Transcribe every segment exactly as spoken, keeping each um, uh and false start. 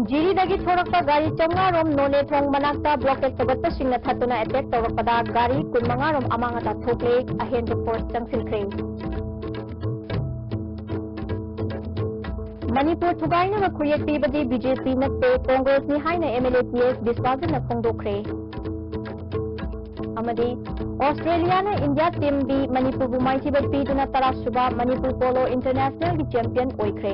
ꯖꯤꯔꯤꯗꯒꯤ ꯊꯣꯔꯛꯄ ꯒꯥꯔꯤ ꯆꯥꯝꯃꯉꯥ ꯔꯣꯝ ꯅꯣꯅꯦ ꯊꯣꯡ ꯃꯅꯥꯛꯇ ꯕ꯭ꯂꯣꯀꯦꯠ ꯁꯧꯒꯠꯄꯁꯤꯡꯅ ꯊꯠꯇꯨꯅ ꯑꯦꯇꯦꯛ ꯇꯧꯔꯛꯄꯗ ꯒꯥꯔꯤ ꯀꯨꯟꯃꯉꯥ ꯔꯣꯝ ꯑꯃꯥꯡ ꯑꯇꯥ ꯊꯣꯛꯂꯦ꯫ ꯑꯍꯦꯟꯕ ꯐꯣꯔꯁ ꯆꯪꯁꯤꯟꯈ꯭ꯔꯦ꯫ ꯃꯅꯤꯄꯨꯔ ꯊꯨꯒꯥꯏꯅꯕ ꯈꯨꯠꯌꯦꯛ ꯄꯤꯕꯗꯤ ꯕꯤ ꯖꯦ ꯄꯤ ꯅꯠꯇꯦ, ꯀꯣꯡꯒ꯭ꯔꯦꯁꯅꯤ ꯍꯥꯏꯅ M L A P S ꯕꯤꯁ꯭ꯋꯥꯖꯤꯠꯅ ꯐꯣꯡꯗꯣꯛꯈ꯭ꯔꯦ꯫ ꯑꯃꯗꯤ ꯑꯣꯁꯇ꯭ꯔꯦꯂꯤꯌꯥꯅ ꯏꯟꯗꯤꯌꯥ ꯇꯤꯝ ꯕꯤ ꯃꯅꯤꯄꯨꯔꯕꯨ ꯃꯥꯏꯊꯤꯕ ꯄꯤꯗꯨꯅ ꯇꯔꯥꯁꯨꯕ ꯃꯅꯤꯄꯨꯔ ꯄꯣꯂꯣ ꯏꯟꯇꯔꯅꯦꯁꯅꯦꯜꯒꯤ ꯆꯦꯝꯄꯤꯌꯟ ꯑꯣꯏꯈ꯭ꯔꯦ꯫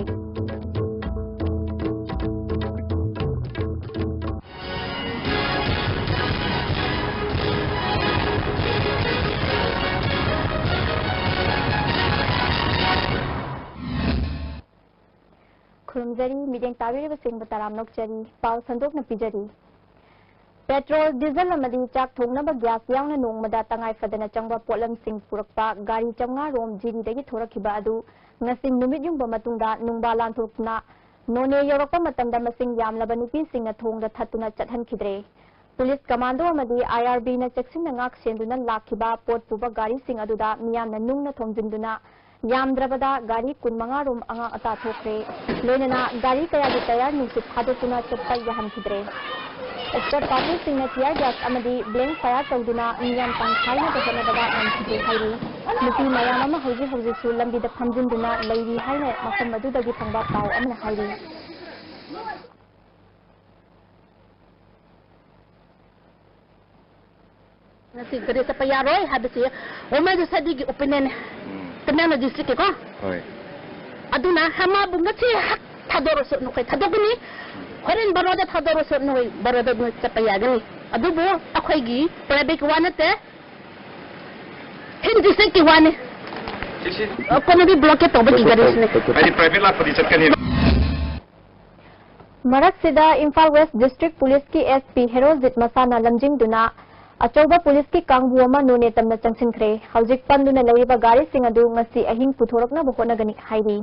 ꯈꯨꯔꯨꯝꯖꯔꯤ, ꯃꯤꯠꯌꯦꯡ ꯇꯥꯕꯤꯔꯤꯕꯁꯤꯡꯕꯨ ꯇꯔꯥꯝꯅ ꯑꯣꯛꯆꯔꯤ꯫ ꯄꯥꯎ ꯁꯟꯗꯣꯛꯅ ꯄꯤꯖꯔꯤ꯫ ꯄꯦꯇ꯭ꯔꯣꯜ, ꯗꯤꯖꯜ ꯑꯃꯗꯤ ꯆꯥꯛ ꯊꯣꯡꯅꯕ ꯒ꯭ꯌꯥꯁ ꯌꯥꯎꯅ ꯅꯣꯡꯃꯗ ꯇꯉꯥꯏ ꯐꯗꯅ ꯆꯪꯕ ꯄꯣꯠꯂꯝꯁꯤꯡ ꯄꯨꯔꯛꯄ ꯒꯥꯔꯤ ꯆꯥꯝꯃꯉꯥ ꯔꯣꯝ ꯖꯤꯔꯤꯗꯒꯤ ꯊꯣꯔꯛꯈꯤꯕ ꯑꯗꯨ ꯉꯁꯤ ꯅꯨꯃꯤꯠ ꯌꯨꯡꯕ ꯃꯇꯨꯡꯗ ꯅꯨꯡꯕꯥ ꯂꯥꯟꯊꯣꯛꯇꯨꯅ ꯅꯣꯅꯦ ꯌꯧꯔꯛꯄ ꯃꯇꯝꯗ ꯃꯁꯤꯡ ꯌꯥꯝꯂꯕ ꯅꯨꯄꯤꯁꯤꯡꯅ ꯊꯣꯡꯗ ꯊꯠꯇꯨꯅ ꯆꯠꯍꯟꯈꯤꯗ꯭ꯔꯦ꯫ ꯄꯨꯂꯤꯁ ꯀꯃꯥꯟꯗꯣ ꯑꯃꯗꯤ ꯑꯥꯏ ꯑꯥꯔ ꯕꯤꯅ ꯆꯦꯛꯁꯤꯟꯅ ꯉꯥꯛ ꯁꯦꯟꯗꯨꯅ ꯂꯥꯛꯈꯤꯕ ꯄꯣꯠ ꯄꯨꯕ ꯒꯥꯔꯤꯁꯤꯡ ꯑꯗꯨꯗ ꯃꯤꯌꯥꯝꯅ ꯅꯨꯡꯅ ꯊꯣꯝꯖꯤꯟꯗꯨꯅ ꯌꯥꯝꯗ꯭ꯔꯕꯗ ꯒꯥꯔꯤ ꯀꯨꯟꯃꯉꯥ ꯔꯣꯝ ꯑꯉꯥꯡ ꯑꯇꯥ ꯊꯣꯛꯈ꯭ꯔꯦ꯫ ꯂꯣꯏꯅꯅ ꯒꯥꯔꯤ ꯀꯌꯥꯒꯤ ꯇꯌꯥꯔ ꯅꯨꯡꯁꯤꯠ ꯊꯥꯗꯣꯛꯇꯨꯅ ꯆꯠꯄ ꯌꯥꯍꯟꯈꯤꯗ꯭ꯔꯦ꯫ ꯑꯦꯛꯁꯄꯔꯠ ꯄꯥꯔꯇꯤꯁꯤꯡꯅ ꯇꯤꯌꯥꯔ ꯒ꯭ꯌꯥꯁ ꯑꯃꯗꯤ ꯕ꯭ꯂꯦꯡ ꯐꯥꯌꯔ ꯇꯧꯗꯨꯅ ꯃꯤꯌꯥꯝ ꯇꯥꯟꯊꯥꯏꯅꯕ ꯍꯣꯠꯅꯕꯗ ꯉꯝꯈꯤꯗꯦ ꯍꯥꯏꯔꯤ꯫ ꯅꯨꯄꯤ ꯃꯌꯥꯝ ꯑꯃ ꯍꯧꯖꯤꯛ ꯍꯧꯖꯤꯛꯁꯨ ꯂꯝꯕꯤꯗ ꯐꯝꯖꯤꯟꯗꯨꯅ ꯂꯩꯔꯤ ꯍꯥꯏꯅ ꯃꯐꯝ ꯑꯗꯨꯗꯒꯤ ꯐꯪꯕ ꯄꯥꯎ ꯑꯃꯅ ꯍꯥꯏꯔꯤ꯫ ꯉꯁꯤ ꯒꯥꯔꯤ ꯆꯠꯄ ꯌꯥꯔꯣꯏ ꯍꯥꯏꯕꯁꯤ ꯋꯨꯃꯦꯟ ꯁꯣꯁꯥꯏꯇꯤꯒꯤ ꯑꯣꯄꯤꯅꯤꯌꯟꯅꯦ꯫ ꯎꯝ꯫ ꯇꯃꯦꯡꯂꯣꯡ ꯗꯤꯁꯇ꯭ꯔꯤꯛꯀꯤꯀꯣ꯫ ꯍꯣꯏ꯫ ꯑꯗꯨꯅ ꯍꯃꯥꯕꯨ ꯉꯁꯤ ꯍꯛ ꯊꯥꯗꯣꯔꯁꯨ ꯅꯈꯣꯏ ꯊꯥꯗꯣꯛꯀꯅꯤ꯫ ꯍꯣꯔꯦꯟ ꯕꯥꯔꯣꯗ ꯊꯥꯗꯣꯔꯁꯨ ꯅꯈꯣꯏ ꯕꯥꯔꯣꯗ ꯅꯣꯏ ꯆꯠꯄ ꯌꯥꯒꯅꯤ꯫ ꯑꯗꯨꯕꯨ ꯑꯩꯈꯣꯏꯒꯤ ꯄ꯭ꯔꯥꯏꯚꯦꯠꯀꯤ ꯋꯥ ꯅꯠꯇꯦ꯫ ꯍꯤꯟ ꯗꯤꯁꯇ꯭ꯔꯤꯛꯀꯤ ꯋꯥꯅꯤ꯫ ꯁꯤ, ꯁꯤ꯫ ꯀꯩꯅꯣꯗꯤ ꯕ꯭ꯂꯣꯀꯦꯠ ꯇꯧꯕꯒꯤ ꯒꯥꯔꯤꯁꯤꯅꯦ꯫ ꯍꯥꯏꯗꯤ ꯄ꯭ꯔꯥꯏꯚꯦꯠ ꯂꯥꯛꯄꯗꯤ ꯆꯠꯀꯅꯤ꯫ ꯃꯔꯛꯁꯤꯗ ꯏꯝꯐꯥꯜ ꯋꯦꯁ ꯗꯤꯁꯇ꯭ꯔꯤꯛ ꯄꯨꯂꯤꯁꯀꯤ ꯑꯦꯁ ꯄꯤ ꯍꯦꯔꯣꯖꯤꯠ ꯃꯁꯥꯅ ꯂꯝꯖꯤꯡꯗꯨꯅ ꯑꯆꯧꯕ ꯄꯨꯂꯤꯁꯀꯤ ꯀꯥꯡꯕꯨ ꯑꯃ ꯅꯣꯅꯦ ꯇꯝꯅ ꯆꯪꯁꯤꯟꯈ꯭ꯔꯦ꯫ ꯍꯧꯖꯤꯛ ꯄꯟꯗꯨꯅ ꯂꯩꯔꯤꯕ ꯒꯥꯔꯤꯁꯤꯡ ꯑꯗꯨ ꯉꯁꯤ ꯑꯍꯤꯡ ꯄꯨꯊꯣꯔꯛꯅꯕ ꯍꯣꯠꯅꯒꯅꯤ ꯍꯥꯏꯔꯤ꯫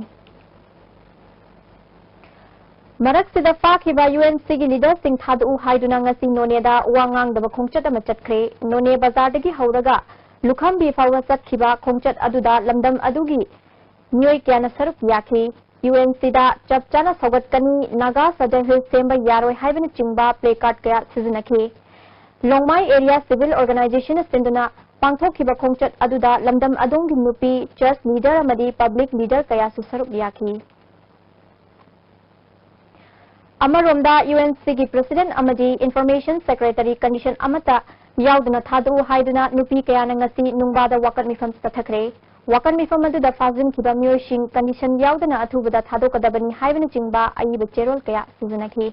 ꯃꯔꯛꯁꯤꯗ ꯐꯥꯈꯤꯕ ꯌꯨ ꯑꯦꯟ ꯁꯤꯒꯤ ꯂꯤꯗꯔꯁꯤꯡ ꯊꯥꯗꯣꯛꯎ ꯍꯥꯏꯗꯨꯅ ꯉꯁꯤ ꯅꯣꯅꯦꯗ ꯋꯥ ꯉꯥꯡꯗꯕ ꯈꯣꯡꯆꯠ ꯑꯃ ꯆꯠꯈ꯭ꯔꯦ꯫ ꯅꯣꯅꯦ ꯕꯖꯥꯔꯗꯒꯤ ꯍꯧꯔꯒ ꯂꯨꯈꯝꯕꯤ ꯐꯥꯎꯕ ꯆꯠꯈꯤꯕ ꯈꯣꯡꯆꯠ ꯑꯗꯨꯗ ꯂꯝꯗꯝ ꯑꯗꯨꯒꯤ ꯃꯤꯑꯣꯏ ꯀꯌꯥꯅ ꯁꯔꯨꯛ ꯌꯥꯈꯤ꯫ UNCꯗ ꯆꯞ ꯆꯥꯅ ꯁꯧꯒꯠꯀꯅꯤ, ꯅꯥꯒꯥ ꯁꯗꯔ ꯍꯤꯜ ꯁꯦꯝꯕ ꯌꯥꯔꯣꯏ ꯍꯥꯏꯕꯅꯆꯤꯡꯕ placard ꯀꯌꯥ ꯁꯤꯖꯤꯟꯅꯈꯤ꯫ ꯂꯣꯡꯃꯥꯏ Area Civil Organizationꯅ ꯁꯤꯟꯗꯨꯅ ꯄꯥꯡꯊꯣꯛꯈꯤꯕ ꯈꯣꯡꯆꯠ ꯑꯗꯨꯗ ꯂꯝꯗꯝ ꯑꯗꯣꯝꯒꯤ ꯅꯨꯄꯤ church leader ꯑꯃꯗꯤ public leader ꯀꯌꯥꯁꯨ ꯁꯔꯨꯛ ꯌꯥꯈꯤ꯫ ꯑꯃꯔꯣꯝꯗ, UNCꯒꯤ President ꯑꯃꯗꯤ Information Secretary condition ꯑꯃꯠꯇ ꯌꯥꯎꯗꯅ ꯊꯥꯗꯣꯛꯎ ꯍꯥꯏꯗꯨꯅ ꯅꯨꯄꯤ ꯀꯌꯥꯅ ꯉꯁꯤ ꯅꯨꯡꯕꯥꯗ ꯋꯥꯀꯠ ꯃꯤꯐꯝ ꯆꯠꯊꯈ꯭ꯔꯦ꯫ ꯋꯥꯀꯠ ꯃꯤꯐꯝ ꯑꯗꯨꯗ ꯐꯥꯖꯤꯟꯈꯤꯕ ꯃꯤꯑꯣꯏꯁꯤꯡ condition ꯌꯥꯎꯗꯅ ꯑꯊꯨꯕꯗ ꯊꯥꯗꯣꯛꯀꯗꯕꯅꯤ ꯍꯥꯏꯕꯅꯆꯤꯡꯕ ꯑꯏꯕ ꯆꯦꯔꯣꯜ ꯀꯌꯥ ꯁꯤꯖꯤꯟꯅꯈꯤ꯫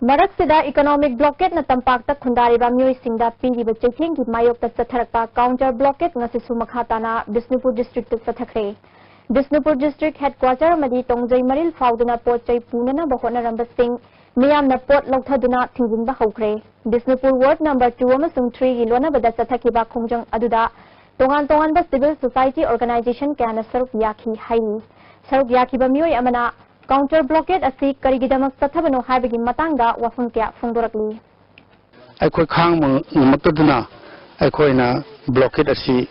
ꯃꯔꯛꯁꯤꯗ economic blockadeꯅ ꯇꯝꯄꯥꯛꯇ ꯈꯨꯟꯗꯥꯔꯤꯕ ꯃꯤꯑꯣꯏꯁꯤꯡꯗ ꯄꯤꯔꯤꯕ ꯆꯩꯊꯦꯡꯒꯤ ꯃꯥꯌꯣꯛꯇ ꯆꯠꯊꯔꯛꯄ counter blockade ꯉꯁꯤꯁꯨ ꯃꯈꯥ ꯇꯥꯅ ꯕꯤꯁꯅꯨꯄꯨꯔ districtꯇ ꯆꯠꯊꯈ꯭ꯔꯦ꯫ ꯕꯤꯁꯅꯨꯄꯨꯔ district headquarter ꯑꯃꯗꯤ ꯇꯣꯡꯖꯩ ꯃꯔꯤꯜ ꯐꯥꯎꯗꯨꯅ ꯄꯣꯠ ꯆꯩ ꯄꯨꯅꯅꯕ ꯍꯣꯠꯅꯔꯝꯕꯁꯤꯡ ꯃꯤꯌꯥꯝꯅ ꯄꯣꯠ ꯂꯧꯊꯗꯨꯅ ꯊꯤꯡꯖꯤꯟꯕ ꯍꯧꯈ꯭ꯔꯦ꯫ ꯕꯤꯁꯅꯨꯄꯨꯔ ward number two ꯑꯃꯁꯨꯡ threeꯒꯤ ꯂꯣꯟꯅꯕꯗ ꯆꯠꯊꯈꯤꯕ ꯈꯣꯡꯖꯪ ꯑꯗꯨꯗ ꯇꯣꯉꯥꯟ ꯇꯣꯉꯥꯟꯕ civil society organization ꯀꯌꯥꯅ ꯁꯔꯨꯛ ꯌꯥꯈꯤ ꯍꯥꯏꯔꯤ꯫ ꯁꯔꯨꯛ ꯌꯥꯈꯤꯕ ꯃꯤꯑꯣꯏ ꯑꯃꯅ counter blockade ꯑꯁꯤ ꯀꯔꯤꯒꯤꯗꯃꯛ ꯆꯠꯊꯕꯅꯣ ꯍꯥꯏꯕꯒꯤ ꯃꯇꯥꯡꯗ ꯋꯥꯐꯝ ꯀꯌꯥ ꯐꯣꯡꯗꯣꯔꯛꯂꯤ꯫ ꯑꯩꯈꯣꯏ ꯈꯥꯡꯕ ꯉꯝꯃꯛꯇꯗꯨꯅ ꯑꯩꯈꯣꯏꯅ blockade ꯑꯁꯤ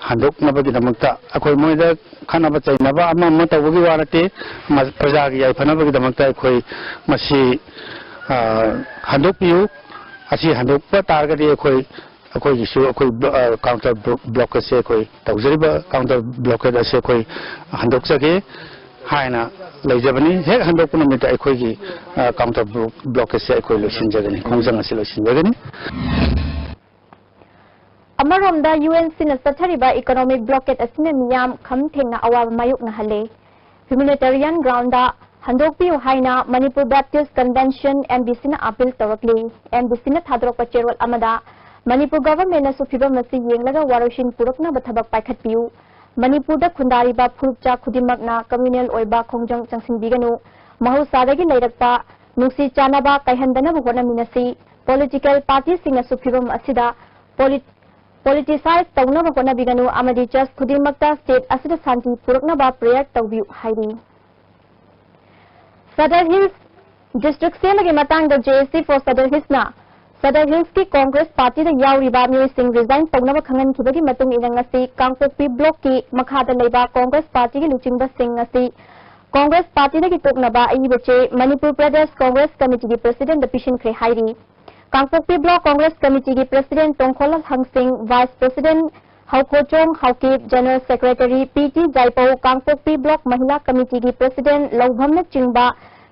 ꯍꯟꯗꯣꯛꯅꯕꯒꯤꯗꯃꯛꯇ ꯑꯩꯈꯣꯏ ꯃꯣꯏꯗ ꯈꯠꯅꯕ ꯆꯩꯅꯕ ꯑꯃ ꯑꯃ ꯇꯧꯕꯒꯤ ꯋꯥ ꯅꯠꯇꯦ, ꯃ-, ꯄ꯭ꯔꯖꯥꯒꯤ ꯌꯥꯏꯐꯅꯕꯒꯤꯗꯃꯛꯇ ꯑꯩꯈꯣꯏ ꯃꯁꯤ, ꯑ, ꯍꯟꯗꯣꯛꯄꯤꯌꯨ꯫ ꯑꯁꯤ ꯍꯟꯗꯣꯛꯄ ꯇꯥꯔꯒꯗꯤ ꯑꯩꯈꯣꯏ, ꯑꯩꯈꯣꯏꯒꯤꯁꯨ ꯑꯩꯈꯣꯏ ꯕ꯭ꯂꯣ-, ꯑ, counter ꯕ꯭ꯂꯣ-, blockadeꯁꯦ ꯑꯩꯈꯣꯏ ꯇꯧꯖꯔꯤꯕ counter blockade ꯑꯁꯤ ꯑꯩꯈꯣꯏ ꯍꯟꯗꯣꯛꯆꯒꯦ ꯍꯥꯏꯅ ꯂꯩꯖꯕꯅꯤ꯫ ꯍꯦꯛ ꯍꯟꯗꯣꯛꯄ ꯅꯨꯃꯤꯠꯇ ꯑꯩꯈꯣꯏꯒꯤ, ꯑ, counter ꯕ꯭ꯂꯣ-, blockadeꯁꯦ ꯑꯩꯈꯣꯏ ꯂꯣꯏꯁꯤꯟꯖꯒꯅꯤ, ꯈꯣꯡꯖꯪ ꯑꯁꯤ ꯂꯣꯏꯁꯤꯟꯖꯒꯅꯤ꯫ ꯑꯃꯔꯣꯝꯗ, UNCꯅ ꯆꯠꯊꯔꯤꯕ economic blockade ꯑꯁꯤꯅ ꯃꯤꯌꯥꯝ ꯈꯝ ꯊꯦꯡꯅ ꯑꯋꯥꯕ ꯃꯥꯌꯣꯛꯅꯍꯜꯂꯦ꯫ Humanitarian groundꯗ ꯍꯟꯗꯣꯛꯄꯤꯌꯨ ꯍꯥꯏꯅ Manipur Baptist Convention, MBCꯅ appeal ꯇꯧꯔꯛꯂꯤ꯫ MBCꯅ ꯊꯥꯗꯣꯔꯛꯄ ꯆꯦꯔꯣꯜ ꯑꯃꯗ, ꯃꯅꯤꯄꯨꯔ governmentꯅꯁꯨ ꯐꯤꯚꯝ ꯑꯁꯤ ꯌꯦꯡꯂꯒ ꯋꯥꯔꯣꯏꯁꯤꯟ ꯄꯨꯔꯛꯅꯕ ꯊꯕꯛ ꯄꯥꯏꯈꯠꯄꯤꯌꯨ꯫ ꯃꯅꯤꯄꯨꯔꯗ ꯈꯨꯟꯗꯥꯔꯤꯕ ꯐꯨꯔꯨꯞꯆꯥ ꯈꯨꯗꯤꯡꯃꯛꯅ communal ꯑꯣꯏꯕ ꯈꯣꯡꯖꯪ ꯆꯪꯁꯤꯟꯕꯤꯒꯅꯨ꯫ ꯃꯍꯧꯁꯥꯗꯒꯤ ꯂꯩꯔꯛꯄ ꯅꯨꯡꯁꯤ ꯆꯥꯟꯅꯕ ꯀꯥꯏꯍꯟꯗꯅꯕ ꯍꯣꯠꯅꯃꯤꯟꯅꯁꯤ꯫ Political partyꯁꯤꯡꯅꯁꯨ ꯐꯤꯚꯝ ꯑꯁꯤꯗ polit-, politicize ꯇꯧꯅꯕ ꯍꯣꯠꯅꯕꯤꯒꯅꯨ ꯑꯃꯗꯤ church ꯈꯨꯗꯤꯡꯃꯛꯇ state ꯑꯁꯤꯗ ꯁꯥꯟꯇꯤ ꯄꯨꯔꯛꯅꯕ prayer ꯇꯧꯕꯤꯌꯨ ꯍꯥꯏꯔꯤ꯫ Sadar Hills district ꯁꯦꯝꯕꯒꯤ ꯃꯇꯥꯡꯗ JAC for Sadar Hillsꯅ ꯁꯗꯔ ꯍꯤꯜꯁꯀꯤ ꯀꯣꯡꯒ꯭ꯔꯦꯁ ꯄꯥꯔꯇꯤꯗ ꯌꯥꯎꯔꯤꯕ ꯃꯤꯑꯣꯏꯁꯤꯡ ꯔꯤꯖꯥꯏꯟ ꯇꯧꯅꯕ ꯈꯪꯍꯟꯈꯤꯕꯒꯤ ꯃꯇꯨꯡ ꯏꯟꯅ ꯉꯁꯤ ꯀꯥꯡꯄꯣꯛꯄꯤ ꯕ꯭ꯂꯣꯛꯀꯤ ꯃꯈꯥꯗ ꯂꯩꯕ ꯀꯣꯡꯒ꯭ꯔꯦꯁ ꯄꯥꯔꯇꯤꯒꯤ ꯂꯨꯆꯤꯡꯕꯁꯤꯡ ꯉꯁꯤ ꯀꯣꯡꯒ꯭ꯔꯦꯁ ꯄꯥꯔꯇꯤꯗꯒꯤ ꯇꯣꯛꯅꯕ ꯑꯏꯕ ꯆꯦ ꯃꯅꯤꯄꯨꯔ ꯄ꯭ꯔꯗꯦꯁ ꯀꯣꯡꯒ꯭ꯔꯦꯁ ꯀꯃꯤꯇꯤꯒꯤ ꯄ꯭ꯔꯁꯤꯗꯦꯟꯗ ꯄꯤꯁꯤꯟꯈ꯭ꯔꯦ ꯍꯥꯏꯔꯤ꯫ ꯀꯥꯡꯄꯣꯛꯄꯤ ꯕ꯭ꯂꯣꯛ ꯀꯣꯡꯒ꯭ꯔꯦꯁ ꯀꯃꯤꯇꯤꯒꯤ ꯄ꯭ꯔꯁꯤꯗꯦꯟ ꯇꯣꯡꯈꯣꯜ ꯍꯪꯁꯤꯡ, vice president Haokhochong Haokip, general secretary P T Jaipau, Kangpokpi block Mahila ꯀꯃꯤꯇꯤꯒꯤ ꯄ꯭ꯔꯁꯤꯗꯦꯟ ꯂꯧꯚꯝꯅꯆꯤꯡꯕ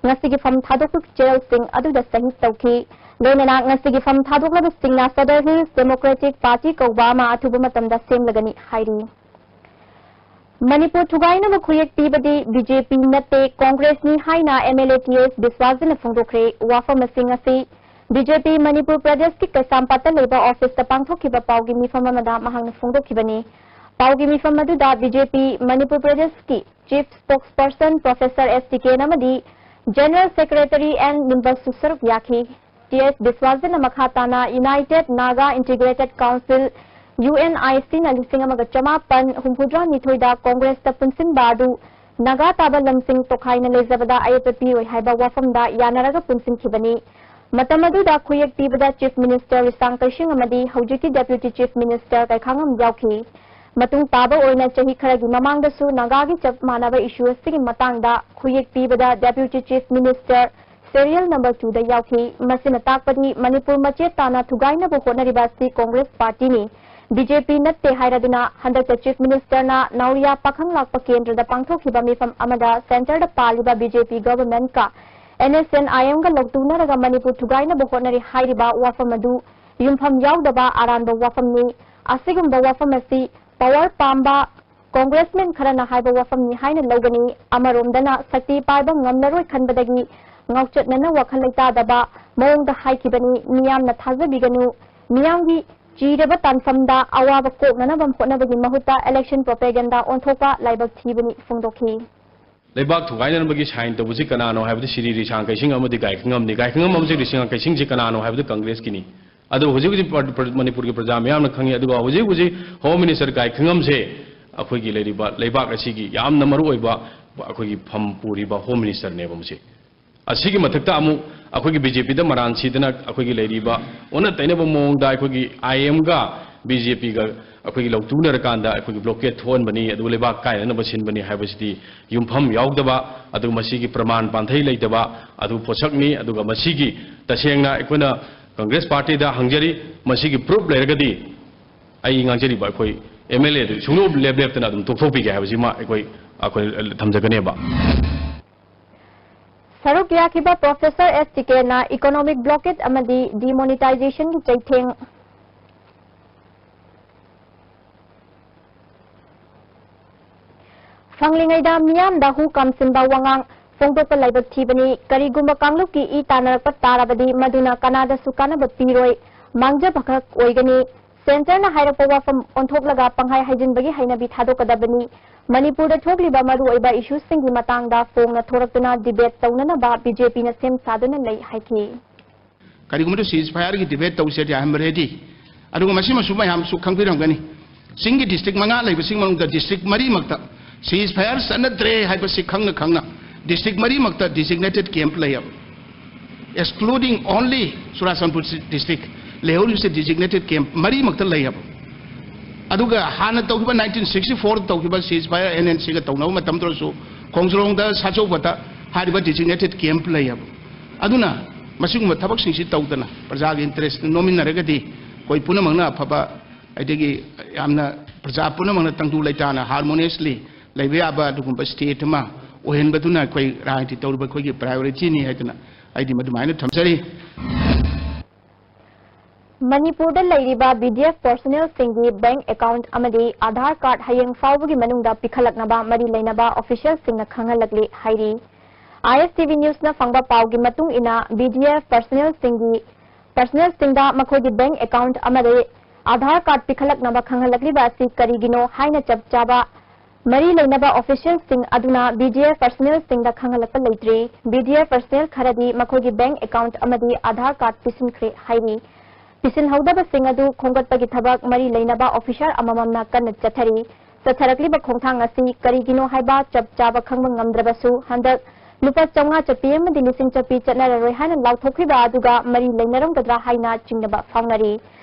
ꯉꯁꯤꯒꯤ ꯐꯝ ꯊꯥꯗꯣꯛꯄ ꯆꯦꯔꯦꯜꯁꯤꯡ ꯑꯗꯨꯗ ꯁꯍꯤ ꯇꯧꯈꯤ꯫ ꯂꯣꯏꯅꯅ ꯉꯁꯤꯒꯤ ꯐꯝ ꯊꯥꯗꯣꯛꯂꯕꯁꯤꯡꯅ ꯁꯗꯔ ꯍꯤꯜꯁ ꯗꯦꯃꯣꯀ꯭ꯔꯦꯇꯤꯛ ꯄꯥꯔꯇꯤ ꯀꯧꯕ ꯑꯃ ꯑꯊꯨꯕ ꯃꯇꯝꯗ ꯁꯦꯝꯂꯒꯅꯤ ꯍꯥꯏꯔꯤ꯫ ꯃꯅꯤꯄꯨꯔ ꯊꯨꯒꯥꯏꯅꯕ ꯈꯨꯌꯦꯛ ꯄꯤꯕꯗꯤ ꯕꯤ ꯖꯦ ꯄꯤ ꯅꯠꯇꯦ, ꯀꯣꯡꯒ꯭ꯔꯦꯁꯅꯤ ꯍꯥꯏꯅ ꯑꯦꯝ ꯑꯦꯜ ꯑꯦ ꯇꯤ ꯑꯦꯁ ꯕꯤꯁ꯭ꯋꯥꯁꯖꯤꯅ ꯐꯣꯡꯗꯣꯛꯈ꯭ꯔꯦ꯫ ꯋꯥꯐꯝꯁꯤꯡ ꯑꯁꯤ ꯕꯤ ꯖꯦ ꯄꯤ ꯃꯅꯤꯄꯨꯔ ꯄ꯭ꯔꯗꯦꯁꯀꯤ ꯀꯩꯁꯥꯝꯄꯥꯠꯇ ꯂꯩꯕ ꯑꯣꯐꯤꯁꯇ ꯄꯥꯡꯊꯣꯛꯈꯤꯕ ꯄꯥꯎꯒꯤ ꯃꯤꯐꯝ ꯑꯃꯗ ꯃꯍꯥꯛꯅ ꯐꯣꯡꯗꯣꯛꯈꯤꯕꯅꯤ꯫ ꯄꯥꯎꯒꯤ ꯃꯤꯐꯝ ꯑꯗꯨꯗ ꯕꯤ ꯖꯦ ꯄꯤ ꯃꯅꯤꯄꯨꯔ ꯄ꯭ꯔꯗꯦꯁꯀꯤ ꯆꯤꯐ ꯁ꯭ꯄꯣꯛꯁꯄꯔꯁꯟ ꯄ꯭ꯔꯣꯐꯦꯁꯔ ꯑꯦꯁ ꯇꯤ ꯀꯦꯟ ꯑꯃꯗꯤ ꯖꯦꯅꯔꯦꯜ ꯁꯦꯀ꯭ꯔꯦꯇꯔꯤ ꯑꯦꯟ ꯅꯤꯝꯕꯜꯁꯨ ꯁꯔꯨꯛ ꯌꯥꯈꯤ꯫ ꯇꯤ ꯑꯦꯁ ꯕꯤꯁ꯭ꯋꯥꯁꯖꯤꯅ ꯃꯈꯥ ꯇꯥꯅ united Naga integrated council, U N I ꯁꯤꯅ ꯂꯤꯁꯤꯡ ꯑꯃꯒ ꯆꯃꯥꯄꯟ ꯍꯨꯝꯐꯨꯇꯔꯥ ꯅꯤꯊꯣꯏꯗ ꯀꯣꯡꯒ꯭ꯔꯦꯁꯇ ꯄꯨꯟꯁꯤꯟꯕ ꯑꯗꯨ ꯅꯥꯒꯥ ꯇꯥꯕ ꯂꯝꯁꯤꯡ ꯇꯣꯈꯥꯏꯅ ꯂꯩꯖꯕꯗ ꯑꯌꯦꯠꯄ ꯄꯤꯔꯣꯏ ꯍꯥꯏꯕ ꯋꯥꯐꯝꯗ ꯌꯥꯅꯔꯒ ꯄꯨꯟꯁꯤꯟꯈꯤꯕꯅꯤ꯫ ꯃꯇꯝ ꯑꯗꯨꯗ ꯈꯨꯌꯦꯛ ꯄꯤꯕꯗ ꯆꯤꯐ ꯃꯤꯅꯤꯁꯇꯔ ꯔꯤꯁꯥꯡ ꯀꯩꯁꯤꯡ ꯑꯃꯗꯤ ꯍꯧꯖꯤꯛꯀꯤ ꯗꯦꯄ꯭ꯌꯨꯇꯤ ꯆꯤꯐ ꯃꯤꯅꯤꯁꯇꯔ ꯀꯩꯈꯥꯉꯝ ꯌꯥꯎꯈꯤ꯫ ꯃꯇꯨꯡ ꯇꯥꯕ ꯑꯣꯏꯅ ꯆꯍꯤ ꯈꯔꯒꯤ ꯃꯃꯥꯡꯗꯁꯨ ꯅꯥꯒꯥꯒꯤ ꯆꯞ ꯃꯥꯟꯅꯕ ꯏꯁꯨ ꯑꯁꯤꯒꯤ ꯃꯇꯥꯡꯗ ꯈꯨꯌꯦꯛ ꯄꯤꯕꯗ ꯗꯦꯄ꯭ꯌꯨꯇꯤ ꯆꯤꯐ ꯃꯤꯅꯤꯁꯇꯔ ꯁꯦꯔꯤꯌꯦꯜ ꯅꯝꯕꯔ ꯇꯨꯗ ꯌꯥꯎꯈꯤ꯫ ꯃꯁꯤꯅ ꯇꯥꯛꯄꯗꯤ ꯃꯅꯤꯄꯨꯔ ꯃꯆꯦꯠ ꯇꯥꯅ ꯊꯨꯒꯥꯏꯅꯕ ꯍꯣꯠꯅꯔꯤꯕ ꯑꯁꯤ ꯀꯣꯡꯒ꯭ꯔꯦꯁ ꯄꯥꯔꯇꯤꯅꯤ, ꯕꯤ ꯖꯦ ꯄꯤ ꯅꯠꯇꯦ ꯍꯥꯏꯔꯗꯨꯅ ꯍꯟꯗꯛꯇ ꯆꯤꯐ ꯃꯤꯅꯤꯁꯇꯔꯅ ꯅꯥꯎꯔꯤꯌꯥ ꯄꯥꯈꯪ ꯂꯥꯛꯄ ꯀꯦꯟꯗ꯭ꯔꯗ ꯄꯥꯡꯊꯣꯛꯈꯤꯕ ꯃꯤꯐꯝ ꯑꯃꯗ ꯁꯦꯟꯇꯔꯗ ꯄꯥꯜꯂꯤꯕ ꯕꯤ ꯖꯦ ꯄꯤ ꯒꯚꯔꯟꯃꯦꯟꯠꯀ ꯑꯦꯟ ꯑꯦꯁ ꯑꯦꯟ ꯑꯥꯏ ꯑꯦꯝꯒ ꯂꯧꯇꯨꯅꯔꯒ ꯃꯅꯤꯄꯨꯔ ꯊꯨꯒꯥꯏꯅꯕ ꯍꯣꯠꯅꯔꯤ ꯍꯥꯏꯔꯤꯕ ꯋꯥꯐꯝ ꯑꯗꯨ ꯌꯨꯝꯐꯝ ꯌꯥꯎꯗꯕ ꯑꯔꯥꯟꯕ ꯋꯥꯐꯝꯅꯤ꯫ ꯑꯁꯤꯒꯨꯝꯕ ꯋꯥꯐꯝ ꯑꯁꯤ ꯄꯥꯋꯔ ꯄꯥꯝꯕ ꯀꯣꯡꯒ꯭ꯔꯦꯁꯃꯦꯟ ꯈꯔꯅ ꯍꯥꯏꯕ ꯋꯥꯐꯝꯅꯤ ꯍꯥꯏꯅ ꯂꯧꯒꯅꯤ꯫ ꯑꯃꯔꯣꯝꯗꯅ ꯁꯛꯇꯤ ꯄꯥꯏꯕ ꯉꯝꯂꯔꯣꯏ ꯈꯟꯕꯗꯒꯤ ꯉꯥꯎꯆꯠꯅꯅ ꯋꯥꯈꯜ ꯂꯩꯇꯥꯗꯕ ꯃꯑꯣꯡꯗ ꯍꯥꯏꯈꯤꯕꯅꯤ꯫ ꯃꯤꯌꯥꯝꯅ ꯊꯥꯖꯕꯤꯒꯅꯨ꯫ ꯃꯤꯌꯥꯝꯒꯤ ꯆꯤꯔꯕ ꯇꯥꯟꯐꯝꯗ ꯑꯋꯥꯕ ꯀꯣꯛꯅꯅꯕ ꯍꯣꯠꯅꯕꯒꯤ ꯃꯍꯨꯠꯇ election propaganda ꯑꯣꯟꯊꯣꯛꯄ ꯂꯥꯏꯕꯛ ꯊꯤꯕꯅꯤ ꯐꯣꯡꯗꯣꯛꯈꯤ꯫ ꯂꯩꯕꯥꯛ ꯊꯨꯒꯥꯏꯅꯅꯕꯒꯤ sign ꯇꯧꯕꯁꯤ ꯀꯅꯥꯅꯣ ꯍꯥꯏꯕꯗꯤ ꯁ꯭ꯔꯤ ꯔꯤꯁꯥꯡ ꯀꯩꯁꯤꯡ ꯑꯃꯗꯤ ꯒꯥꯏꯈꯪꯉꯝꯅꯤ꯫ ꯒꯥꯏꯈꯪꯉꯝ ꯑꯃꯁꯨꯡ ꯔꯤꯁꯥꯡ ꯀꯩꯁꯤꯡꯁꯤ ꯀꯅꯥꯅꯣ ꯍꯥꯏꯕꯗꯨ ꯀꯪꯒ꯭ꯔꯦꯁꯀꯤꯅꯤ꯫ ꯑꯗꯨ ꯍꯧꯖꯤꯛ ꯍꯧꯖꯤꯛ ꯄ꯭ꯔ-, ꯄ꯭ꯔ-, ꯃꯅꯤꯄꯨꯔꯒꯤ ꯄ꯭ꯔꯖꯥ ꯃꯤꯌꯥꯝꯅ ꯈꯪꯉꯤ꯫ ꯑꯗꯨꯒ ꯍꯧꯖꯤꯛ ꯍꯧꯖꯤꯛ Home Minister ꯒꯥꯏꯈꯪꯉꯝꯁꯦ ꯑꯩꯈꯣꯏꯒꯤ ꯂꯩꯔꯤꯕ ꯂꯩꯕꯥꯛ ꯑꯁꯤꯒꯤ ꯌꯥꯝꯅ ꯃꯔꯨꯑꯣꯏꯕ ꯑꯩꯈꯣꯏꯒꯤ ꯐꯝ ꯄꯨꯔꯤꯕ Home Ministerꯅꯦꯕ ꯃꯁꯤ꯫ ꯑꯁꯤꯒꯤ ꯃꯊꯛꯇ ꯑꯃꯨꯛ ꯑꯩꯈꯣꯏꯒꯤ ꯕꯤ ꯖꯦ ꯄꯤꯗ ꯃꯔꯥꯟ ꯁꯤꯗꯅ ꯑꯩꯈꯣꯏꯒꯤ ꯂꯩꯔꯤꯕ ꯑꯣꯟꯅ ꯇꯩꯅꯕ ꯃꯑꯣꯡꯗ ꯑꯩꯈꯣꯏꯒꯤ ꯑꯥꯏ ꯑꯦꯝꯒ ꯕꯤ ꯖꯦ ꯄꯤꯒ ꯑꯩꯈꯣꯏꯒꯤ ꯂꯧꯇꯨꯅꯔꯀꯥꯟꯗ ꯑꯩꯈꯣꯏꯒꯤ ꯕ꯭ꯂꯣꯀꯦꯠ ꯊꯣꯛꯍꯟꯕꯅꯤ, ꯑꯗꯨꯒ ꯂꯩꯕꯥꯛ ꯀꯥꯏꯅꯅꯕ ꯁꯤꯟꯕꯅꯤ ꯍꯥꯏꯕꯁꯤꯗꯤ ꯌꯨꯝꯐꯝ ꯌꯥꯎꯗꯕ, ꯑꯗꯨꯒ ꯃꯁꯤꯒꯤ ꯄ꯭ꯔꯃꯥꯟ ꯄꯥꯟꯊꯩ ꯂꯩꯇꯕ ꯑꯗꯨ ꯄꯣꯠꯁꯛꯅꯤ꯫ ꯑꯗꯨꯒ ꯃꯁꯤꯒꯤ ꯇꯁꯦꯡꯅ ꯑꯩꯈꯣꯏꯅ ꯀꯪꯒ꯭ꯔꯦꯁ ꯄꯥꯔꯇꯤꯗ ꯍꯪꯖꯔꯤ, ꯃꯁꯤꯒꯤ ꯄ꯭ꯔꯨꯐ ꯂꯩꯔꯒꯗꯤ ꯑꯩ ꯉꯥꯡꯖꯔꯤꯕ ꯑꯩꯈꯣꯏ ꯑꯦꯝ ꯑꯦꯜ ꯑꯦꯗꯨ ꯁꯨꯡꯂꯦꯞ ꯂꯦꯞꯇꯅ ꯑꯗꯨꯝ ꯇꯣꯛꯊꯣꯛꯄꯤꯒꯦ ꯍꯥꯏꯕꯁꯤꯃ ꯑꯩꯈꯣꯏ, ꯑꯩꯈꯣꯏ ꯊꯝꯖꯒꯅꯦꯕ꯫ ꯁꯔꯨꯛ ꯌꯥꯈꯤꯕ ꯄ꯭ꯔꯣꯐꯦꯁꯔ ꯑꯦꯁ ꯇꯤꯀꯦꯟꯅ ꯏꯀꯣꯅꯣꯃꯤꯛ ꯕ꯭ꯂꯣꯀꯦꯠ ꯑꯃꯗꯤ ꯗꯤꯃꯣꯅꯤꯇꯥꯏꯖꯦꯁꯟꯒꯤ ꯆꯩꯊꯦꯡ꯫ ꯐꯪꯂꯤꯉꯩꯗ ꯃꯤꯌꯥꯝꯗ ꯍꯨ ꯀꯥꯝꯁꯤꯟꯕ ꯋꯥꯉꯥꯡ ꯐꯣꯡꯗꯣꯛꯄ ꯂꯥꯏꯕꯛ ꯊꯤꯕꯅꯤ꯫ ꯀꯔꯤꯒꯨꯝꯕ ꯀꯥꯡꯂꯨꯞꯀꯤ ꯏ ꯇꯥꯟꯅꯔꯛꯄ ꯇꯥꯔꯕꯗꯤ ꯃꯗꯨꯅ ꯀꯅꯥꯗꯁꯨ ꯀꯥꯟꯅꯕ ꯄꯤꯔꯣꯏ꯫ ꯃꯥꯡꯖꯕ ꯈꯛ ꯑꯣꯏꯒꯅꯤ꯫ ꯁꯦꯟꯇꯔꯅ ꯍꯥꯏꯔꯛꯄ ꯋꯥꯐꯝ ꯑꯣꯟꯊꯣꯛꯂꯒ ꯄꯪꯍꯥꯏ ꯍꯥꯏꯖꯤꯟꯕꯒꯤ ꯍꯩꯅꯕꯤ ꯊꯥꯗꯣꯛꯀꯗꯕꯅꯤ꯫ ꯃꯅꯤꯄꯨꯔꯗ ꯊꯣꯛꯂꯤꯕ ꯃꯔꯨꯑꯣꯏꯕ ꯏꯁꯨꯁꯤꯡꯒꯤ ꯃꯇꯥꯡꯗ ꯐꯣꯡꯅ ꯊꯣꯔꯛꯇꯨꯅ ꯗꯤꯕꯦꯠ ꯇꯧꯅꯅꯕ ꯕꯤ ꯖꯦ ꯄꯤꯅ ꯁꯦꯝ ꯁꯥꯗꯨꯅ ꯂꯩ ꯍꯥꯏꯈꯤ꯫ ꯀꯔꯤꯒꯨꯝꯕꯗ ceasefire ꯒꯤ debate ꯇꯧꯁꯦꯗꯤ I am ready꯫ ꯑꯗꯨꯒ ꯃꯁꯤꯃꯁꯨ ꯃꯌꯥꯝꯁꯨ ꯈꯪꯕꯤꯔꯝꯒꯅꯤ, ꯆꯤꯡꯒꯤ district ꯃꯉꯥ ꯂꯩꯕꯁꯤꯡ ꯃꯅꯨꯡꯗ district ꯃꯔꯤꯃꯛꯇ ceasefire ꯆꯠꯅꯗ꯭ꯔꯦ ꯍꯥꯏꯕꯁꯤ ꯈꯪꯅ ꯈꯪꯅ district ꯃꯔꯤꯃꯛꯇ designated camp ꯂꯩꯌꯦꯕ꯫ Excluding only Churachandpur district, ꯂꯩꯍꯧꯔꯤꯕꯁꯤ designated camp ꯃꯔꯤꯃꯛꯇ ꯂꯩꯌꯦꯕ꯫ ꯑꯗꯨꯒ ꯍꯥꯟꯅ ꯇꯧꯈꯤꯕ nineteen sixty four ꯇꯧꯈꯤꯕ ceasefire N N C ꯒ ꯇꯧꯅꯕ ꯃꯇꯝꯗꯨꯗꯁꯨ ꯈꯣꯡꯖꯣꯝꯗ, ꯁꯥꯆꯧꯕꯗ ꯍꯥꯏꯔꯤꯕ designated camp ꯂꯩꯌꯦꯕ꯫ ꯑꯗꯨꯅ ꯃꯁꯤꯒꯨꯝꯕ ꯊꯕꯛꯁꯤꯡꯁꯤ ꯇꯧꯗꯅ ꯄ꯭ꯔꯖꯥꯒꯤ interest ꯅꯣꯝꯃꯤꯟꯅꯔꯒꯗꯤ ꯑꯩꯈꯣꯏ ꯄꯨꯝꯅꯃꯛꯅ ꯑꯐꯕ, ꯑꯗꯒꯤ ꯌꯥꯝꯅ ꯄ꯭ꯔꯖꯥ ꯄꯨꯝꯅꯃꯛꯅ ꯇꯪꯗꯨ ꯂꯩꯇꯥꯅ harmoniously ꯂꯩꯕ ꯌꯥꯕ ꯑꯗꯨꯒꯨꯝꯕ state ꯑꯃ ꯑꯣꯏꯍꯟꯕꯗꯨꯅ ꯑꯩꯈꯣꯏ ꯔꯥꯖꯅꯤꯇꯤ ꯇꯧꯔꯤꯕ ꯑꯩꯈꯣꯏꯒꯤ priority ꯅꯤ ꯍꯥꯏꯗꯅ ꯑꯩꯗꯤ ꯃꯗꯨꯃꯥꯏꯅ ꯊꯝꯖꯔꯤ꯫ ꯃꯅꯤꯄꯨꯔꯗ ꯂꯩꯔꯤꯕ B D F personnel ꯁꯤꯡꯒꯤ bank account ꯑꯃꯗꯤ Aadhaar card ꯍꯌꯦꯡ ꯐꯥꯎꯕꯒꯤ ꯃꯅꯨꯡꯗ ꯄꯤꯈꯠꯂꯛꯅꯕ ꯃꯔꯤ ꯂꯩꯅꯕ official ꯁꯤꯡꯅ ꯈꯪꯍꯜꯂꯛꯂꯤ ꯍꯥꯏꯔꯤ꯫ I S T V news ꯅ ꯐꯪꯕ ꯄꯥꯎꯒꯤ ꯃꯇꯨꯡ ꯏꯟꯅ, B D F personnel ꯁꯤꯡꯒꯤ personnel ꯁꯤꯡꯗ ꯃꯈꯣꯏꯒꯤ bank account ꯑꯃꯗꯤ Aadhaar card ꯄꯤꯈꯠꯂꯛꯅꯕ ꯈꯪꯍꯜꯂꯛꯂꯤꯕ ꯑꯁꯤ ꯀꯔꯤꯒꯤꯅꯣ ꯍꯥꯏꯅ ꯆꯞ ꯆꯥꯕ ꯃꯔꯤ ꯂꯩꯅꯕ official ꯁꯤꯡ ꯑꯗꯨꯅ B D F personnel ꯁꯤꯡꯗ ꯈꯪꯍꯜꯂꯛꯄ ꯂꯩꯇ꯭ꯔꯤ꯫ B D F personnel ꯈꯔꯗꯤ ꯃꯈꯣꯏꯒꯤ bank account ꯑꯃꯗꯤ Aadhaar card ꯄꯤꯁꯤꯟꯈ꯭ꯔꯦ ꯍꯥꯏꯔꯤ꯫ ꯄꯤꯁꯤꯟꯍꯧꯗꯕꯁꯤꯡ ꯑꯗꯨ ꯈꯣꯝꯒꯠꯄꯒꯤ ꯊꯕꯛ ꯃꯔꯤ ꯂꯩꯅꯕ officer ꯑꯃꯃꯝꯅ ꯀꯟꯅ ꯆꯠꯊꯔꯤ꯫ ꯆꯠꯊꯔꯛꯂꯤꯕ ꯈꯣꯡꯊꯥꯡ ꯑꯁꯤ ꯀꯔꯤꯒꯤꯅꯣ ꯍꯥꯏꯕ ꯆꯞ ꯆꯥꯕ ꯈꯪꯕ ꯉꯝꯗ꯭ꯔꯕꯁꯨ, ꯍꯟꯗꯛ ꯂꯨꯄꯥ ꯆꯥꯝꯃꯉꯥ ꯆꯠꯄꯤ ꯑꯃꯗꯤ ꯂꯤꯁꯤꯡ ꯆꯠꯄꯤ ꯆꯠꯅꯔꯔꯣꯏ ꯍꯥꯏꯅ ꯂꯥꯎꯊꯣꯛꯈꯤꯕ ꯑꯗꯨꯒ ꯃꯔꯤ ꯂꯩꯅꯔꯝꯒꯗ꯭ꯔꯥ ꯍꯥꯏꯅ ꯆꯤꯡꯅꯕ ꯐꯥꯎꯅꯔꯤ꯫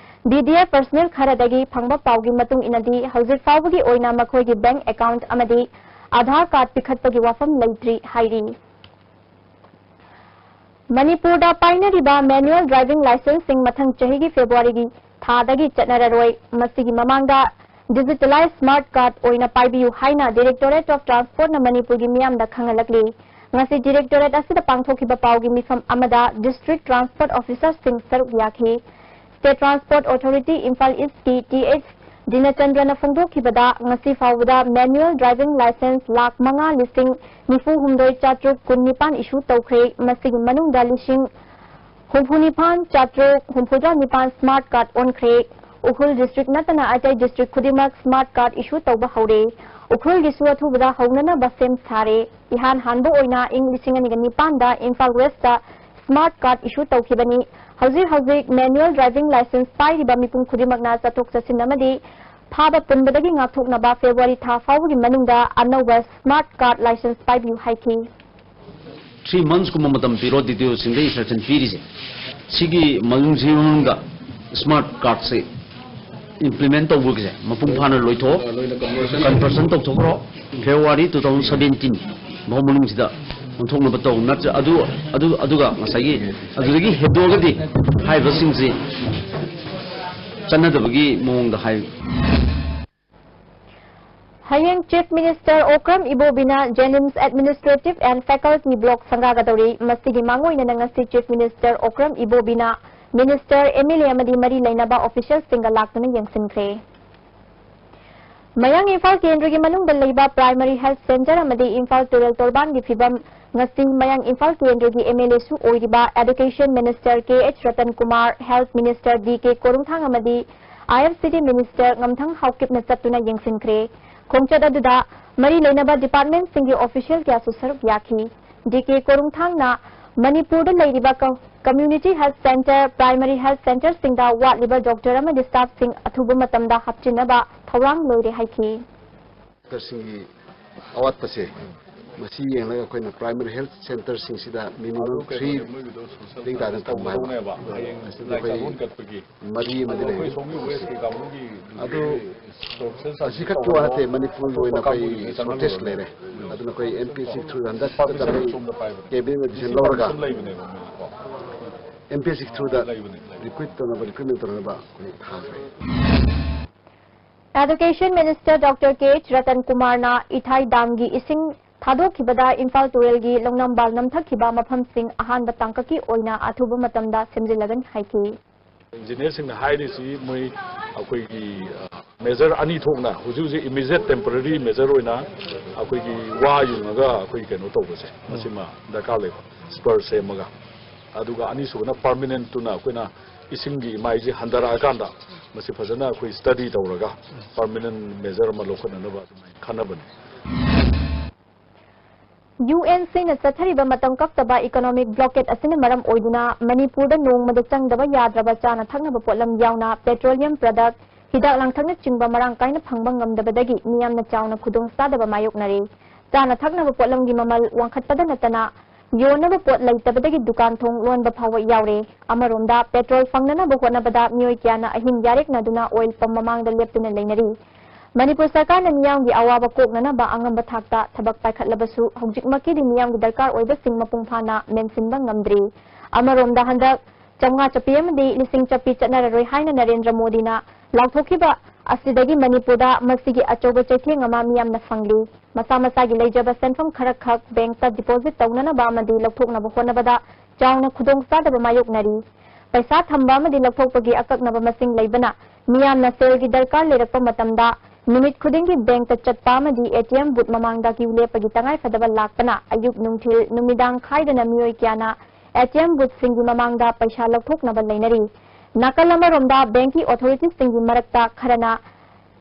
ꯗꯤ ꯗꯤ ꯑꯦꯐ ꯄꯔꯁꯅꯦꯜ ꯈꯔꯗꯒꯤ ꯐꯪꯕ ꯄꯥꯎꯒꯤ ꯃꯇꯨꯡ ꯏꯟꯅꯗꯤ, ꯍꯧꯖꯤꯛ ꯐꯥꯎꯕꯒꯤ ꯑꯣꯏꯅ ꯃꯈꯣꯏꯒꯤ ꯕꯦꯡꯛ ꯑꯦꯀꯥꯎꯟꯠ ꯑꯃꯗꯤ ꯑꯥꯙꯥꯔ ꯀꯥꯔꯗ ꯄꯤꯈꯠꯄꯒꯤ ꯋꯥꯐꯝ ꯂꯩꯇ꯭ꯔꯤ ꯍꯥꯏꯔꯤ꯫ ꯃꯅꯤꯄꯨꯔꯗ ꯄꯥꯏꯅꯔꯤꯕ ꯃꯦꯅꯨꯑꯦꯜ ꯗ꯭ꯔꯥꯏꯚꯤꯡ ꯂꯥꯏꯁꯦꯟꯁꯁꯤꯡ ꯃꯊꯪ ꯆꯍꯤꯒꯤ ꯐꯦꯕ꯭ꯔꯨꯋꯥꯔꯤꯒꯤ ꯊꯥꯗꯒꯤ ꯆꯠꯅꯔꯔꯣꯏ꯫ ꯃꯁꯤꯒꯤ ꯃꯃꯥꯡꯗ ꯗꯤꯖꯤꯇꯦꯂꯥꯏꯖ ꯁ꯭ꯃꯥꯔꯠ ꯀꯥꯔꯗ ꯑꯣꯏꯅ ꯄꯥꯏꯕꯤꯌꯨ ꯍꯥꯏꯅ ꯗꯥꯏꯔꯦꯛꯇꯣꯔꯦꯠ ꯑꯣꯐ ꯇ꯭ꯔꯥꯟꯁꯄꯣꯔꯠꯅ ꯃꯅꯤꯄꯨꯔꯒꯤ ꯃꯤꯌꯥꯝꯗ ꯈꯪꯍꯜꯂꯛꯂꯤ꯫ ꯉꯁꯤ ꯗꯥꯏꯔꯦꯛꯇꯣꯔꯦꯠ ꯑꯁꯤꯗ ꯄꯥꯡꯊꯣꯛꯈꯤꯕ ꯄꯥꯎꯒꯤ ꯃꯤꯐꯝ ꯑꯃꯗ ꯗꯤꯁꯇ꯭ꯔꯤꯛ ꯇ꯭ꯔꯥꯟꯁꯄꯣꯔꯠ ꯑꯣꯐꯤꯁꯥꯔꯁꯤꯡ ꯁꯔꯨꯛ ꯌꯥꯈꯤ꯫ ꯁ꯭ꯇꯦꯠ ꯇ꯭ꯔꯥꯟꯁꯄꯣꯔꯠ ꯑꯣꯊꯣꯔꯤꯇꯤ ꯏꯝꯐꯥꯜ ꯏꯁ꯭ꯠꯀꯤ ꯇꯤ ꯑꯩꯆ ꯗꯤꯅꯆꯟꯗ꯭ꯔꯅ ꯐꯣꯡꯗꯣꯛꯈꯤꯕꯗ, ꯉꯁꯤ ꯐꯥꯎꯕꯗ ꯃꯦꯅꯨꯑꯦꯜ ꯗ꯭ꯔꯥꯏꯚꯤꯡ ꯂꯥꯏꯁꯦꯟꯁ ꯂꯥꯈ ꯃꯉꯥ ꯂꯤꯁꯤꯡ ꯅꯤꯐꯨ ꯍꯨꯝꯗꯣꯏ ꯆꯥꯇ꯭ꯔꯨꯛ ꯀꯨꯟꯅꯤꯄꯥꯟ ꯏꯁꯨ ꯇꯧꯈ꯭ꯔꯦ꯫ ꯃꯁꯤꯒꯤ ꯃꯅꯨꯡꯗ ꯂꯤꯁꯤꯡ ꯍꯨꯝꯐꯨ ꯅꯤꯄꯥꯟ ꯆꯥꯇ꯭ꯔꯨꯛ ꯍꯨꯝꯐꯨꯇꯔꯥ ꯅꯤꯄꯥꯟ ꯁ꯭ꯃꯥꯔꯠ ꯀꯥꯔꯗ ꯑꯣꯟꯈ꯭ꯔꯦ꯫ ꯎꯈ꯭ꯔꯨꯜ ꯗꯤꯁꯇ꯭ꯔꯤꯛ ꯅꯠꯇꯅ ꯑꯇꯩ ꯗꯤꯁꯇ꯭ꯔꯤꯛ ꯈꯨꯗꯤꯡꯃꯛ ꯁ꯭ꯃꯥꯔꯠ ꯀꯥꯔꯗ ꯏꯁꯨ ꯇꯧꯕ ꯍꯧꯔꯦ꯫ ꯎꯈ꯭ꯔꯨꯜꯒꯤꯁꯨ ꯑꯊꯨꯕꯗ ꯍꯧꯅꯅꯕ ꯁꯦꯝ ꯁꯥꯔꯦ꯫ ꯏꯍꯥꯟ ꯍꯥꯟꯕ ꯑꯣꯏꯅ ꯏꯪ ꯂꯤꯁꯤꯡ ꯑꯅꯤꯒ ꯅꯤꯄꯥꯟꯗ ꯏꯝꯐꯥꯜ ꯋꯦꯁꯇ ꯁ꯭ꯃꯥꯔꯠ ꯀꯥꯔꯗ ꯏꯁꯨ ꯇꯧꯈꯤꯕꯅꯤ꯫ ꯍꯧꯖꯤꯛ ꯍꯧꯖꯤꯛ ꯃꯦꯅꯨꯑꯦꯜ ꯗ꯭ꯔꯥꯏꯚꯤꯡ ꯂꯥꯏꯁꯦꯟꯁ ꯄꯥꯏꯔꯤꯕ ꯃꯤꯄꯨꯝ ꯈꯨꯗꯤꯡꯃꯛꯅ ꯆꯠꯊꯣꯛ ꯆꯠꯁꯤꯟ ꯑꯃꯗꯤ ꯐꯥꯕ ꯄꯨꯟꯕꯗꯒꯤ ꯉꯥꯛꯊꯣꯛꯅꯕ ꯐꯦꯕ꯭ꯔꯨꯋꯥꯔꯤ ꯊꯥ ꯐꯥꯎꯕꯒꯤ ꯃꯅꯨꯡꯗ ꯑꯅꯧꯕ ꯁ꯭ꯃꯥꯔꯠ ꯀꯥꯔꯗ ꯂꯥꯏꯁꯦꯟꯁ ꯄꯥꯏꯕꯤꯌꯨ ꯍꯥꯏꯈꯤ꯫ Three months ꯀꯨꯝꯕ ꯃꯇꯝ ꯄꯤꯔꯣ, ꯗꯤ ꯇꯤ ꯑꯣꯁꯤꯡꯗ instruction ꯄꯤꯔꯤꯁꯦ꯫ ꯁꯤꯒꯤ ꯃꯅꯨꯡꯁꯤ ꯃꯅꯨꯡꯗ ꯁ꯭ꯃꯥꯔꯠ ꯀꯥꯔꯗꯁꯦ implement ꯇꯧꯕꯒꯤꯁꯦ ꯃꯄꯨꯡ ꯐꯥꯅ ꯂꯣꯏꯊꯣꯛꯑꯣ, conversion ꯇꯧꯊꯣꯛꯈ꯭ꯔꯣ꯫ ꯐꯦꯕ꯭ꯔꯨꯋꯥꯔꯤ two thousand seventeen ꯐꯥꯎ ꯃꯅꯨꯡꯁꯤꯗ ꯑꯣꯟꯊꯣꯛꯅꯕ ꯇꯧ꯫ ꯅꯠꯇ꯭ꯔ-, ꯑꯗꯨ, ꯑꯗꯨ, ꯑꯗꯨꯒ ꯉꯁꯥꯏꯒꯤ ꯑꯗꯨꯗꯒꯤ ꯍꯦꯟꯗꯣꯛꯑꯒꯗꯤ ꯍꯥꯏꯔꯤꯕꯁꯤꯡꯁꯤ ꯆꯠꯅꯗꯕꯒꯤ ꯃꯑꯣꯡꯗ ꯍꯥꯏ꯫ ꯍꯌꯦꯡ Chief Minister Okram ꯏꯕꯣꯕꯤꯅ JNIMS Administrative and Faculty Block ꯁꯪꯒꯥꯒꯗꯧꯔꯤ꯫ ꯃꯁꯤꯒꯤ ꯃꯥꯡꯑꯣꯏꯅꯅ ꯉꯁꯤ Chief Minister Okram ꯏꯕꯣꯕꯤꯅ minister, M L A ꯑꯃꯗꯤ ꯃꯔꯤ ꯂꯩꯅꯕ officialꯁꯤꯡꯒ ꯂꯥꯛꯇꯨꯅ ꯌꯦꯡꯁꯤꯟꯈ꯭ꯔꯦ꯫ ꯃꯌꯥꯡ ꯏꯝꯐꯥꯜ ꯀꯦꯟꯗ꯭ꯔꯒꯤ ꯃꯅꯨꯡꯗ ꯂꯩꯕ primary health centre ꯑꯃꯗꯤ ꯏꯝꯐꯥꯜ ꯇꯨꯔꯦꯜ ꯇꯣꯔꯕꯥꯟꯒꯤ ꯐꯤꯚꯝ꯫ ꯉꯁꯤ ꯃꯌꯥꯡ ꯏꯝꯐꯥꯜ ꯀꯦꯟꯗ꯭ꯔꯒꯤ M L Aꯁꯨ ꯑꯣꯏꯔꯤꯕ Education Minister K H Ratan Kumar, Health Minister D K ꯀꯣꯔꯨꯡꯊꯥꯡ ꯑꯃꯗꯤ I F C D Minister ꯉꯝꯊꯪ ꯍꯥꯎꯀꯤꯞꯅ ꯆꯠꯇꯨꯅ ꯌꯦꯡꯁꯤꯟꯈ꯭ꯔꯦ꯫ ꯈꯣꯡꯆꯠ ꯑꯗꯨꯗ ꯃꯔꯤ ꯂꯩꯅꯕ departmentꯁꯤꯡꯒꯤ official ꯀꯌꯥꯁꯨ ꯁꯔꯨꯛ ꯌꯥꯈꯤ꯫ D K ꯀꯣꯔꯨꯡꯊꯥꯡꯅ ꯃꯅꯤꯄꯨꯔꯗ ꯂꯩꯔꯤꯕ ꯀ-, community health centre, primary health centreꯁꯤꯡꯗ ꯋꯥꯠꯂꯤꯕ doctor ꯑꯃꯗꯤ staffꯁꯤꯡ ꯑꯊꯨꯕ ꯃꯇꯝꯗ ꯍꯥꯞꯆꯤꯟꯅꯕ ꯊꯧꯔꯥꯡ ꯂꯣꯏꯔꯦ ꯍꯥꯏꯈꯤ꯫ ꯗꯣꯛꯇꯔꯁꯤꯡꯒꯤ ꯑꯋꯥꯠꯄꯁꯦ ꯃꯁꯤ ꯌꯦꯡꯂꯒ ꯑꯩꯈꯣꯏꯅ primary health centreꯁꯤꯡꯁꯤꯗ minimum three link ꯇꯥꯗꯅ ꯊꯝꯕ ꯍꯥꯏꯕ꯫ ꯃꯁꯤꯗ ꯑꯩꯈꯣꯏ ꯃꯔꯤ ꯑꯃꯗꯤ ꯂꯩꯔꯦ꯫ ꯑꯗꯨ ꯑꯁꯤ ꯈꯛꯀꯤ ꯋꯥ ꯅꯠꯇꯦ, ꯃꯅꯤꯄꯨꯔꯒꯤ ꯑꯣꯏꯅ ꯑꯩꯈꯣꯏ shortage ꯂꯩꯔꯦ꯫ ꯑꯗꯨꯅ ꯑꯩꯈꯣꯏ M P S C through ꯍꯟꯗꯛꯇ ꯑꯩꯈꯣꯏ cabinet decision ꯂꯧꯔꯒ M P S C throughꯗ recruit ꯇꯧꯅꯕ, recruitment ꯇꯧꯅꯕ ꯑꯩꯈꯣꯏ ꯊꯥꯈ꯭ꯔꯦ꯫ Education Minister Doctor K H Ratan Kumarꯅ ꯏꯊꯥꯏ ꯗꯥꯝꯒꯤ ꯏꯁꯤꯡ ꯊꯥꯗꯣꯛꯈꯤꯕꯗ ꯏꯝꯐꯥꯜ ꯇꯨꯔꯦꯜꯒꯤ ꯂꯧꯅꯝꯕꯥꯜ ꯅꯝꯊꯈꯤꯕ ꯃꯐꯝꯁꯤꯡ ꯑꯍꯥꯟꯕ ꯇꯥꯡꯀꯛꯀꯤ ꯑꯣꯏꯅ ꯑꯊꯨꯕ ꯃꯇꯝꯗ ꯁꯦꯝꯖꯤꯜꯂꯒꯅꯤ ꯍꯥꯏꯈꯤ꯫ Engineerꯁꯤꯡꯅ ꯍꯥꯏꯔꯤꯁꯤ ꯃꯣꯏ ꯑꯩꯈꯣꯏꯒꯤ measure ꯑꯅꯤ ꯊꯣꯛꯅ ꯍꯧꯖꯤꯛ ꯍꯧꯖꯤꯛ immediate temporary measure ꯑꯣꯏꯅ ꯑꯩꯈꯣꯏꯒꯤ ꯋꯥ ꯌꯨꯡꯉꯒ ꯑꯩꯈꯣꯏ ꯀꯩꯅꯣ ꯇꯧꯕꯁꯦ ꯃꯁꯤꯃ ꯗꯔꯀꯥꯔ ꯂꯩꯕ, spur ꯁꯦꯝꯃꯒ꯫ ꯑꯗꯨꯒ ꯑꯅꯤꯁꯨꯕꯅ permanentꯇꯨꯅ ꯑꯩꯈꯣꯏꯅ ꯏꯁꯤꯡꯒꯤ ꯏꯃꯥꯏꯁꯦ ꯍꯟꯊꯔꯛꯑꯀꯥꯟꯗ ꯃꯁꯤ ꯐꯖꯅ ꯑꯩꯈꯣꯏ study ꯇꯧꯔꯒ permanent measure ꯑꯃ ꯂꯧꯈꯠꯅꯅꯕ ꯑꯗꯨꯃꯥꯏꯅ ꯈꯟꯅꯕꯅꯤ꯫ UNCꯅ ꯆꯠꯊꯔꯤꯕ ꯃꯇꯝ ꯀꯛꯇꯕ economic blockade ꯑꯁꯤꯅ ꯃꯔꯝ ꯑꯣꯏꯗꯨꯅ ꯃꯅꯤꯄꯨꯔꯗ ꯅꯣꯡꯃꯗ ꯆꯪꯗꯕ ꯌꯥꯗ꯭ꯔꯕ ꯆꯥꯅ ꯊꯛꯅꯕ ꯄꯣꯠꯂꯝ ꯌꯥꯎꯅ petroleum product, ꯍꯤꯗꯥꯛ ꯂꯥꯡꯊꯛꯅꯆꯤꯡꯕ ꯃꯔꯥꯡ ꯀꯥꯏꯅ ꯐꯪꯕ ꯉꯝꯗꯕꯗꯒꯤ ꯃꯤꯌꯥꯝꯅ ꯆꯥꯎꯅ ꯈꯨꯗꯣꯡꯆꯥꯗꯕ ꯃꯥꯌꯣꯛꯅꯔꯦ꯫ ꯆꯥꯅ ꯊꯛꯅꯕ ꯄꯣꯠꯂꯝꯒꯤ ꯃꯃꯜ ꯋꯥꯡꯈꯠꯄꯗ ꯅꯠꯇꯅ ꯌꯣꯟꯅꯕ ꯄꯣꯠ ꯂꯩꯇꯕꯗꯒꯤ ꯗꯨꯀꯥꯟ ꯊꯣꯡ ꯂꯣꯟꯕ ꯐꯥꯎꯕ ꯌꯥꯎꯔꯦ꯫ ꯑꯃꯔꯣꯝꯗ petrol ꯐꯪꯅꯅꯕ ꯍꯣꯠꯅꯕꯗ ꯃꯤꯑꯣꯏ ꯀꯌꯥꯅ ꯑꯍꯤꯡ ꯌꯥꯔꯦꯛꯅꯗꯨꯅ oil pump ꯃꯃꯥꯡꯗ ꯂꯦꯞꯇꯨꯅ ꯂꯩꯅꯔꯤ꯫ ꯃꯅꯤꯄꯨꯔ ꯁꯔꯀꯥꯔꯅ ꯃꯤꯌꯥꯝꯒꯤ ꯑꯋꯥꯕ ꯀꯣꯛꯅꯅꯕ ꯑꯉꯝꯕ ꯊꯥꯛꯇ ꯊꯕꯛ ꯄꯥꯏꯈꯠꯂꯕꯁꯨ ꯍꯧꯖꯤꯛꯃꯛꯀꯤꯗꯤ ꯃꯤꯌꯥꯝꯒꯤ ꯗꯔꯀꯥꯔ ꯑꯣꯏꯕꯁꯤꯡ ꯃꯄꯨꯡ ꯐꯥꯅ ꯃꯦꯟꯁꯤꯟꯕ ꯉꯝꯗ꯭ꯔꯤ꯫ ꯑꯃꯔꯣꯝꯗ ꯍꯟꯗꯛ ꯆꯥꯝꯃꯉꯥ ꯆꯞꯄꯤ ꯑꯃꯗꯤ ꯂꯤꯁꯤꯡ ꯆꯞꯄꯤ ꯆꯠꯅꯔꯔꯣꯏ ꯍꯥꯏꯅ ꯅꯔꯦꯟꯗ꯭ꯔ ꯃꯣꯗꯤꯅ ꯂꯥꯎꯊꯣꯛꯈꯤꯕ ꯑꯁꯤꯗꯒꯤ ꯃꯅꯤꯄꯨꯔꯗ ꯃꯁꯤꯒꯤ ꯑꯆꯧꯕ ꯆꯩꯊꯦꯡ ꯑꯃ ꯃꯤꯌꯥꯝꯅ ꯐꯪꯂꯤ꯫ ꯃꯁꯥ ꯃꯁꯥꯒꯤ ꯂꯩꯖꯕ ꯁꯦꯟꯐꯝ ꯈꯔꯈꯛ bankꯇ deposit ꯇꯧꯅꯅꯕ ꯑꯃꯗꯤ ꯂꯧꯊꯣꯛꯅꯕ ꯍꯣꯠꯅꯕꯗ ꯆꯥꯎꯅ ꯈꯨꯗꯣꯡꯆꯥꯗꯕ ꯃꯥꯌꯣꯛꯅꯔꯤ꯫ ꯄꯩꯁꯥ ꯊꯝꯕ ꯑꯃꯗꯤ ꯂꯧꯊꯣꯛꯄꯒꯤ ꯑꯀꯛꯅꯕ ꯃꯁꯤꯡ ꯂꯩꯕꯅ ꯃꯤꯌꯥꯝꯅ ꯁꯦꯜꯒꯤ ꯗꯔꯀꯥꯔ ꯂꯩꯔꯛꯄ ꯃꯇꯝꯗ ꯅꯨꯃꯤꯠ ꯈꯨꯗꯤꯡꯒꯤ bankꯇ ꯆꯠꯄ ꯑꯃꯗꯤ ATM booth ꯃꯃꯥꯡꯗ queue ꯂꯦꯞꯄꯒꯤ ꯇꯉꯥꯏꯐꯗꯕ ꯂꯥꯛꯄꯅ ꯑꯌꯨꯛ ꯅꯨꯡꯊꯤꯜ ꯅꯨꯃꯤꯗꯥꯡ ꯈꯥꯏꯗꯅ ꯃꯤꯑꯣꯏ ꯀꯌꯥꯅ ATM boothꯁꯤꯡꯒꯤ ꯃꯃꯥꯡꯗ ꯄꯩꯁꯥ ꯂꯧꯊꯣꯛꯅꯕ ꯂꯩꯅꯔꯤ꯫ ꯅꯥꯀꯜ ꯑꯃꯔꯣꯝꯗ bankꯀꯤ authorityꯁꯤꯡꯒꯤ ꯃꯔꯛꯇ ꯈꯔꯅ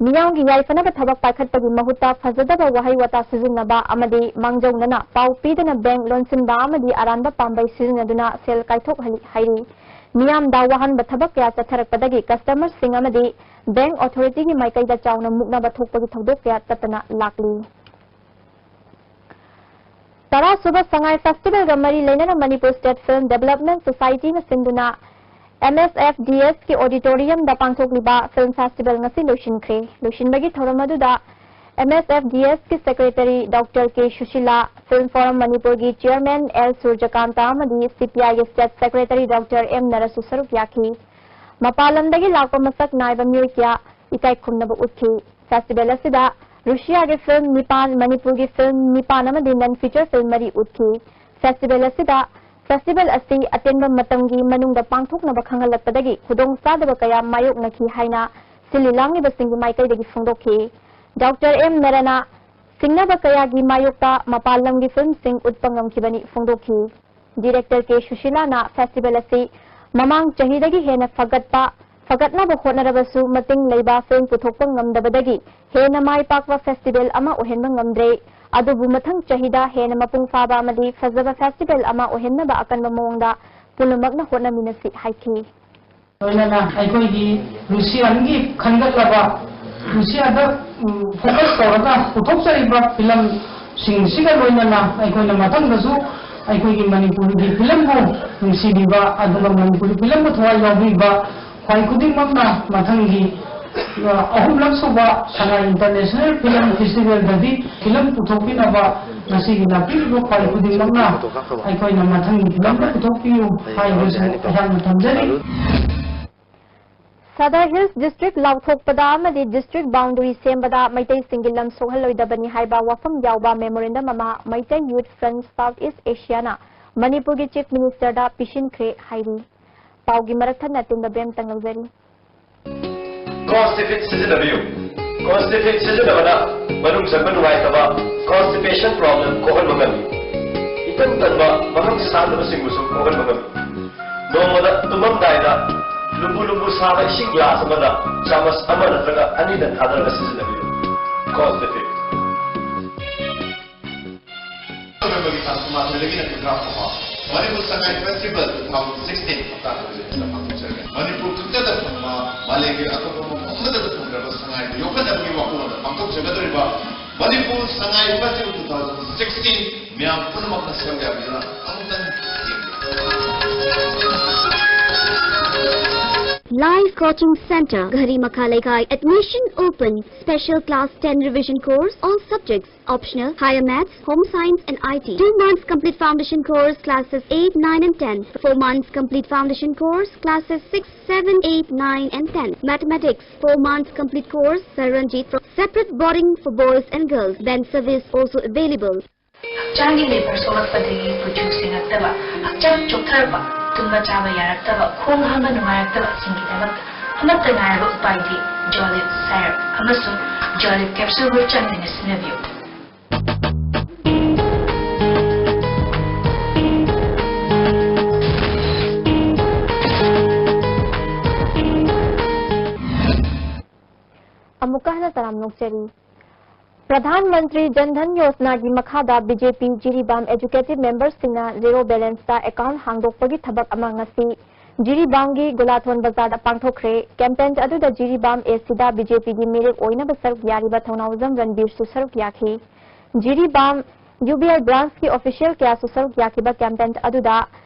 ꯃꯤꯌꯥꯝꯒꯤ ꯌꯥꯏꯐꯅꯕ ꯊꯕꯛ ꯄꯥꯏꯈꯠꯄꯒꯤ ꯃꯍꯨꯠꯇ ꯐꯖꯗꯕ ꯋꯥꯍꯩ ꯋꯥꯇꯥ ꯁꯤꯖꯤꯟꯅꯕ ꯑꯃꯗꯤ ꯃꯥꯡꯖꯧꯅꯅ ꯄꯥꯎ ꯄꯤꯗꯅ bank ꯂꯣꯟꯁꯤꯟꯕ ꯑꯃꯗꯤ ꯑꯔꯥꯟꯕ ꯄꯥꯝꯕꯩ ꯁꯤꯖꯤꯟꯅꯗꯨꯅ ꯁꯦꯜ ꯀꯥꯏꯊꯣꯛꯍꯜꯂꯤ ꯍꯥꯏꯔꯤ꯫ ꯃꯤꯌꯥꯝꯗ ꯋꯥꯍꯟꯕ ꯊꯕꯛ ꯀꯌꯥ ꯆꯠꯊꯔꯛꯄꯗꯒꯤ customerꯁꯤꯡ ꯑꯃꯗꯤ bank authorityꯒꯤ ꯃꯥꯏꯀꯩꯗ ꯆꯥꯎꯅ ꯃꯨꯛꯅꯕ ꯊꯣꯛꯄꯒꯤ ꯊꯧꯗꯣꯛ ꯀꯌꯥ ꯆꯠꯇꯅ ꯂꯥꯛꯂꯤ꯫ ꯇꯔꯥ ꯁꯨꯕ ꯁꯉꯥꯏ ꯐꯦꯁꯇꯤꯚꯦꯜꯒ ꯃꯔꯤ ꯂꯩꯅꯅ ꯃꯅꯤꯄꯨꯔ ꯁ꯭ꯇꯦꯠ ꯐꯤꯜꯝ ꯗꯦꯕꯂꯞꯃꯦꯟꯠ ꯁꯣꯁꯥꯏꯇꯤꯅ ꯁꯤꯟꯗꯨꯅ ꯑꯦꯝ ꯑꯦꯁ ꯑꯦꯐ ꯗꯤ ꯑꯦꯁꯀꯤ ꯑꯣꯗꯤꯇꯣꯔꯤꯌꯝꯗ ꯄꯥꯡꯊꯣꯛꯂꯤꯕ ꯐꯤꯜꯝ ꯐꯦꯁꯇꯤꯚꯦꯜ ꯉꯁꯤ ꯂꯣꯏꯁꯤꯟꯈ꯭ꯔꯦ꯫ ꯂꯣꯏꯁꯤꯟꯕꯒꯤ ꯊꯧꯔꯝ ꯑꯗꯨꯗ ꯑꯦꯝ ꯑꯦꯁ ꯑꯦꯐ ꯗꯤ ꯑꯦꯁꯀꯤ ꯁꯦꯀ꯭ꯔꯦꯇꯔꯤ ꯗꯣꯛꯇꯔ ꯀꯦ ꯁꯨꯁꯤꯂꯥ, ꯐꯤꯜꯝ ꯐꯣꯔꯝ ꯃꯅꯤꯄꯨꯔꯒꯤ ꯆꯤꯌꯔꯃꯦꯟ ꯑꯦꯜ ꯁꯨꯔꯖꯀꯥꯟꯇ ꯑꯃꯗꯤ ꯁꯤ ꯄꯤ ꯑꯥꯏꯒꯤ ꯁ꯭ꯇꯦꯠ ꯁꯦꯀ꯭ꯔꯦꯇꯔꯤ ꯗꯣꯛꯇꯔ ꯑꯦꯝ ꯅꯔꯁꯁꯨ ꯁꯔꯨꯛ ꯌꯥꯈꯤ꯫ ꯃꯄꯥꯟ ꯂꯝꯗꯒꯤ ꯂꯥꯛꯄ ꯃꯁꯛ ꯅꯥꯏꯕ ꯃꯤꯑꯣꯏ ꯀꯌꯥ ꯏꯀꯥꯏ ꯈꯨꯝꯅꯕ ꯎꯠꯈꯤ꯫ ꯐꯦꯁꯇꯤꯚꯦꯜ ꯑꯁꯤꯗ ꯔꯨꯁꯤꯌꯥꯒꯤ ꯐꯤꯜꯝ ꯅꯤꯄꯥꯟ, ꯃꯅꯤꯄꯨꯔꯒꯤ ꯐꯤꯜꯝ ꯅꯤꯄꯥꯟ ꯑꯃꯗꯤ ꯅꯟ ꯐꯤꯆꯔ ꯐꯤꯜꯝ ꯃꯔꯤ ꯎꯠꯈꯤ꯫ ꯐꯦꯁꯇꯤꯚꯦꯜ ꯑꯁꯤꯗ ꯐꯦꯁꯇꯤꯚꯦꯜ ꯑꯁꯤ ꯑꯇꯦꯟꯕ ꯃꯇꯝꯒꯤ ꯃꯅꯨꯡꯗ ꯄꯥꯡꯊꯣꯛꯅꯕ ꯈꯪꯍꯜꯂꯛꯄꯗꯒꯤ ꯈꯨꯗꯣꯡꯆꯥꯗꯕ ꯀꯌꯥ ꯃꯥꯌꯣꯛꯅꯈꯤ ꯍꯥꯏꯅ ꯁꯤꯜꯂꯤ ꯂꯥꯡꯂꯤꯕꯁꯤꯡꯒꯤ ꯃꯥꯏꯀꯩꯗꯒꯤ ꯐꯣꯡꯗꯣꯛꯈꯤ꯫ ꯗꯣꯛꯇꯔ ꯑꯦꯝ ꯅꯔꯅ ꯁꯤꯡꯅꯕ ꯀꯌꯥꯒꯤ ꯃꯥꯌꯣꯛꯇ ꯃꯄꯥꯟ ꯂꯝꯒꯤ ꯐꯤꯜꯝꯁꯤꯡ ꯎꯠꯄ ꯉꯝꯈꯤꯕꯅꯤ ꯐꯣꯡꯗꯣꯛꯈꯤ꯫ ꯗꯤꯔꯦꯛꯇꯔ ꯀꯦ ꯁꯨꯁꯤꯂꯥꯅ ꯐꯦꯁꯇꯤꯚꯦꯜ ꯑꯁꯤ ꯃꯃꯥꯡ ꯆꯍꯤꯗꯒꯤ ꯍꯦꯟꯅ ꯐꯒꯠꯄ, ꯐꯒꯠꯅꯕ ꯍꯣꯠꯅꯔꯕꯁꯨ ꯃꯇꯤꯡ ꯂꯩꯕ ꯐꯤꯜꯝ ꯄꯨꯊꯣꯛꯄ ꯉꯝꯗꯕꯗꯒꯤ ꯍꯦꯟꯅ ꯃꯥꯏ ꯄꯥꯛꯄ ꯐꯦꯁꯇꯤꯚꯦꯜ ꯑꯃ ꯑꯣꯏꯍꯟꯕ ꯉꯝꯗ꯭ꯔꯦ꯫ ꯑꯗꯨꯕꯨ ꯃꯊꯪ ꯆꯍꯤꯗ ꯍꯦꯟꯅ ꯃꯄꯨꯡ ꯐꯥꯕ ꯑꯃꯗꯤ ꯐꯖꯕ ꯐꯦꯁꯇꯤꯚꯦꯜ ꯑꯃ ꯑꯣꯏꯍꯟꯅꯕ ꯑꯀꯟꯕ ꯃꯑꯣꯡꯗ ꯄꯨꯝꯅꯃꯛꯅ ꯍꯣꯠꯅꯃꯤꯟꯅꯁꯤ ꯍꯥꯏꯈꯤ꯫ ꯂꯣꯏꯅꯅ ꯑꯩꯈꯣꯏꯒꯤ ꯔꯨꯁꯤꯌꯥꯟꯒꯤ ꯈꯟꯒꯠꯂꯕ, ꯔꯨꯁꯤꯌꯥꯗ, ꯎꯝ, ꯐꯣꯀꯁ ꯇꯧꯔꯒ ꯄꯨꯊꯣꯛꯆꯔꯤꯕ ꯐꯤꯂꯝꯁꯤꯡꯁꯤꯒ ꯂꯣꯏꯅꯅ ꯑꯩꯈꯣꯏꯅ ꯃꯊꯪꯗꯁꯨ ꯑꯩꯈꯣꯏꯒꯤ ꯃꯅꯤꯄꯨꯔꯒꯤ ꯐꯤꯂꯝꯕꯨ ꯅꯨꯡꯁꯤꯕꯤꯕ, ꯑꯗꯨꯒ ꯃꯅꯤꯄꯨꯔꯤ ꯐꯤꯂꯝꯕꯨ ꯊꯋꯥꯏ ꯌꯥꯎꯕꯤꯕ ꯈ꯭ꯋꯥꯏ ꯈꯨꯗꯤꯡꯃꯛꯅ ꯃꯊꯪꯒꯤ, ꯑ, ꯑꯍꯨꯝꯂꯛ ꯁꯨꯕ ꯁꯉꯥꯏ ꯏꯟꯇꯔꯅꯦꯁꯅꯦꯜ ꯐꯤꯂꯝ ꯐꯦꯁꯇꯤꯚꯦꯜꯗꯗꯤ ꯐꯤꯂꯝ ꯄꯨꯊꯣꯛꯄꯤꯅꯕ ꯉꯁꯤꯒꯤ ꯂꯥꯛꯄꯤꯔꯤꯕ ꯈ꯭ꯋꯥꯏ ꯈꯨꯗꯤꯡꯃꯛꯅ ꯑꯩꯈꯣꯏꯅ ꯃꯊꯪꯒꯤ ꯐꯤꯂꯝꯗ ꯄꯨꯊꯣꯛꯄꯤꯌꯨ ꯍꯥꯏꯕꯁꯨ ꯑꯩꯍꯥꯛꯅ ꯊꯝꯖꯔꯤ꯫ ꯁꯗꯔ ꯍꯤꯜꯁ ꯗꯤꯁꯇ꯭ꯔꯤꯛ ꯂꯥꯎꯊꯣꯛꯄꯗ ꯑꯃꯗꯤ ꯗꯤꯁꯇ꯭ꯔꯤꯛ ꯕꯥꯎꯟꯗꯔꯤ ꯁꯦꯝꯕꯗ ꯃꯩꯇꯩꯁꯤꯡꯒꯤ ꯂꯝ ꯁꯣꯛꯍꯜꯂꯣꯏꯗꯕꯅꯤ ꯍꯥꯏꯕ ꯋꯥꯐꯝ ꯌꯥꯎꯕ ꯃꯦꯃꯣꯔꯦꯟꯗꯝ ꯑꯃ ꯃꯩꯇꯩ ꯌꯨꯊ ꯐ꯭ꯔꯟꯠ ꯁꯥꯎꯊ ꯏꯁ ꯑꯦꯁꯤꯌꯥꯅ ꯃꯅꯤꯄꯨꯔꯒꯤ ꯆꯤꯐ ꯃꯤꯅꯤꯁꯇꯔꯗ ꯄꯤꯁꯤꯟꯈ꯭ꯔꯦ ꯍꯥꯏꯔꯤ꯫ ꯄꯥꯎꯒꯤ ꯃꯔꯛ ꯊꯠꯅ ꯇꯤꯟꯕ ꯕꯦꯝꯇꯪ ꯂꯧꯖꯔꯤ꯫ ꯀꯣꯟꯁꯇꯤꯐꯤꯠ ꯁꯤꯖꯤꯟꯅꯕꯤꯌꯨ꯫ ꯀꯣꯟꯁꯇꯤꯐꯤꯠ ꯁꯤꯖꯤꯟꯅꯕꯅ ꯃꯅꯨꯡ ꯆꯪꯕ ꯅꯨꯡꯉꯥꯏꯇꯕ, ꯀꯣꯟꯁꯇꯤꯄꯦꯁꯟ ꯄ꯭ꯔꯣꯕ꯭ꯂꯦꯝ ꯀꯣꯛꯍꯟꯕ ꯉꯝꯃꯤ꯫ ꯏꯇꯟ ꯇꯟꯕ, ꯃꯐꯝ ꯆꯥꯗꯕꯁꯤꯡꯕꯨꯁꯨ ꯀꯣꯛꯍꯟꯕ ꯉꯝꯃꯤ꯫ ꯅꯣꯡꯃꯗ ꯇꯨꯝꯃꯝꯗꯥꯏꯗ ꯂꯨꯝꯕꯨ ꯂꯨꯝꯕꯨ ꯁꯥꯕ ꯏꯁꯤꯡ ꯒ꯭ꯂꯥꯁ ꯑꯃꯗ ꯆꯥꯃꯁ ꯑꯃ ꯅꯠꯇ꯭ꯔꯒ ꯑꯅꯤꯗꯪ ꯊꯥꯗꯔꯒ ꯁꯤꯖꯤꯟꯅꯕꯤꯌꯨ꯫ ꯀꯣꯟꯁꯇꯤꯐꯤꯠ꯫ ꯅꯕꯦꯝꯕꯔꯒꯤ ꯇꯥꯡ ꯀꯨꯟꯃꯥꯊꯣꯏꯗꯒꯤꯅ ꯀꯨꯟꯊ꯭ꯔꯥ ꯐꯥꯎꯕ Manipur Sangai festival two thousand sixteen ꯍꯞꯇꯥ ꯈꯔꯒꯤ ꯑꯁꯤꯗ ꯄꯥꯡꯊꯣꯛꯆꯒꯅꯤ꯫ ꯃꯅꯤꯄꯨꯔ ꯈꯛꯇꯗ ꯐꯪꯕ, ꯃꯥꯂꯦꯝꯒꯤ ꯑꯇꯣꯞꯄ ꯃꯐꯝ ꯑꯃꯠꯇꯗ ꯐꯪꯗ꯭ꯔꯕ ꯁꯉꯥꯏꯕꯨ ꯌꯣꯛꯈꯠꯅꯕꯒꯤ ꯋꯥꯈꯜꯂꯣꯟꯗ ꯄꯥꯡꯊꯣꯛꯆꯒꯗꯧꯔꯤꯕ Manipur Sangai Festival two thousand sixteen ꯃꯌꯥꯝ ꯄꯨꯝꯅꯃꯛꯅ ꯁꯔꯨꯛ ꯌꯥꯕꯤꯗꯨꯅ ꯑꯃꯨꯛꯇꯪ ꯌꯦꯡꯕꯤꯌꯨ꯫ Live Coaching Center, Ghari Makha Leikai. Admission open. Special class ten revision course, all subjects, optional, higher maths, home science and I T. Two months complete foundation course, classes eight, nine and ten. Four months complete foundation course, classes six, seven, eight, nine and ten. Mathematics, four months complete course, Sir Ranjit, from separate boarding for boys and girls. Van service also available. ꯍꯛꯆꯥꯡꯒꯤ labour ꯁꯣꯛꯂꯛꯄꯗꯒꯤ ꯀꯨꯆꯨ ꯁꯦꯡꯉꯛꯇꯕ, ꯍꯛꯆꯥꯡ ꯆꯣꯛꯊꯔꯛꯄ, ꯇꯨꯝꯕ ꯆꯥꯕ ꯌꯥꯔꯛꯇꯕ, ꯈꯣꯡ ꯍꯥꯝꯕ ꯅꯨꯡꯉꯥꯏꯔꯛꯇꯕꯁꯤꯡꯒꯤꯗꯃꯛꯇ ꯑꯃꯠꯇ ꯉꯥꯏꯔꯕ ꯎꯄꯥꯏꯗꯤ ꯖꯣꯂꯤꯞ ꯁꯥꯏꯔꯞ ꯑꯃꯁꯨꯡ ꯖꯣꯂꯤꯞ ꯀꯦꯞꯁꯨꯜꯕꯨ ꯆꯥꯡ ꯅꯥꯏꯅ ꯁꯤꯖꯤꯟꯅꯕꯤꯌꯨ꯫ ꯑꯃꯨꯛꯀ ꯍꯟꯅ ꯇꯔꯥꯝꯅ ꯑꯣꯛꯆꯔꯤ꯫ ꯄ꯭ꯔꯙꯥꯟ ꯃꯟꯇ꯭ꯔꯤ ꯖꯟ ꯙꯟ ꯌꯣꯖꯅꯥꯒꯤ ꯃꯈꯥꯗ ꯕꯤ ꯖꯦ ꯄꯤ ꯖꯤꯔꯤꯕꯥꯝ ꯑꯦꯖꯨꯀꯦꯇꯤꯚ ꯃꯦꯝꯕꯔꯁꯤꯡꯅ ꯖꯤꯔꯣ ꯕꯦꯂꯦꯟꯁꯇ ꯑꯦꯀꯥꯎꯟ ꯍꯥꯡꯗꯣꯛꯄꯒꯤ ꯊꯕꯛ ꯑꯃ ꯉꯁꯤ ꯖꯤꯔꯤꯕꯥꯝꯒꯤ ꯒꯣꯂꯥꯊꯣꯟ ꯕꯖꯥꯔꯗ ꯄꯥꯡꯊꯣꯛꯈ꯭ꯔꯦ꯫ ꯀꯦꯝꯄꯦꯟ ꯑꯗꯨꯗ ꯖꯤꯔꯤꯕꯥꯝ ꯑꯦ ꯁꯤꯗ ꯕꯤ ꯖꯦ ꯄꯤꯒꯤ ꯃꯤꯔꯦꯞ ꯑꯣꯏꯅꯕ ꯁꯔꯨꯛ ꯌꯥꯔꯤꯕ ꯊꯧꯅꯥꯎꯖꯝ ꯔꯟꯕꯤꯔꯁꯨ ꯁꯔꯨꯛ ꯌꯥꯈꯤ꯫ ꯖꯤꯔꯤꯕꯥꯝ ꯌꯨ ꯕꯤ ꯑꯦꯜ ꯕ꯭ꯔꯥꯟꯁꯀꯤ ꯑꯣꯐꯤꯁꯤꯌꯦꯜ ꯀꯌꯥꯁꯨ ꯁꯔꯨꯛ ꯌꯥꯈꯤꯕ ꯀꯦꯝꯄꯦꯟ ꯑꯗꯨꯗ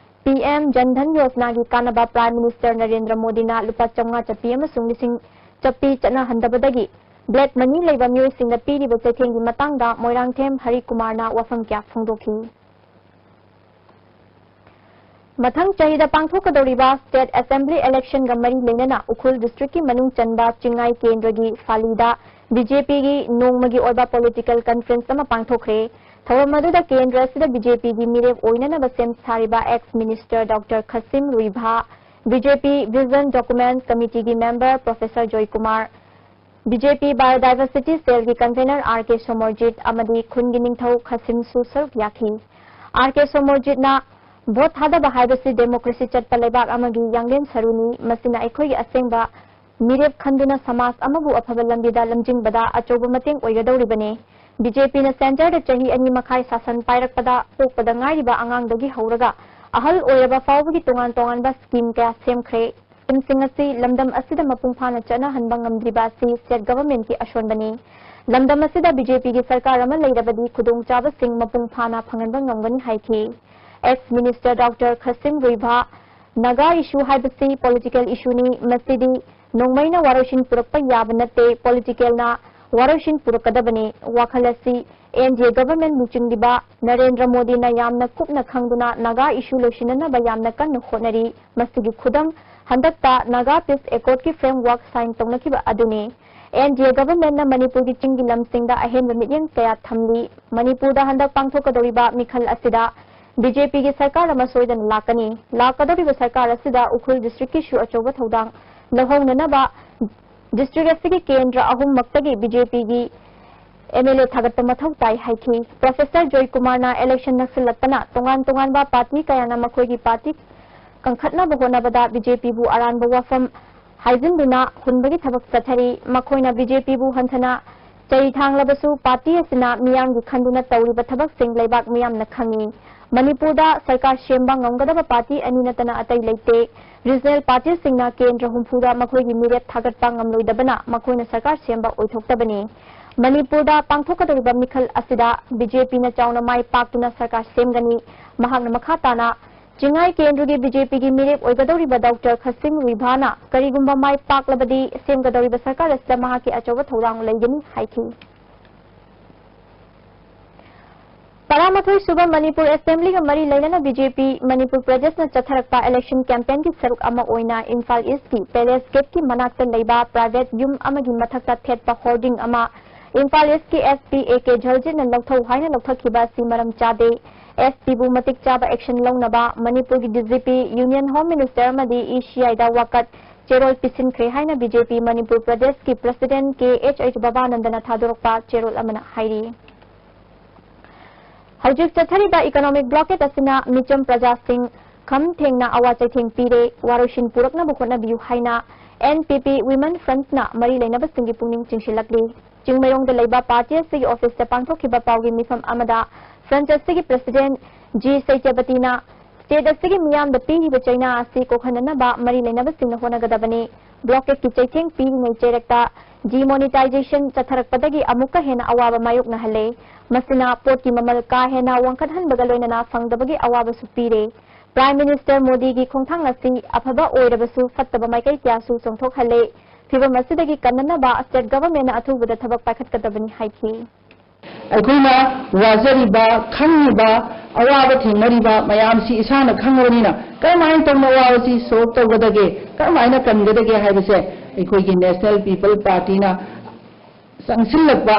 ꯄꯤ ꯑꯦꯝ ꯖꯟ ꯙꯟ ꯌꯣꯖꯅꯥꯒꯤ ꯀꯥꯟꯅꯕ ꯄ꯭ꯔꯥꯏꯝ ꯃꯤꯅꯤꯁꯇꯔ ꯅꯔꯦꯟꯗ꯭ꯔ ꯃꯣꯗꯤꯅ ꯂꯨꯄꯥ ꯆꯥꯝꯃꯉꯥ ꯆꯠꯄꯤ ꯑꯃꯁꯨꯡ ꯂꯤꯁꯤꯡ ꯆꯠꯄꯤ ꯆꯠꯅꯍꯟꯗꯕꯗꯒꯤ ꯕ꯭ꯂꯦꯛ ꯃꯅꯤ ꯂꯩꯕ ꯃꯤꯑꯣꯏꯁꯤꯡꯗ ꯄꯤꯔꯤꯕ ꯆꯩꯊꯦꯡꯒꯤ ꯃꯇꯥꯡꯗ ꯃꯣꯏꯔꯥꯡꯊꯦꯝ ꯍꯔꯤ ꯀꯨꯃꯥꯔꯅ ꯋꯥꯐꯝ ꯀꯌꯥ ꯐꯣꯡꯗꯣꯛꯈꯤ꯫ ꯃꯊꯪ ꯆꯍꯤꯗ ꯄꯥꯡꯊꯣꯛꯀꯗꯧꯔꯤꯕ ꯁ꯭ꯇꯦꯠ ꯑꯦꯁꯦꯝꯕ꯭ꯂꯤ ꯏꯂꯦꯛꯁꯟꯒ ꯃꯔꯤ ꯂꯩꯅꯅ ꯎꯈ꯭ꯔꯨꯜ ꯗꯤꯁꯇ꯭ꯔꯤꯛꯀꯤ ꯃꯅꯨꯡ ꯆꯟꯕ ꯆꯤꯡꯉꯥꯏ ꯀꯦꯟꯗ꯭ꯔꯒꯤ ꯐꯥꯂꯤꯗ ꯕꯤ ꯖꯦ ꯄꯤꯒꯤ ꯅꯣꯡꯃꯒꯤ ꯑꯣꯏꯕ ꯄꯣꯂꯤꯇꯤꯀꯦꯜ ꯀꯟꯐ꯭ꯔꯦꯟꯁ ꯑꯃ ꯄꯥꯡꯊꯣꯛꯈ꯭ꯔꯦ꯫ ꯊꯧꯔꯝ ꯑꯗꯨꯗ ꯀꯦꯟꯗ꯭ꯔ ꯑꯁꯤꯗ ꯕꯤ ꯖꯦ ꯄꯤꯒꯤ ꯃꯤꯔꯦꯞ ꯑꯣꯏꯅꯅꯕ ꯁꯦꯝ ꯁꯥꯔꯤꯕ ex minister doctor Khashim Ruivah, B J P vision document ꯀꯃꯤꯇꯤꯒꯤ member professor Joykumar, B J P biodiversity ꯁꯦꯜꯒꯤ ꯀꯟꯚꯦꯅꯔ ꯑꯥꯔ ꯀꯦ ꯁꯣꯃꯣꯔꯖꯤꯠ ꯑꯃꯗꯤ ꯈꯨꯟꯒꯤ ꯅꯤꯡꯊꯧ ꯈꯁꯤꯝꯁꯨ ꯁꯔꯨꯛ ꯌꯥꯈꯤ꯫ ꯑꯥꯔ ꯀꯦ ꯁꯣꯃꯣꯔꯖꯤꯠꯅ ꯚꯣꯠ ꯊꯥꯗꯕ ꯍꯥꯏꯕꯁꯤ ꯗꯦꯃꯣꯀ꯭ꯔꯦꯁꯤ ꯆꯠꯄ ꯂꯩꯕꯥꯛ ꯑꯃꯒꯤ ꯌꯥꯡꯂꯦꯟ ꯁꯔꯨꯅꯤ, ꯃꯁꯤꯅ ꯑꯩꯈꯣꯏꯒꯤ ꯑꯁꯦꯡꯕ ꯃꯤꯔꯦꯞ ꯈꯟꯗꯨꯅ ꯁꯃꯥꯖ ꯑꯃꯕꯨ ꯑꯐꯕ ꯂꯝꯕꯤꯗ ꯂꯝꯖꯤꯡꯕꯗ ꯑꯆꯧꯕ ꯃꯇꯦꯡ ꯑꯣꯏꯒꯗꯧꯔꯤꯕꯅꯤ꯫ ꯕꯤ ꯖꯦ ꯄꯤꯅ ꯁꯦꯟꯇꯔꯗ ꯆꯍꯤ ꯑꯅꯤ ꯃꯈꯥꯏ ꯁꯥꯁꯟ ꯄꯥꯏꯔꯛꯄꯗ ꯄꯣꯛꯄꯗ ꯉꯥꯏꯔꯤꯕ ꯑꯉꯥꯡꯗꯒꯤ ꯍꯧꯔꯒ ꯑꯍꯜ ꯑꯣꯏꯔꯕ ꯐꯥꯎꯕꯒꯤ ꯇꯣꯉꯥꯟ ꯇꯣꯉꯥꯟꯕ ꯁ꯭ꯀꯤꯝ ꯀꯌꯥ ꯁꯦꯝꯈ꯭ꯔꯦ꯫ ꯁ꯭ꯀꯤꯝꯁꯤꯡ ꯑꯁꯤ ꯂꯝꯗꯝ ꯑꯁꯤꯗ ꯃꯄꯨꯡ ꯐꯥꯅ ꯆꯠꯅꯍꯟꯕ ꯉꯝꯗ꯭ꯔꯤꯕ ꯑꯁꯤ ꯁ꯭ꯇꯦꯠ ꯒꯚꯔꯟꯃꯦꯟꯠꯀꯤ ꯑꯁꯣꯟꯕꯅꯤ꯫ ꯂꯝꯗꯝ ꯑꯁꯤꯗ ꯕꯤ ꯖꯦ ꯄꯤꯒꯤ ꯁꯔꯀꯥꯔ ꯑꯃ ꯂꯩꯔꯕꯗꯤ ꯈꯨꯗꯣꯡꯆꯥꯕꯁꯤꯡ ꯃꯄꯨꯡ ꯐꯥꯅ ꯐꯪꯍꯟꯕ ꯉꯝꯒꯅꯤ ꯍꯥꯏꯈꯤ꯫ Ex Minister Doctor ꯈꯁꯤꯝ ꯔꯨꯏꯚꯥ, Naga issue ꯍꯥꯏꯕꯁꯤ political issueꯅꯤ, ꯃꯁꯤꯗꯤ ꯅꯣꯡꯃꯩꯅ ꯋꯥꯔꯣꯏꯁꯤꯟ ꯄꯨꯔꯛꯄ ꯌꯥꯕ ꯅꯠꯇꯦ, politicalꯅ ꯋꯥꯔꯣꯏꯁꯤꯟ ꯄꯨꯔꯛꯀꯗꯕꯅꯤ꯫ ꯋꯥꯈꯜ ꯑꯁꯤ N D A government ꯂꯨꯆꯤꯡꯂꯤꯕ Narendra ꯃꯣꯗꯤꯅ ꯌꯥꯝꯅ ꯀꯨꯞꯅ ꯈꯪꯗꯨꯅ ꯅꯥꯒꯥ issue ꯂꯣꯏꯁꯤꯟꯅꯅꯕ ꯌꯥꯝꯅ ꯀꯟꯅ ꯍꯣꯠꯅꯔꯤ꯫ ꯃꯁꯤꯒꯤ ꯈꯨꯗꯝ ꯍꯟꯗꯛꯇ ꯅꯥꯒꯥ peace accordꯀꯤ framework sign ꯇꯧꯅꯈꯤꯕ ꯑꯗꯨꯅꯤ꯫ N D A governmentꯅ ꯃꯅꯤꯄꯨꯔꯒꯤ ꯆꯤꯡꯒꯤ ꯂꯝꯁꯤꯡꯗ ꯑꯍꯦꯟꯕ ꯃꯤꯠꯌꯦꯡ ꯀꯌꯥ ꯊꯝꯂꯤ꯫ ꯃꯅꯤꯄꯨꯔꯗ ꯍꯟꯗꯛ ꯄꯥꯡꯊꯣꯛꯀꯗꯧꯔꯤꯕ ꯃꯤꯈꯜ ꯑꯁꯤꯗ B J Pꯒꯤ ꯁꯔꯀꯥꯔ ꯑꯃ ꯁꯣꯏꯗꯅ ꯂꯥꯛꯀꯅꯤ꯫ ꯂꯥꯛꯀꯗꯧꯔꯤꯕ ꯁꯔꯀꯥꯔ ꯑꯁꯤꯗ ꯎꯈ꯭ꯔꯨꯜ districtꯀꯤꯁꯨ ꯑꯆꯧꯕ ꯊꯧꯗꯥꯡ ꯂꯧꯍꯧꯅꯅꯕ district ꯑꯁꯤꯒꯤ ꯀꯦꯟꯗ꯭ꯔ ꯑꯍꯨꯝꯃꯛꯇꯒꯤ B J Pꯒꯤ M L A ꯊꯥꯒꯠꯄ ꯃꯊꯧ ꯇꯥꯏ ꯍꯥꯏꯈꯤ꯫ Professor ꯖꯣꯏ ꯀꯨꯃꯥꯔꯅ election ꯅꯛꯁꯤꯜꯂꯛꯄꯅ ꯇꯣꯉꯥꯟ ꯇꯣꯉꯥꯟꯕ party ꯀꯌꯥꯅ ꯃꯈꯣꯏꯒꯤ party ꯀꯟꯈꯠꯅꯕ ꯍꯣꯠꯅꯕꯗ B J Pꯕꯨ ꯑꯔꯥꯟꯕ ꯋꯥꯐꯝ ꯍꯥꯏꯖꯤꯟꯗꯨꯅ ꯍꯨꯟꯕꯒꯤ ꯊꯕꯛ ꯆꯠꯊꯔꯤ꯫ ꯃꯈꯣꯏꯅ B J Pꯕꯨ ꯍꯟꯊꯅ ꯆꯩ ꯊꯥꯡꯂꯕꯁꯨ party ꯑꯁꯤꯅ ꯃꯤꯌꯥꯝꯒꯤ ꯈꯟꯗꯨꯅ ꯇꯧꯔꯤꯕ ꯊꯕꯛꯁꯤꯡ ꯂꯩꯕꯥꯛ ꯃꯤꯌꯥꯝꯅ ꯈꯪꯏ꯫ ꯃꯅꯤꯄꯨꯔꯗ ꯁꯔꯀꯥꯔ ꯁꯦꯝꯕ ꯉꯝꯒꯗꯕ party ꯑꯅꯤ ꯅꯠꯇꯅ ꯑꯇꯩ ꯂꯩꯇꯦ꯫ Regional partyꯁꯤꯡꯅ ꯀꯦꯟꯗ꯭ꯔ ꯍꯨꯝꯐꯨꯗ ꯃꯈꯣꯏꯒꯤ ꯃꯤꯔꯦꯞ ꯊꯥꯒꯠꯄ ꯉꯝꯂꯣꯏꯗꯕꯅ ꯃꯈꯣꯏꯅ ꯁꯔꯀꯥꯔ ꯁꯦꯝꯕ ꯑꯣꯏꯊꯣꯛꯇꯕꯅꯤ꯫ ꯃꯅꯤꯄꯨꯔꯗ ꯄꯥꯡꯊꯣꯛꯀꯗꯧꯔꯤꯕ ꯃꯤꯈꯜ ꯑꯁꯤꯗ B J Pꯅ ꯆꯥꯎꯅ ꯃꯥꯏ ꯄꯥꯛꯇꯨꯅ ꯁꯔꯀꯥꯔ ꯁꯦꯝꯒꯅꯤ꯫ ꯃꯍꯥꯛꯅ ꯃꯈꯥ ꯇꯥꯅ ꯆꯤꯡꯉꯥꯏ ꯀꯦꯟꯗ꯭ꯔꯒꯤ B J Pꯒꯤ ꯃꯤꯔꯦꯞ ꯑꯣꯏꯒꯗꯧꯔꯤꯕ Doctor ꯈꯁꯤꯝ ꯔꯨꯏꯚꯥꯅ ꯀꯔꯤꯒꯨꯝꯕ ꯃꯥꯏ ꯄꯥꯛꯂꯕꯗꯤ ꯁꯦꯝꯒꯗꯧꯔꯤꯕ ꯁꯔꯀꯥꯔ ꯑꯁꯤꯗ ꯃꯍꯥꯛꯀꯤ ꯑꯆꯧꯕ ꯊꯧꯗꯥꯡ ꯂꯩꯒꯅꯤ ꯍꯥꯏꯈꯤ꯫ ꯇꯔꯥꯃꯥꯊꯣꯏ ꯁꯨꯕ ꯃꯅꯤꯄꯨꯔ Assemblyꯒ ꯃꯔꯤ ꯂꯩꯅꯅ B J P Manipur ꯄ꯭ꯔꯗꯦꯁꯅ ꯆꯠꯊꯔꯛꯄ election campaignꯒꯤ ꯁꯔꯨꯛ ꯑꯃ ꯑꯣꯏꯅ ꯏꯝꯐꯥꯜ Eastꯀꯤ Palace Gateꯀꯤ ꯃꯅꯥꯛꯇ ꯂꯩꯕ private ꯌꯨꯝ ꯑꯃꯒꯤ ꯃꯊꯛꯇ ꯊꯦꯠꯄ hoarding ꯑꯃ Imphal Eastꯀꯤ S P A K ꯖꯜꯖꯤꯠꯅ ꯂꯧꯊꯧ ꯍꯥꯏꯅ ꯂꯧꯊꯈꯤꯕ ꯑꯁꯤ ꯃꯔꯝ ꯆꯥꯗꯦ꯫ S Pꯕꯨ ꯃꯇꯤꯛ ꯆꯥꯕ action ꯂꯧꯅꯕ ꯃꯅꯤꯄꯨꯔꯒꯤ D G P, Union Home Minister ꯑꯃꯗꯤ E C Iꯗ ꯋꯥꯀꯠ ꯆꯦꯔꯣꯜ ꯄꯤꯁꯤꯟꯈ꯭ꯔꯦ ꯍꯥꯏꯅ B J P ꯃꯅꯤꯄꯨꯔ ꯄ꯭ꯔꯗꯦꯁꯀꯤ President K H H ꯕꯕꯥꯅꯟꯗꯅ ꯊꯥꯗꯣꯔꯛꯄ ꯆꯦꯔꯣꯜ ꯑꯃꯅ ꯍꯥꯏꯔꯤ꯫ ꯍꯧꯖꯤꯛ ꯆꯠꯊꯔꯤꯕ economic blockade ꯑꯁꯤꯅ ꯃꯤꯆꯝ ꯄ꯭ꯔꯖꯥꯁꯤꯡ ꯈꯝ ꯊꯦꯡꯅ ꯑꯋꯥ ꯆꯩꯊꯦꯡ ꯄꯤꯔꯦ, ꯋꯥꯔꯣꯏꯁꯤꯟ ꯄꯨꯔꯛꯅꯕ ꯍꯣꯠꯅꯕꯤꯌꯨ ꯍꯥꯏꯅ N P P Women Frontꯅ ꯃꯔꯤ ꯂꯩꯅꯕꯁꯤꯡꯒꯤ ꯄꯨꯛꯅꯤꯡ ꯆꯤꯡꯁꯤꯜꯂꯛꯂꯤ꯫ ꯆꯤꯡꯃꯩꯔꯣꯡꯗ ꯂꯩꯕ party ꯑꯁꯤꯒꯤ officeꯇ ꯄꯥꯡꯊꯣꯛꯈꯤꯕ ꯄꯥꯎꯒꯤ ꯃꯤꯐꯝ ꯑꯃꯗ front ꯑꯁꯤꯒꯤ president G ꯁꯩꯇ꯭ꯌꯕꯇꯤꯅ state ꯑꯁꯤꯒꯤ ꯃꯤꯌꯥꯝꯗ ꯄꯤꯔꯤꯕ ꯆꯩꯅꯥ ꯑꯁꯤ ꯀꯣꯛꯍꯟꯅꯅꯕ ꯃꯔꯤ ꯂꯩꯅꯕꯁꯤꯡꯅ ꯍꯣꯠꯅꯒꯗꯕꯅꯤ꯫ Blockadeꯀꯤ ꯆꯩꯊꯦꯡ ꯄꯤꯔꯤꯉꯩ ꯆꯩꯔꯛꯇ Demonetization ꯆꯠꯊꯔꯛꯄꯗꯒꯤ ꯑꯃꯨꯛꯀ ꯍꯦꯟꯅ ꯑꯋꯥꯕ ꯃꯥꯌꯣꯛꯅꯍꯜꯂꯦ꯫ ꯃꯁꯤꯅ ꯄꯣꯠꯀꯤ ꯃꯃꯜ ꯀꯥ ꯍꯦꯟꯅ ꯋꯥꯡꯈꯠꯍꯟꯕꯒ ꯂꯣꯏꯅꯅ ꯐꯪꯗꯕꯒꯤ ꯑꯋꯥꯕꯁꯨ ꯄꯤꯔꯦ꯫ Prime Minister ꯃꯣꯗꯤꯒꯤ ꯈꯣꯡꯊꯥꯡ ꯑꯁꯤ ꯑꯐꯕ ꯑꯣꯏꯔꯕꯁꯨ ꯐꯠꯇꯕ ꯃꯥꯏꯀꯩ ꯀꯌꯥꯁꯨ ꯆꯣꯡꯊꯣꯛꯍꯜꯂꯦ꯫ ꯐꯤꯚꯝ ꯑꯁꯤꯗꯒꯤ ꯀꯟꯅꯅꯕ state governmentꯅ ꯑꯊꯨꯕꯗ ꯊꯕꯛ ꯄꯥꯏꯈꯠꯀꯗꯕꯅꯤ ꯍꯥꯏꯈꯤ꯫ ꯑꯩꯈꯣꯏꯅ ꯋꯥꯖꯔꯤꯕ, ꯈꯪꯉꯤꯕ, ꯑꯋꯥꯕ ꯊꯦꯡꯅꯔꯤꯕ ꯃꯌꯥꯝꯁꯤ ꯏꯁꯥꯅ ꯈꯪꯉꯕꯅꯤꯅ ꯀꯔꯝꯍꯥꯏꯅ ꯇꯧꯅ ꯑꯋꯥꯕꯁꯤ solve ꯇꯧꯒꯗꯒꯦ, ꯀꯔꯝꯍꯥꯏꯅ ꯀꯟꯒꯗꯒꯦ ꯍꯥꯏꯕꯁꯦ ꯑꯩꯈꯣꯏꯒꯤ National People Partyꯅ ꯆꯪꯁꯤꯜꯂꯛꯄ,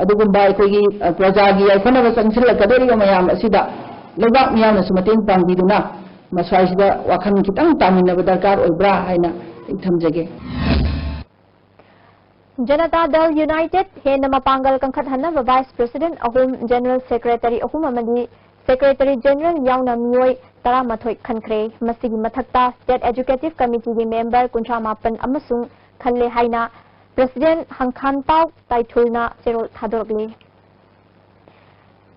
ꯑꯗꯨꯒꯨꯝꯕ ꯑꯩꯈꯣꯏꯒꯤ, ꯑ, ꯄ꯭ꯔꯖꯥꯒꯤ ꯌꯥꯏꯐꯅꯕ ꯆꯪꯁꯤꯜꯂꯛꯀꯗꯧꯔꯤꯕ ꯃꯌꯥꯝ ꯑꯁꯤꯗ ꯂꯩꯕꯥꯛ ꯃꯤꯌꯥꯝꯅꯁꯨ ꯃꯇꯦꯡ ꯄꯥꯡꯕꯤꯗꯨꯅ ꯃꯁ꯭ꯋꯥꯏꯁꯤꯗ ꯋꯥꯈꯜ ꯈꯤꯇꯪ ꯇꯥꯃꯤꯟꯅꯕ ꯗꯔꯀꯥꯔ ꯑꯣꯏꯕ꯭ꯔꯥ ꯍꯥꯏꯅ ꯑꯩ ꯊꯝꯖꯒꯦ꯫ ꯖꯅꯇꯥ ꯗꯜ ꯌꯨꯅꯥꯏꯇꯦꯗ ꯍꯦꯟꯅ ꯃꯄꯥꯡꯒꯜ ꯀꯟꯈꯠꯍꯟꯅꯕ Vice President ꯑꯍꯨꯝ, General Secretary ꯑꯍꯨꯝ ꯑꯃꯗꯤ Secretary General ꯌꯥꯎꯅ ꯃꯤꯑꯣꯏ ꯇꯔꯥꯃꯥꯊꯣꯏ ꯈꯟꯈ꯭ꯔꯦ꯫ ꯃꯁꯤꯒꯤ ꯃꯊꯛꯇ State Executive Committeeꯒꯤ member ꯀꯨꯟꯊ꯭ꯔꯥ ꯃꯥꯄꯟ ꯑꯃꯁꯨ ꯈꯜꯂꯦ ꯍꯥꯏꯅ President ꯍꯪꯈꯥꯟꯇꯥꯎ ꯇꯥꯏꯊꯨꯜꯅ ꯆꯦꯔꯣꯜ ꯊꯥꯗꯣꯔꯛꯂꯤ꯫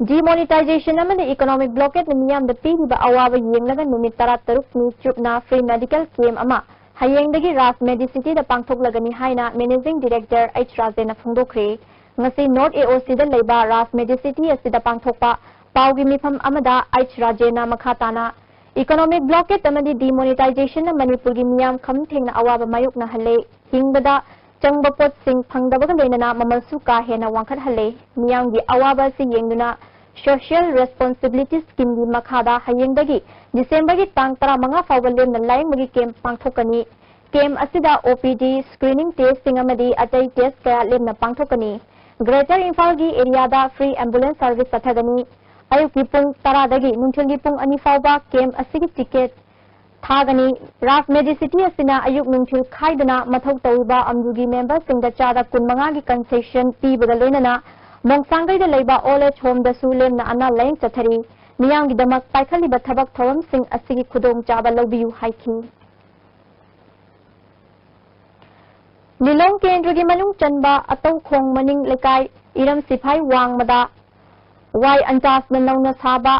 Demonetization ꯑꯃꯗꯤ economic blockadeꯅ ꯃꯤꯌꯥꯝꯗ ꯄꯤꯔꯤꯕ ꯑꯋꯥꯕ ꯌꯦꯡꯂꯒ ꯅꯨꯃꯤꯠ ꯇꯔꯥꯇꯔꯨꯛꯅꯤ ꯆꯨꯞꯅ free medical camp ꯑꯃ ꯍꯌꯦꯡꯗꯒꯤ Raj Medicityꯗ ꯄꯥꯡꯊꯣꯛꯂꯒꯅꯤ ꯍꯥꯏꯅ Managing Director H ꯔꯥꯖꯦꯟꯅ ꯐꯣꯡꯗꯣꯛꯈ꯭ꯔꯦ꯫ ꯉꯁꯤ North AOCꯗ ꯂꯩꯕ Raj Medicity ꯑꯁꯤꯗ ꯄꯥꯡꯊꯣꯛꯄ ꯄꯥꯎꯒꯤ ꯃꯤꯐꯝ ꯑꯃꯗ H ꯔꯥꯖꯦꯟꯅ ꯃꯈꯥ ꯇꯥꯅ, economic blockade ꯑꯃꯗꯤ demonetizationꯅ ꯃꯅꯤꯄꯨꯔꯒꯤ ꯃꯤꯌꯥꯝ ꯈꯝ ꯊꯦꯡꯅ ꯑꯋꯥꯕ ꯃꯥꯌꯣꯛꯅꯍꯜꯂꯦ꯫ ꯍꯤꯡꯕꯗ ꯆꯪꯕ ꯄꯣꯠꯁꯤꯡ ꯐꯪꯗꯕꯒ ꯂꯣꯏꯅꯅ ꯃꯃꯜꯁꯨ ꯀꯥ ꯍꯦꯟꯅ ꯋꯥꯡꯈꯠꯍꯜꯂꯦ꯫ ꯃꯤꯌꯥꯝꯒꯤ ꯑꯋꯥꯕ ꯑꯁꯤ ꯌꯦꯡꯗꯨꯅ Social Responsibility Schemeꯒꯤ ꯃꯈꯥꯗ ꯍꯌꯦꯡꯗꯒꯤ Decemberꯒꯤ ꯇꯥꯡ ꯇꯔꯥꯃꯉꯥ ꯐꯥꯎꯕ ꯂꯦꯝꯅ ꯂꯥꯌꯦꯡꯕꯒꯤ camp ꯄꯥꯡꯊꯣꯛꯀꯅꯤ꯫ Camp ꯑꯁꯤꯗ OPD, screening testꯁꯤꯡ ꯑꯃꯗꯤ ꯑꯇꯩ test ꯀꯌꯥ ꯂꯦꯝꯅ ꯄꯥꯡꯊꯣꯛꯀꯅꯤ꯫ Greater ꯏꯝꯐꯥꯜꯒꯤ areaꯗ free ambulance service ꯆꯠꯊꯒꯅꯤ꯫ ꯑꯌꯨꯛꯀꯤ ꯄꯨꯡ ꯇꯔꯥꯗꯒꯤ ꯅꯨꯡꯊꯤꯜꯒꯤ ꯄꯨꯡ ꯑꯅꯤ ꯐꯥꯎꯕ camp ꯑꯁꯤꯒꯤ ticket ꯊꯥꯒꯅꯤ꯫ Raj Medicity ꯑꯁꯤꯅ ꯑꯌꯨꯛ ꯅꯨꯡꯊꯤꯜ ꯈꯥꯏꯗꯅ ꯃꯊꯧ ꯇꯧꯔꯤꯕ ꯑꯝꯖꯨꯒꯤ memberꯁꯤꯡꯗ ꯆꯥꯗ ꯀꯨꯟꯃꯉꯥꯒꯤ concession ꯄꯤꯕꯒ ꯂꯣꯏꯅꯅ ꯃꯣꯡꯁꯥꯡꯒꯩꯗ ꯂꯩꯕ old age homeꯗꯁꯨ ꯂꯦꯝꯅ ꯑꯅꯥ ꯂꯥꯌꯦꯡ ꯆꯠꯊꯔꯤ꯫ ꯃꯤꯌꯥꯝꯒꯤꯗꯃꯛ ꯄꯥꯏꯈꯠꯂꯤꯕ ꯊꯕꯛ ꯊꯧꯔꯝꯁꯤꯡ ꯑꯁꯤꯒꯤ ꯈꯨꯗꯣꯡꯆꯥꯕ ꯂꯧꯕꯤꯌꯨ ꯍꯥꯏꯈꯤ꯫ ꯂꯤꯂꯣꯡ ꯀꯦꯟꯗ꯭ꯔꯒꯤ ꯃꯅꯨꯡ ꯆꯟꯕ ꯑꯇꯧꯈꯣꯡ ꯃꯅꯤꯡ ꯂꯩꯀꯥꯏ ꯏꯔꯝ ꯁꯤꯐꯥꯏ ꯋꯥꯡꯃꯗ ꯋꯥꯏ ꯑꯟꯆꯥꯁꯅ ꯅꯧꯅ ꯁꯥꯕ,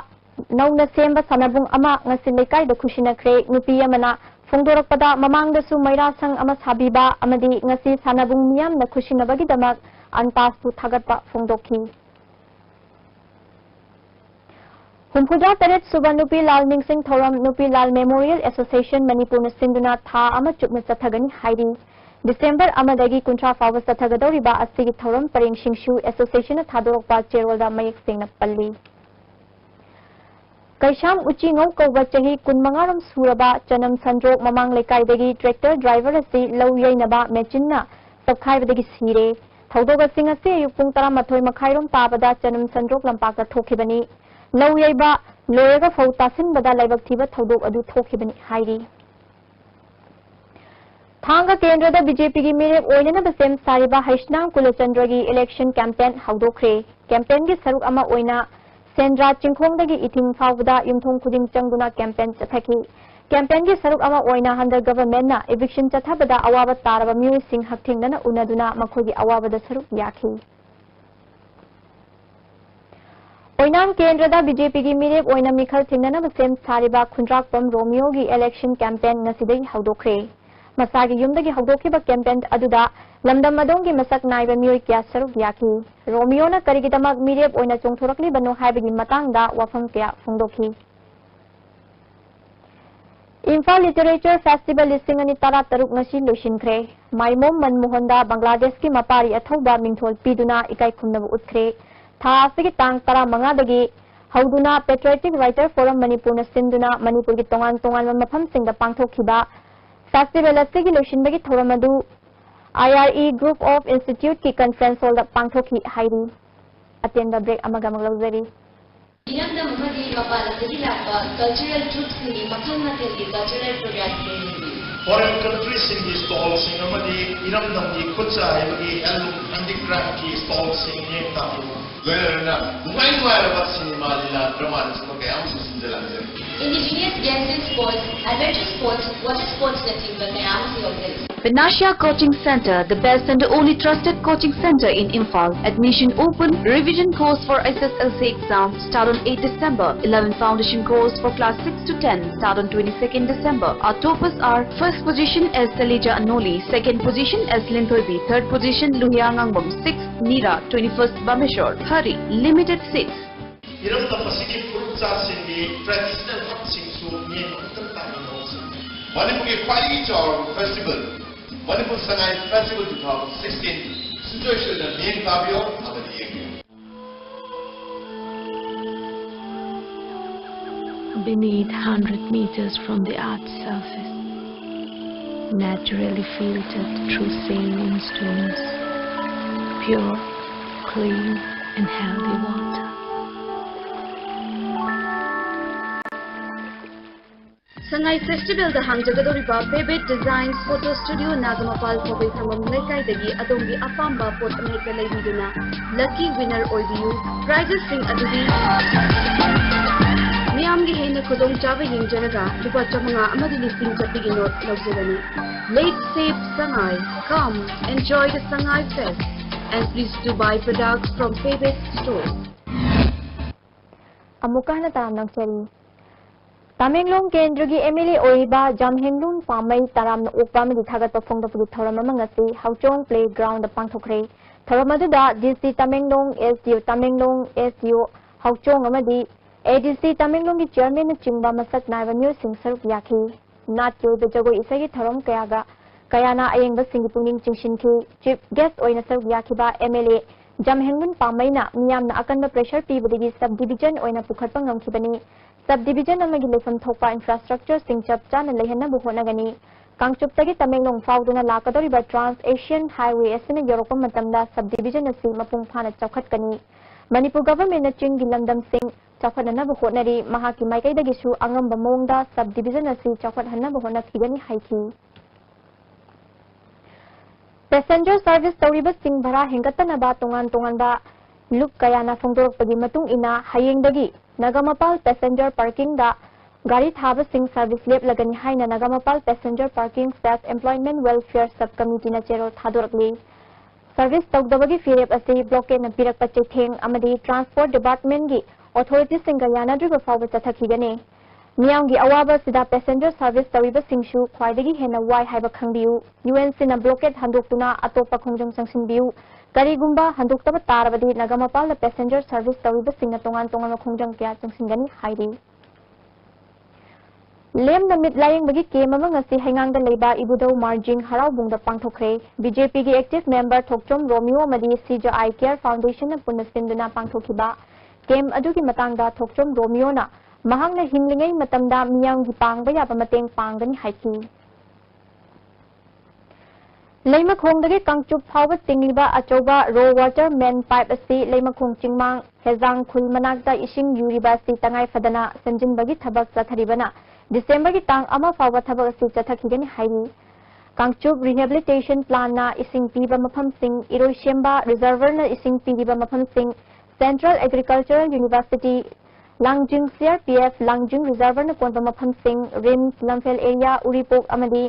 ꯅꯧꯅ ꯁꯦꯝꯕ ꯁꯥꯟꯅꯕꯨꯡ ꯑꯃ ꯉꯁꯤ ꯂꯩꯀꯥꯏꯗ ꯈꯨꯠꯁꯤꯟꯅꯈ꯭ꯔꯦ꯫ ꯅꯨꯄꯤ ꯑꯃꯅ ꯐꯣꯡꯗꯣꯔꯛꯄꯗ, ꯃꯃꯥꯡꯗꯁꯨ ꯃꯩꯔꯥ ꯁꯪ ꯑꯃ ꯁꯥꯕꯤꯕ ꯑꯃꯗꯤ ꯉꯁꯤ ꯁꯥꯟꯅꯕꯨꯡ ꯃꯤꯌꯥꯝꯅ ꯈꯨꯠꯁꯤꯟꯅꯕꯒꯤꯗꯃꯛ ꯑꯟꯇꯥꯁꯄꯨ ꯊꯥꯒꯠꯄ ꯐꯣꯡꯗꯣꯛꯈꯤ꯫ ꯍꯨꯝꯐꯨꯇꯔꯦꯠ ꯁꯨꯕ ꯅꯨꯄꯤ ꯂꯥꯜ ꯅꯤꯡꯁꯤꯡ ꯊꯧꯔꯝ ꯅꯨꯄꯤ ꯂꯥꯜ ꯃꯦꯃꯣꯔꯤꯌꯦꯜ ꯑꯦꯁꯣꯁꯤꯌꯦꯁꯟ ꯃꯅꯤꯄꯨꯔꯅ ꯁꯤꯟꯗꯨꯅ ꯊꯥ ꯑꯃ ꯆꯨꯞꯅ ꯆꯠꯊꯒꯅꯤ ꯍꯥꯏꯔꯤ꯫ ꯗꯤꯁꯦꯝꯕꯔ ꯑꯃꯗꯒꯤ ꯀꯨꯟꯊ꯭ꯔꯥ ꯐꯥꯎꯕ ꯆꯠꯊꯒꯗꯧꯔꯤꯕ ꯑꯁꯤꯒꯤ ꯊꯧꯔꯝ ꯄꯔꯦꯡꯁꯤꯡꯁꯨ ꯑꯦꯁꯣꯁꯤꯌꯦꯁꯟꯅ ꯊꯥꯗꯣꯔꯛꯄ ꯆꯦꯔꯣꯜꯗ ꯃꯌꯦꯛ ꯁꯦꯡꯅ ꯄꯜꯂꯤ꯫ ꯀꯩꯁꯥꯝ ꯎꯆꯤꯉꯧ ꯀꯧꯕ ꯆꯍꯤ ꯀꯨꯟꯃꯉꯥ ꯔꯣꯝ ꯁꯨꯔꯕ ꯆꯅꯝ ꯁꯟꯗ꯭ꯔꯣꯛ ꯃꯃꯥꯡ ꯂꯩꯀꯥꯏꯗꯒꯤ ꯇ꯭ꯔꯦꯛꯇꯔ ꯗ꯭ꯔꯥꯏꯚꯔ ꯑꯁꯤ ꯂꯧ ꯌꯩꯅꯕ ꯃꯦꯆꯤꯟꯅ ꯆꯞꯈꯥꯏꯕꯗꯒꯤ ꯁꯤꯔꯦ꯫ ꯊꯧꯗꯣꯛ ꯑꯁꯤ ꯉꯁꯤ ꯑꯌꯨꯛ ꯄꯨꯡ ꯇꯔꯥꯃꯥꯊꯣꯏ ꯃꯈꯥꯏ ꯔꯣꯝ ꯇꯥꯕꯗ ꯆꯅꯝ ꯁꯟꯗ꯭ꯔꯣꯛ ꯂꯝꯄꯥꯛꯇ ꯊꯣꯛꯈꯤꯕꯅꯤ꯫ ꯂꯧ ꯌꯩꯕ ꯂꯣꯏꯔꯒ ꯐꯧ ꯇꯥꯁꯤꯟꯕꯗ ꯂꯥꯏꯕꯛ ꯊꯤꯕ ꯊꯧꯗꯣꯛ ꯑꯗꯨ ꯊꯣꯛꯈꯤꯕꯅꯤ ꯍꯥꯏꯔꯤ꯫ ꯊꯥꯡꯒ ꯀꯦꯟꯗ꯭ꯔꯗ ꯕꯤ ꯖꯦ ꯄꯤꯒꯤ ꯃꯤꯔꯦꯞ ꯑꯣꯏꯅꯅꯕ ꯁꯦꯝ ꯁꯥꯔꯤꯕ ꯍꯩꯁꯅꯥꯝ ꯀꯨꯂꯆꯟꯗ꯭ꯔꯒꯤ ꯏꯂꯦꯛꯁꯟ ꯀꯦꯝꯄꯦꯟ ꯍꯧꯗꯣꯛꯈ꯭ꯔꯦ꯫ ꯀꯦꯝꯄꯦꯟꯒꯤ ꯁꯔꯨꯛ ꯑꯃ ꯑꯣꯏꯅ ꯁꯦꯟꯗ꯭ꯔꯥ ꯆꯤꯡꯈꯣꯡꯗꯒꯤ ꯏꯊꯤꯡ ꯐꯥꯎꯕꯗ ꯌꯨꯝꯊꯣꯡ ꯈꯨꯗꯤꯡ ꯆꯪꯗꯨꯅ ꯀꯦꯝꯄꯦꯟ ꯆꯠꯊꯈꯤ꯫ ꯀꯦꯝꯄꯦꯟꯒꯤ ꯁꯔꯨꯛ ꯑꯃ ꯑꯣꯏꯅ ꯍꯟꯗꯛ ꯒꯚꯔꯟꯃꯦꯟꯠꯅ ꯏꯚꯤꯛꯁꯟ ꯆꯠꯊꯕꯗ ꯑꯋꯥꯕ ꯇꯥꯔꯕ ꯃꯤꯑꯣꯏꯁꯤꯡ ꯍꯛꯊꯦꯡꯅꯅ ꯎꯅꯗꯨꯅ ꯃꯈꯣꯏꯒꯤ ꯑꯋꯥꯕꯗ ꯁꯔꯨꯛ ꯌꯥꯈꯤ꯫ ꯑꯣꯏꯅꯥꯝ ꯀꯦꯟꯗ꯭ꯔꯗ ꯕꯤ ꯖꯦ ꯄꯤꯒꯤ ꯃꯤꯔꯦꯞ ꯑꯣꯏꯅ ꯃꯤꯈꯜ ꯊꯦꯡꯅꯅꯕ ꯁꯦꯝ ꯁꯥꯔꯤꯕ ꯈꯨꯟꯗ꯭ꯔꯥꯛꯄꯝ ꯔꯣꯃꯤꯌꯣꯒꯤ ꯏꯂꯦꯛꯁꯟ ꯀꯦꯝꯄꯦꯟ ꯉꯁꯤꯗꯒꯤ ꯍꯧꯗꯣꯛꯈ꯭ꯔꯦ꯫ ꯃꯁꯥꯒꯤ ꯌꯨꯝꯗꯒꯤ ꯍꯧꯗꯣꯛꯈꯤꯕ ꯀꯦꯝꯄꯦꯟ ꯑꯗꯨꯗ ꯂꯝꯗꯝ ꯑꯗꯣꯝꯒꯤ ꯃꯁꯛ ꯅꯥꯏꯕ ꯃꯤꯑꯣꯏ ꯀꯌꯥ ꯁꯔꯨꯛ ꯌꯥꯈꯤ꯫ ꯔꯣꯃꯤꯌꯣꯅ ꯀꯔꯤꯒꯤꯗꯃꯛ ꯃꯤꯔꯦꯞ ꯑꯣꯏꯅ ꯆꯣꯡꯊꯣꯔꯛꯂꯤꯕꯅꯣ ꯍꯥꯏꯕꯒꯤ ꯃꯇꯥꯡꯗ ꯋꯥꯐꯝ ꯀꯌꯥ ꯐꯣꯡꯗꯣꯛꯈꯤ꯫ ꯏꯝꯐꯥꯜ ꯂꯤꯇꯔꯦꯆꯔ ꯐꯦꯁꯇꯤꯚꯦꯜ ꯂꯤꯁꯤꯡ ꯑꯅꯤ ꯇꯔꯥꯇꯔꯨꯛ ꯉꯁꯤ ꯂꯣꯏꯁꯤꯟꯈ꯭ꯔꯦ꯫ ꯃꯥꯏꯃꯣꯝ ꯃꯟꯃꯣꯍꯟꯗ ꯕꯪꯒ꯭ꯂꯥꯗꯦꯁꯀꯤ ꯃꯄꯥꯔꯤ ꯑꯊꯧꯕ ꯃꯤꯡꯊꯣꯜ ꯄꯤꯗꯨꯅ ꯏꯀꯥꯏ ꯈꯨꯝꯅꯕ ꯎꯠꯈ꯭ꯔꯦ꯫ ꯊꯥ ꯑꯁꯤꯒꯤ ꯇꯥꯡ ꯇꯔꯥꯃꯉꯥꯗꯒꯤ ꯍꯧꯗꯨꯅ Patriotic Writer Forum ꯃꯅꯤꯄꯨꯔꯅ ꯁꯤꯟꯗꯨꯅ ꯃꯅꯤꯄꯨꯔꯒꯤ ꯇꯣꯉꯥꯟ ꯇꯣꯉꯥꯟꯕ ꯃꯐꯝꯁꯤꯡꯗ ꯄꯥꯡꯊꯣꯛꯈꯤꯕ ꯐꯦꯁꯇꯤꯚꯦꯜ ꯑꯁꯤꯒꯤ ꯂꯣꯏꯁꯤꯟꯕꯒꯤ ꯊꯧꯔꯝ ꯑꯗꯨ I R E Group of Instituteꯀꯤ conference hallꯗ ꯄꯥꯡꯊꯣꯛꯈꯤ ꯍꯥꯏꯔꯤ꯫ ꯑꯇꯦꯟꯕ break ꯑꯃꯒ ꯑꯃꯨꯛ ꯂꯧꯖꯔꯤ꯫ ꯏꯔꯝꯗꯝ ꯑꯃꯗꯤ ꯃꯄꯥꯟ ꯂꯝꯗꯒꯤ ꯂꯥꯛꯄ cultural troupeꯁꯤꯡꯒꯤ ꯃꯈꯜ ꯃꯊꯦꯜꯒꯤ cultural programmeꯁꯤꯡ ꯌꯦꯡꯕꯤꯌꯨ꯫ Foreign countryꯁꯤꯡꯒꯤ stallꯁꯤꯡ ꯑꯃꯗꯤ ꯏꯔꯝꯗꯝꯒꯤ ꯈꯨꯠꯁꯥ ꯍꯩꯕꯒꯤ handloom handicraftꯀꯤ stallꯁꯤꯡ ꯃꯤꯠꯌꯦꯡ ꯇꯥꯕꯤꯌꯨ꯫ ꯂꯣꯏꯅꯅ ꯅꯨꯡꯉꯥꯏ ꯅꯨꯡꯉꯥꯏꯔꯕ ꯁꯤꯅꯦꯃꯥ, ꯂꯤꯂꯥ, dramaꯅꯆꯤꯡꯕ ꯀꯌꯥ ꯑꯃꯁꯨ ꯁꯤꯟꯖ ꯂꯥꯡꯖꯔꯤ꯫ Indigenous dancing sports, adventure sports, water sportsꯅꯆꯤꯡꯕ ꯀꯌꯥ ꯑꯃꯁꯨ ꯌꯥꯎꯖꯔꯤ꯫ Panacea Coaching Center, the best and only trusted coaching center in Imphal. Admission open. Revision course for S S L C exam start on eighth December. Eleven foundation course for class six to ten start on twenty-second December. Our toppers are first position as Saleja Anoli, second position as Linthoibi, third position Luhia Ngangbam, sixth Nira, twenty-first Bameshwar. Hurry, limited seats. ꯏꯔꯝꯗꯝ ꯑꯁꯤꯒꯤ ꯐꯨꯔꯨꯞ ꯆꯥꯁꯤꯡꯒꯤ traditional ꯍꯛꯁꯤꯡꯁꯨ ꯃꯤꯠꯌꯦꯡ ꯑꯃꯨꯛꯇꯪ ꯇꯥꯡꯅ ꯇꯧꯁꯤ꯫ ꯃꯅꯤꯄꯨꯔꯒꯤ ꯈ꯭ꯋꯥꯏꯗꯒꯤ ꯆꯥꯎꯔꯕ festival, Manipur Sangai Festival two thousand sixteen ꯁꯨꯡꯁꯣꯏ ꯁꯣꯏꯗꯅ ꯃꯤꯠꯌꯦꯡ ꯇꯥꯕꯤꯌꯣ ꯑꯃꯗꯤ ꯌꯦꯡꯕꯤꯌꯨ꯫ Beneath, hundred meters from the earth's surface, naturally filtered through saline stones, pure, clean and healthy water. Sangai Festivalꯗ ꯍꯥꯡꯖꯒꯗꯧꯔꯤꯕ Pebet Designs Photo Studio, Nagampal ꯈꯣꯕꯩ ꯁꯪꯕꯝ ꯂꯩꯀꯥꯏꯗꯒꯤ ꯑꯗꯣꯝꯒꯤ ꯑꯄꯥꯝꯕ ꯄꯣꯠ ꯑꯃꯍꯦꯛꯇ ꯂꯩꯕꯤꯗꯨꯅ lucky winner ꯑꯣꯏꯕꯤꯌꯨ꯫ Prizesꯁꯤꯡ ꯑꯗꯨꯗꯤ ꯃꯤꯌꯥꯝꯒꯤ ꯍꯦꯟꯅ ꯈꯨꯗꯣꯡꯆꯥꯕ ꯌꯦꯡꯖꯔꯒ ꯂꯨꯄꯥ ꯆꯥꯃꯉꯥ ꯑꯃꯗꯤ ꯂꯤꯁꯤꯡ ꯆꯠꯄꯤꯒꯤ ꯅꯣꯠ ꯂꯧꯖꯒꯅꯤ꯫ Let's save Sangai. Come, enjoy the Sangai Fest. And please do buy products from Pebet Store. ꯑꯃꯨꯛꯀ ꯍꯟꯅ ꯇꯔꯥꯝꯅ ꯑꯣꯛꯆꯔꯤ꯫ ꯇꯃꯦꯡꯂꯣꯡ ꯀꯦꯟꯗ꯭ꯔꯒꯤ M L A ꯑꯣꯏꯔꯤꯕ ꯖꯝꯍꯦꯡꯂꯨꯡ ꯄꯥꯝꯃꯩ ꯇꯔꯥꯝꯅ ꯑꯣꯛꯄ ꯑꯃꯗꯤ ꯊꯥꯒꯠꯄ ꯐꯣꯡꯗꯣꯛꯄꯒꯤ ꯊꯧꯔꯝ ꯑꯃ ꯉꯁꯤ ꯍꯥꯎꯆꯣꯡ playgroundꯗ ꯄꯥꯡꯊꯣꯛꯈ꯭ꯔꯦ꯫ ꯊꯧꯔꯝ ꯑꯗꯨꯗ D C Tamenglong, S D O Tamenglong, S D O ꯍꯥꯎꯆꯣꯡ ꯑꯃꯗꯤ A D C ꯇꯃꯦꯡꯂꯣꯡꯒꯤ chairmanꯅꯆꯤꯡꯕ ꯃꯁꯛ ꯅꯥꯏꯕ ꯃꯤꯑꯣꯏꯁꯤꯡ ꯁꯔꯨꯛ ꯌꯥꯈꯤ꯫ ꯅꯥꯠꯀꯤ ꯑꯣꯏꯕ ꯖꯒꯣꯏ ꯏꯁꯩꯒꯤ ꯊꯧꯔꯝ ꯀꯌꯥꯒ, ꯀꯌꯥꯅ ꯑꯌꯦꯡꯕꯁꯤꯡꯒꯤ ꯄꯨꯛꯅꯤꯡ ꯆꯤꯡꯁꯤꯟꯈꯤ꯫ Chief guest ꯑꯣꯏꯅ ꯁꯔꯨꯛ ꯌꯥꯈꯤꯕ M L A ꯖꯝꯍꯦꯡꯂꯨꯡ ꯄꯥꯝꯃꯩꯅ ꯃꯤꯌꯥꯝꯅ ꯑꯀꯟꯕ pressure ꯄꯤꯕꯗꯒꯤ sub division ꯑꯣꯏꯅ ꯄꯨꯈꯠꯄ ꯉꯝꯈꯤꯕꯅꯤ꯫ Sub division ꯑꯃꯒꯤ ꯂꯩꯐꯝ ꯊꯣꯛꯄ infrastructureꯁꯤꯡ ꯆꯞ ꯆꯥꯅ ꯂꯩꯍꯟꯅꯕ ꯍꯣꯠꯅꯒꯅꯤ꯫ ꯀꯥꯡꯆꯨꯞꯇꯒꯤ ꯇꯃꯦꯡꯂꯣꯡ ꯐꯥꯎꯗꯨꯅ ꯂꯥꯛꯀꯗꯧꯔꯤꯕ Trans Asian Highway ꯑꯁꯤꯅ ꯌꯧꯔꯛꯄ ꯃꯇꯝꯗ sub division ꯑꯁꯤ ꯃꯄꯨꯡ ꯐꯥꯅ ꯆꯥꯎꯈꯠꯀꯅꯤ꯫ ꯃꯅꯤꯄꯨꯔ governmentꯅ ꯆꯤꯡꯒꯤ ꯂꯝꯗꯝꯁꯤꯡ ꯆꯥꯎꯈꯠꯅꯅꯕ ꯍꯣꯠꯅꯔꯤ꯫ ꯃꯍꯥꯛꯀꯤ ꯃꯥꯏꯀꯩꯗꯒꯤꯁꯨ ꯑꯉꯝꯕ ꯃꯑꯣꯡꯗ sub division ꯑꯁꯤ ꯆꯥꯎꯈꯠꯍꯟꯅꯕ ꯍꯣꯠꯅꯈꯤꯒꯅꯤ ꯍꯥꯏꯈꯤ꯫ Passenger service ꯇꯧꯔꯤꯕꯁꯤꯡ ꯚꯔꯥ ꯍꯦꯟꯒꯠꯇꯅꯕ ꯇꯣꯉꯥꯟ ꯇꯣꯉꯥꯟꯕ ꯂꯨꯞ ꯀꯌꯥꯅ ꯐꯣꯡꯗꯣꯔꯛꯄꯒꯤ ꯃꯇꯨꯡ ꯏꯟꯅ ꯍꯌꯦꯡꯗꯒꯤ ꯅꯒꯥꯃꯄꯥꯜ passenger parkingꯗ ꯒꯥꯔꯤ ꯊꯥꯕꯁꯤꯡ ꯁꯔꯚꯤꯁ ꯂꯦꯞꯂꯒꯅꯤ ꯍꯥꯏꯅ Nagampal Passenger Parking Staff Employment Welfare Sub Committeeꯅ ꯆꯦꯔꯣꯜ ꯊꯥꯗꯣꯔꯛꯂꯤ꯫ ꯁꯔꯚꯤꯁ ꯇꯧꯗꯕꯒꯤ ꯐꯤꯔꯦꯞ ꯑꯁꯤ ꯕ꯭ꯂꯣꯀꯦꯠꯅ ꯄꯤꯔꯛꯄ ꯆꯩꯊꯦꯡ ꯑꯃꯗꯤ ꯇ꯭ꯔꯥꯟꯁꯄꯣꯔꯠ ꯗꯤꯄꯥꯔꯠꯃꯦꯟꯒꯤ ꯑꯣꯊꯣꯔꯤꯇꯤꯁꯤꯡꯒ ꯌꯥꯅꯗ꯭ꯔꯤꯕ ꯐꯥꯎꯕ ꯆꯠꯊꯈꯤꯒꯅꯤ꯫ ꯃꯤꯌꯥꯝꯒꯤ ꯑꯋꯥꯕ ꯑꯁꯤꯗ ꯄꯦꯁꯦꯟꯖꯔ ꯁꯔꯚꯤꯁ ꯇꯧꯔꯤꯕꯁꯤꯡꯁꯨ ꯈ꯭ꯋꯥꯏꯗꯒꯤ ꯍꯦꯟꯅ ꯋꯥꯏ ꯍꯥꯏꯕ ꯈꯪꯕꯤꯌꯨ꯫ UNCꯅ ꯕ꯭ꯂꯣꯀꯦꯠ ꯍꯟꯗꯣꯛꯇꯨꯅ ꯑꯇꯣꯞꯄ ꯈꯣꯡꯖꯪ ꯆꯪꯁꯤꯟꯕꯤꯌꯨ꯫ ꯀꯔꯤꯒꯨꯝꯕ ꯍꯟꯗꯣꯛꯇꯕ ꯇꯥꯔꯕꯗꯤ ꯅꯥꯒꯥꯃꯄꯥꯜꯗ ꯄꯦꯁꯦꯟꯖꯔ ꯁꯔꯚꯤꯁ ꯇꯧꯔꯤꯕꯁꯤꯡꯅ ꯇꯣꯉꯥꯟ ꯇꯣꯉꯥꯟꯕ ꯈꯣꯡꯖꯪ ꯀꯌꯥ ꯆꯪꯁꯤꯟꯒꯅꯤ ꯍꯥꯏꯔꯤ꯫ ꯂꯦꯝꯅ ꯃꯤꯠ ꯂꯥꯌꯦꯡꯕꯒꯤ ꯀꯦꯝ ꯑꯃ ꯉꯁꯤ ꯍꯩꯉꯥꯡꯗ ꯂꯩꯕ ꯏꯕꯨꯙꯧ ꯃꯥꯔꯖꯤꯡ ꯍꯔꯥꯎꯕꯨꯡꯗ ꯄꯥꯡꯊꯣꯛꯈ꯭ꯔꯦ꯫ BJPꯒꯤ active member ꯊꯣꯛꯆꯣꯝ ꯔꯣꯃꯤꯌꯣ ꯑꯃꯗꯤ CJI Care Foundationꯅ ꯄꯨꯟꯅ ꯁꯤꯟꯗꯨꯅ ꯄꯥꯡꯊꯣꯛꯈꯤꯕ ꯀꯦꯝ ꯑꯗꯨꯒꯤ ꯃꯇꯥꯡꯗ ꯊꯣꯛꯆꯣꯝ ꯔꯣꯃꯤꯌꯣꯅ ꯃꯍꯥꯛꯅ ꯍꯤꯡꯂꯤꯉꯩ ꯃꯇꯝꯗ ꯃꯤꯌꯥꯝꯒꯤ ꯄꯥꯡꯕ ꯌꯥꯕ ꯃꯇꯦꯡ ꯄꯥꯡꯒꯅꯤ ꯍꯥꯏꯈꯤ꯫ ꯂꯩꯃꯈꯣꯡꯗꯒꯤ ꯀꯥꯡꯆꯨꯞ ꯐꯥꯎꯕ ꯆꯤꯡꯂꯤꯕ ꯑꯆꯧꯕ ꯔꯣ ꯋꯥꯇꯔ ꯃꯦꯟ ꯄꯥꯏꯞ ꯑꯁꯤ ꯂꯩꯃꯈꯣꯡ ꯆꯤꯡꯃꯥꯡ ꯍꯦꯖꯥꯡ ꯈꯨꯜ ꯃꯅꯥꯛꯇ ꯏꯁꯤꯡ ꯌꯨꯔꯤꯕ ꯑꯁꯤ ꯇꯉꯥꯏ ꯐꯗꯅ ꯁꯦꯝꯖꯤꯟꯕꯒꯤ ꯊꯕꯛ ꯆꯠꯊꯔꯤꯕꯅ ꯗꯤꯁꯦꯝꯕꯔꯒꯤ ꯇꯥꯡ ꯑꯃ ꯐꯥꯎꯕ ꯊꯕꯛ ꯑꯁꯤ ꯆꯠꯊꯈꯤꯒꯅꯤ ꯍꯥꯏꯔꯤ꯫ ꯀꯥꯡꯆꯨꯞ Rehabilitation Planꯅ ꯏꯁꯤꯡ ꯄꯤꯕ ꯃꯐꯝꯁꯤꯡ, ꯏꯔꯣꯏꯁꯦꯝꯕ Reservoirꯅ ꯏꯁꯤꯡ ꯄꯤꯔꯤꯕ ꯃꯐꯝꯁꯤꯡ, Central Agricultural University, ꯂꯥꯡꯖꯤꯡ CRPF, ꯂꯥꯡꯖꯤꯡ Reservoirꯅ ꯀꯣꯟꯕ ꯃꯐꯝꯁꯤꯡ, RIMS, ꯂꯝꯐꯦꯜ area, ꯎꯔꯤꯄꯣꯛ ꯑꯃꯗꯤ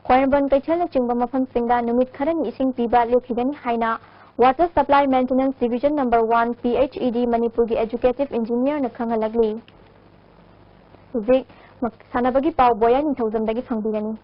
ꯈ꯭ꯋꯥꯏꯔꯝꯕꯟ ꯀꯩꯊꯦꯜꯅꯆꯤꯡꯕ ꯃꯐꯝꯁꯤꯡꯗ ꯅꯨꯃꯤꯠ ꯈꯔꯅꯤ ꯏꯁꯤꯡ ꯄꯤꯕ ꯂꯦꯞꯈꯤꯒꯅꯤ ꯍꯥꯏꯅ Water Supply Maintenance Division number one, PHED, ꯃꯅꯤꯄꯨꯔꯒꯤ executive engineerꯅ ꯈꯪꯍꯜꯂꯛꯂꯤ꯫ ꯍꯧꯖꯤꯛ ꯃꯛ-, ꯁꯥꯟꯅꯕꯒꯤ ꯄꯥꯎ ꯕꯣꯌꯥ ꯅꯤꯡꯊꯧꯖꯝꯗꯒꯤ ꯐꯪꯕꯤꯒꯅꯤ꯫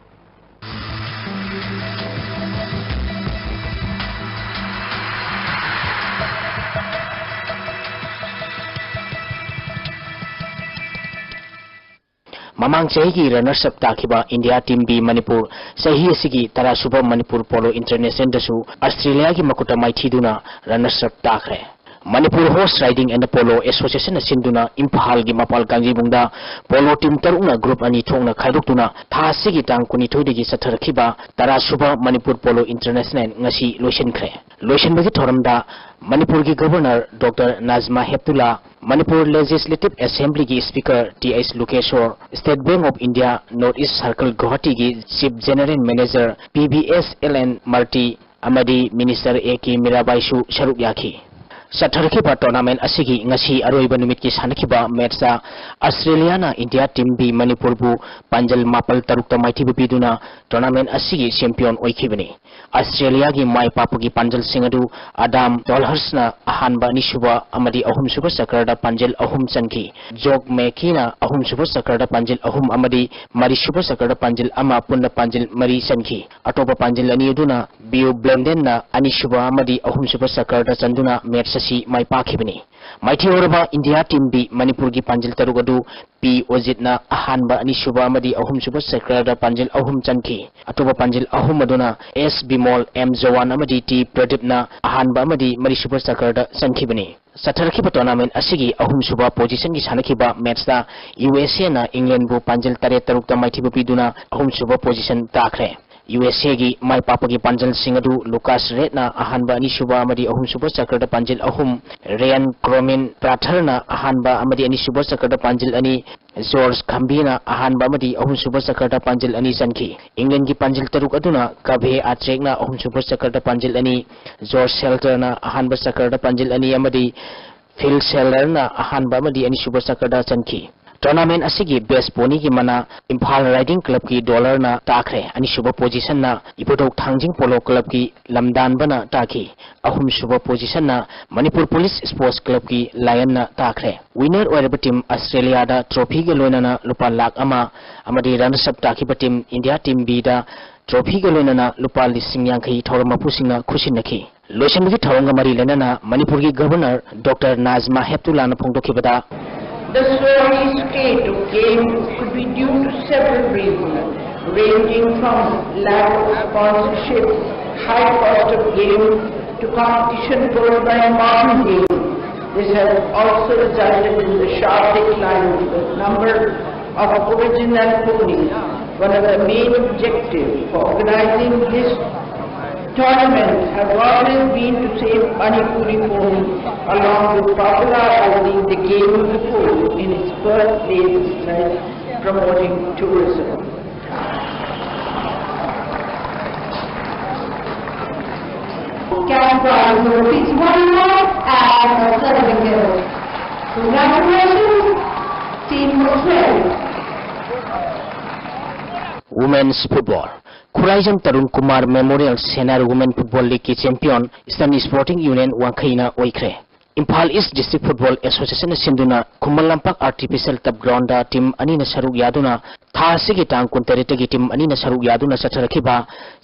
ꯃꯃꯥꯡ ꯆꯍꯤꯒꯤ runners up ꯇꯥꯈꯤꯕ India team B ꯃꯅꯤꯄꯨꯔ ꯆꯍꯤ ꯑꯁꯤꯒꯤ ꯇꯔꯥꯁꯨꯕ ꯃꯅꯤꯄꯨꯔ Polo Internationalꯗꯁꯨ ꯑꯁꯇ꯭ꯔꯦꯂꯤꯌꯥꯒꯤ ꯃꯈꯨꯠꯇ ꯃꯥꯏꯊꯤꯗꯨꯅ runners up ꯇꯥꯈ꯭ꯔꯦ꯫ Manipur Horse Riding and Polo Associationꯅ ꯁꯤꯟꯗꯨꯅ ꯏꯝꯐꯥꯜꯒꯤ ꯃꯄꯥꯜ ꯀꯥꯡꯖꯩꯕꯨꯡꯗ polo team ꯇꯔꯨꯛꯅ group ꯑꯅꯤ ꯊꯣꯛꯅ ꯈꯥꯏꯗꯣꯛꯇꯨꯅ ꯊꯥ ꯑꯁꯤꯒꯤ ꯇꯥꯡ ꯀꯨꯟꯅꯤꯊꯣꯏꯗꯒꯤ ꯆꯠꯊꯔꯛꯈꯤꯕ ꯇꯔꯥꯁꯨꯕ ꯃꯅꯤꯄꯨꯔ Polo International ꯉꯁꯤ ꯂꯣꯏꯁꯤꯟꯈ꯭ꯔꯦ꯫ ꯂꯣꯏꯁꯤꯟꯕꯒꯤ ꯊꯧꯔꯝꯗ ꯃꯅꯤꯄꯨꯔꯒꯤ Governor Doctor Najma Heptulla, Manipur Legislative Assemblyꯒꯤ Speaker T H Lokeshwar, State Bank of India North East Circle ꯒꯨꯋꯥꯍꯥꯇꯤꯒꯤ Chief General Manager P V S L N Murty ꯑꯃꯗꯤ Minister ꯑꯦ ꯀꯦ ꯃꯤꯔꯥꯕꯥꯏꯁꯨ ꯁꯔꯨꯛ ꯌꯥꯈꯤ꯫ ꯆꯠꯊꯔꯛꯈꯤꯕ tournament ꯑꯁꯤꯒꯤ ꯉꯁꯤ ꯑꯔꯣꯏꯕ ꯅꯨꯃꯤꯠꯀꯤ ꯁꯥꯟꯅꯈꯤꯕ matchꯇ Australiaꯅ India team B ꯃꯅꯤꯄꯨꯔꯕꯨ ꯄꯥꯟꯖꯜ ꯃꯥꯄꯜ ꯇꯔꯨꯛꯇ ꯃꯥꯏꯊꯤꯕ ꯄꯤꯗꯨꯅ tournament ꯑꯁꯤꯒꯤ champion ꯑꯣꯏꯈꯤꯕꯅꯤ꯫ Australiaꯒꯤ ꯃꯥꯏ ꯄꯥꯛꯄꯒꯤ ꯄꯥꯟꯖꯜꯁꯤꯡ ꯑꯗꯨ Adam Dolhurstꯅ ꯑꯍꯥꯟꯕ, ꯑꯅꯤꯁꯨꯕ ꯑꯃꯗꯤ ꯑꯍꯨꯝꯁꯨꯕ ꯆꯀ꯭ꯔꯗ ꯄꯥꯟꯖꯜ ꯑꯍꯨꯝ ꯆꯟꯈꯤ꯫ Jock Mackayꯅ ꯑꯍꯨꯝꯁꯨꯕ ꯆꯀ꯭ꯔꯗ ꯄꯥꯟꯖꯜ ꯑꯍꯨꯝ ꯑꯃꯗꯤ ꯃꯔꯤꯁꯨꯕ ꯆꯀ꯭ꯔꯗ ꯄꯥꯟꯖꯜ ꯑꯃ, ꯄꯨꯟꯅ ꯄꯥꯟꯖꯜ ꯃꯔꯤ ꯆꯟꯈꯤ꯫ ꯑꯇꯣꯞꯄ ꯄꯥꯟꯖꯜ ꯑꯅꯤ ꯑꯗꯨꯅ Beau Blendonꯅ ꯑꯅꯤꯁꯨꯕ ꯑꯃꯗꯤ ꯑꯍꯨꯝꯁꯨꯕ ꯆꯀ꯭ꯔꯗ ꯆꯟꯗꯨꯅ match ꯑꯁꯤ ꯃꯥꯏ ꯄꯥꯛꯈꯤꯕꯅꯤ꯫ ꯃꯥꯏꯊꯤꯍꯧꯔꯕ India team B ꯃꯅꯤꯄꯨꯔꯒꯤ ꯄꯥꯟꯖꯜ ꯇꯔꯨꯛ ꯑꯗꯨ P Ojitꯅ ꯑꯍꯥꯟꯕ, ꯑꯅꯤꯁꯨꯕ ꯑꯃꯗꯤ ꯑꯍꯨꯝꯁꯨꯕ ꯆꯀ꯭ꯔꯗ ꯄꯥꯟꯖꯜ ꯑꯍꯨꯝ ꯆꯟꯈꯤ꯫ ꯑꯇꯣꯞꯄ ꯄꯥꯟꯖꯜ ꯑꯍꯨꯝ ꯑꯗꯨꯅ S Bimol, M Jawan ꯑꯃꯗꯤ T Pradipꯅ ꯑꯍꯥꯟꯕ ꯑꯃꯗꯤ ꯃꯔꯤꯁꯨꯕ ꯆꯀ꯭ꯔꯗ ꯆꯟꯈꯤꯕꯅꯤ꯫ ꯆꯠꯊꯔꯛꯈꯤꯕ tournament ꯑꯁꯤꯒꯤ ꯑꯍꯨꯝꯁꯨꯕ positionꯒꯤ ꯁꯥꯟꯅꯈꯤꯕ matchꯇ USAꯅ Englandꯕꯨ ꯄꯥꯟꯖꯜ ꯇꯔꯦꯠ ꯇꯔꯨꯛꯇ ꯃꯥꯏꯊꯤꯕ ꯄꯤꯗꯨꯅ ꯑꯍꯨꯝꯁꯨꯕ position ꯇꯥꯈ꯭ꯔꯦ꯫ USAꯒꯤ ꯃꯥꯏ ꯄꯥꯛꯄꯒꯤ ꯄꯥꯟꯖꯜꯁꯤꯡ ꯑꯗꯨ Lucas Radtꯅ ꯑꯍꯥꯟꯕ, ꯑꯅꯤꯁꯨꯕ ꯑꯃꯗꯤ ꯑꯍꯨꯝꯁꯨꯕ ꯆꯀ꯭ꯔꯗ ꯄꯥꯟꯖꯜ ꯑꯍꯨꯝ, Ryan Cronin Pratharꯅ ꯑꯍꯥꯟꯕ ꯑꯃꯗꯤ ꯑꯅꯤꯁꯨꯕ ꯆꯀ꯭ꯔꯗ ꯄꯥꯟꯖꯜ ꯑꯅꯤ, George Khambiaꯅ ꯑꯍꯥꯟꯕ ꯑꯃꯗꯤ ꯑꯍꯨꯝꯁꯨꯕ ꯆꯀ꯭ꯔꯗ ꯄꯥꯟꯖꯜ ꯑꯅꯤ ꯆꯟꯈꯤ꯫ Englandꯒꯤ ꯄꯥꯟꯖꯜ ꯇꯔꯨꯛ ꯑꯗꯨꯅ Kaveh Atrekꯅ ꯑꯍꯨꯝꯁꯨꯕ ꯆꯀ꯭ꯔꯗ ꯄꯥꯟꯖꯜ ꯑꯅꯤ, George Salterꯅ ꯑꯍꯥꯟꯕ ꯆꯀ꯭ꯔꯗ ꯄꯥꯟꯖꯜ ꯑꯅꯤ ꯑꯃꯗꯤ Phil Sallerꯅ ꯑꯍꯥꯟꯕ ꯑꯃꯗꯤ ꯑꯅꯤꯁꯨꯕ ꯆꯀ꯭ꯔꯗ ꯆꯟꯈꯤ꯫ Tournament ꯑꯁꯤꯒꯤ best ponyꯒꯤ ꯃꯅꯥ Imphal Riding Clubꯀꯤ Dollarꯅ ꯇꯥꯈ꯭ꯔꯦ꯫ ꯑꯅꯤꯁꯨꯕ positionꯅ ꯏꯕꯨꯙꯧ ꯊꯥꯡꯖꯤꯡ Polo Clubꯀꯤ ꯂꯝꯗꯥꯟꯕꯅ ꯇꯥꯈꯤ꯫ ꯑꯍꯨꯝꯁꯨꯕ positionꯅ Manipur Police Sports Clubꯀꯤ Lionꯅ ꯇꯥꯈ꯭ꯔꯦ꯫ Winner ꯑꯣꯏꯔꯕ team Australiaꯗ trophyꯒ ꯂꯣꯏꯅꯅ ꯂꯨꯄꯥ ꯂꯥꯈ ꯑꯃ ꯑꯃꯗꯤ runners up ꯇꯥꯈꯤꯕ team India team Bꯗ trophyꯒ ꯂꯣꯏꯅꯅ ꯂꯨꯄꯥ ꯂꯤꯁꯤꯡ ꯌꯥꯡꯈꯩ ꯊꯧꯔꯝ ꯃꯄꯨꯁꯤꯡꯅ ꯈꯨꯠꯁꯤꯟꯅꯈꯤ꯫ ꯂꯣꯏꯁꯤꯟꯕꯒꯤ ꯊꯧꯔꯝꯒ ꯃꯔꯤ ꯂꯩꯅꯅ ꯃꯅꯤꯄꯨꯔꯒꯤ Governor Doctor Najma Heptullahꯅ ꯐꯣꯡꯗꯣꯛꯈꯤꯕꯗ, The sorry state of game could be due to several reasons, ranging from lack of sponsorship, high cost of game, to competition brought by modern games. This has also resulted in the sharp decline of the number of original ponies, one of the main objectives for organizing this tournament has always been to save Manipuri ponies along with popular holding the game of the polo in its birthplace itself, promoting tourism. Cash prize of rupees one lakh And the third wicket. Congratulations, Team twelve. Women's Football. Khuraijam Tarun Kumar memorial senior women football ꯂꯤꯒꯀꯤ champion eastern sporting union ꯋꯥꯡꯈꯩꯅ ꯑꯣꯏꯈ꯭ꯔꯦ꯫ Imphal east district football ꯑꯦꯁꯣꯁꯤꯌꯦꯁꯟꯅ ꯁꯤꯟꯗꯨꯅ ꯈꯨꯃꯟ ꯂꯝꯄꯥꯛ artificial ꯇꯞ ground team ꯑꯅꯤꯅ ꯁꯔꯨꯛ ꯌꯥꯗꯨꯅ ꯊꯥ ꯑꯁꯤꯒꯤ ꯇꯥꯡ ꯀꯨꯟꯇꯔꯦꯠꯇꯒꯤ ꯇꯤꯝ ꯑꯅꯤꯅ ꯁꯔꯨꯛ ꯌꯥꯗꯨꯅ ꯆꯠꯊꯔꯛꯈꯤꯕ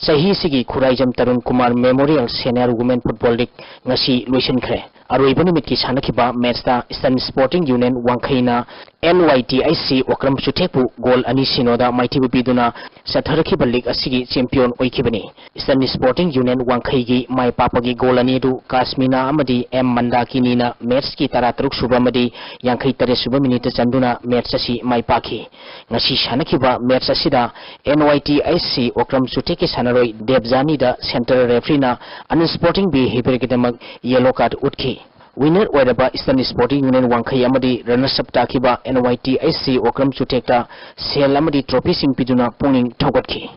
ꯆꯍꯤ ꯑꯁꯤꯒꯤ Khuraijam Tarun Kumar memorial senior women football league ꯉꯁꯤ ꯂꯣꯏꯁꯤꯟꯈ꯭ꯔꯦ꯫ ꯑꯔꯣꯏꯕ ꯅꯨꯃꯤꯠꯀꯤ ꯁꯥꯟꯅꯈꯤꯕ ꯃꯦꯠꯁꯇ ꯏꯁꯇꯔꯟ ꯁ꯭ꯄꯣꯔꯇꯤꯡ ꯌꯨꯅꯤꯌꯟ ꯋꯥꯡꯈꯩꯅ N Y T I C Okram ꯆꯨꯊꯦꯛꯄꯨ ꯒꯣꯜ ꯑꯅꯤ ꯁꯤꯅꯣꯗ ꯃꯥꯏꯊꯤꯕ ꯄꯤꯗꯨꯅ ꯆꯠꯊꯔꯛꯈꯤꯕ ꯂꯤꯒ ꯑꯁꯤꯒꯤ ꯆꯦꯝꯄꯤꯌꯟ ꯑꯣꯏꯈꯤꯕꯅꯤ꯫ ꯏꯁꯇꯔꯟ ꯁ꯭ꯄꯣꯔꯇꯤꯡ ꯌꯨꯅꯤꯌꯟ ꯋꯥꯡꯈꯩꯒꯤ ꯃꯥꯏ ꯄꯥꯛꯄꯒꯤ ꯒꯣꯜ ꯑꯅꯤ ꯑꯗꯨ ꯀꯥꯁꯃꯤꯅꯥ ꯑꯃꯗꯤ ꯑꯦꯝ ꯃꯟꯗꯥꯀꯤꯅꯤꯅ ꯃꯦꯠꯁꯀꯤ ꯇꯔꯥꯇꯔꯨꯛ ꯁꯨꯕ ꯑꯃꯗꯤ ꯌꯥꯡꯈꯩ ꯇꯔꯦꯠ ꯁꯨꯕ ꯃꯤꯅꯤꯠꯇ ꯆꯟꯗꯨꯅ ꯃꯦꯠꯁ ꯑꯁꯤ ꯃꯥꯏ ꯄꯥꯛꯈꯤ꯫ ꯉꯁꯤ ꯁꯥꯟꯅꯈꯤꯕ ꯃꯦꯠꯁ ꯑꯁꯤꯗ and Y T I C Okram ꯆꯨꯊꯦꯛꯀꯤ ꯁꯥꯟꯅꯔꯣꯏ ꯗꯦꯕꯖꯥꯅꯤꯗ ꯁꯦꯟꯇꯔ ꯔꯦꯐ꯭ꯔꯤꯅ ꯑꯟꯁ꯭ꯄꯣꯔꯇꯤꯡ ꯕꯤꯍꯦꯕꯤꯌꯔꯒꯤꯗꯃꯛ ꯌꯦꯂꯣ ꯀꯥꯔꯗ ꯎꯠꯈꯤ꯫ ꯋꯤꯅꯔ ꯑꯣꯏꯔꯕ ꯏꯁꯇꯔꯟ ꯁ꯭ꯄꯣꯔꯇꯤꯡ ꯌꯨꯅꯤꯌꯟ ꯋꯥꯡꯈꯩ ꯑꯃꯗꯤ ꯔꯅꯔꯁ ꯑꯞ ꯇꯥꯈꯤꯕ N Y T I C Okram ꯆꯨꯊꯦꯛꯇ ꯁꯦꯜ ꯑꯃꯗꯤ ꯇ꯭ꯔꯣꯐꯤꯁꯤꯡ ꯄꯤꯗꯨꯅ ꯄꯨꯛꯅꯤꯡ ꯊꯧꯒꯠꯈꯤ꯫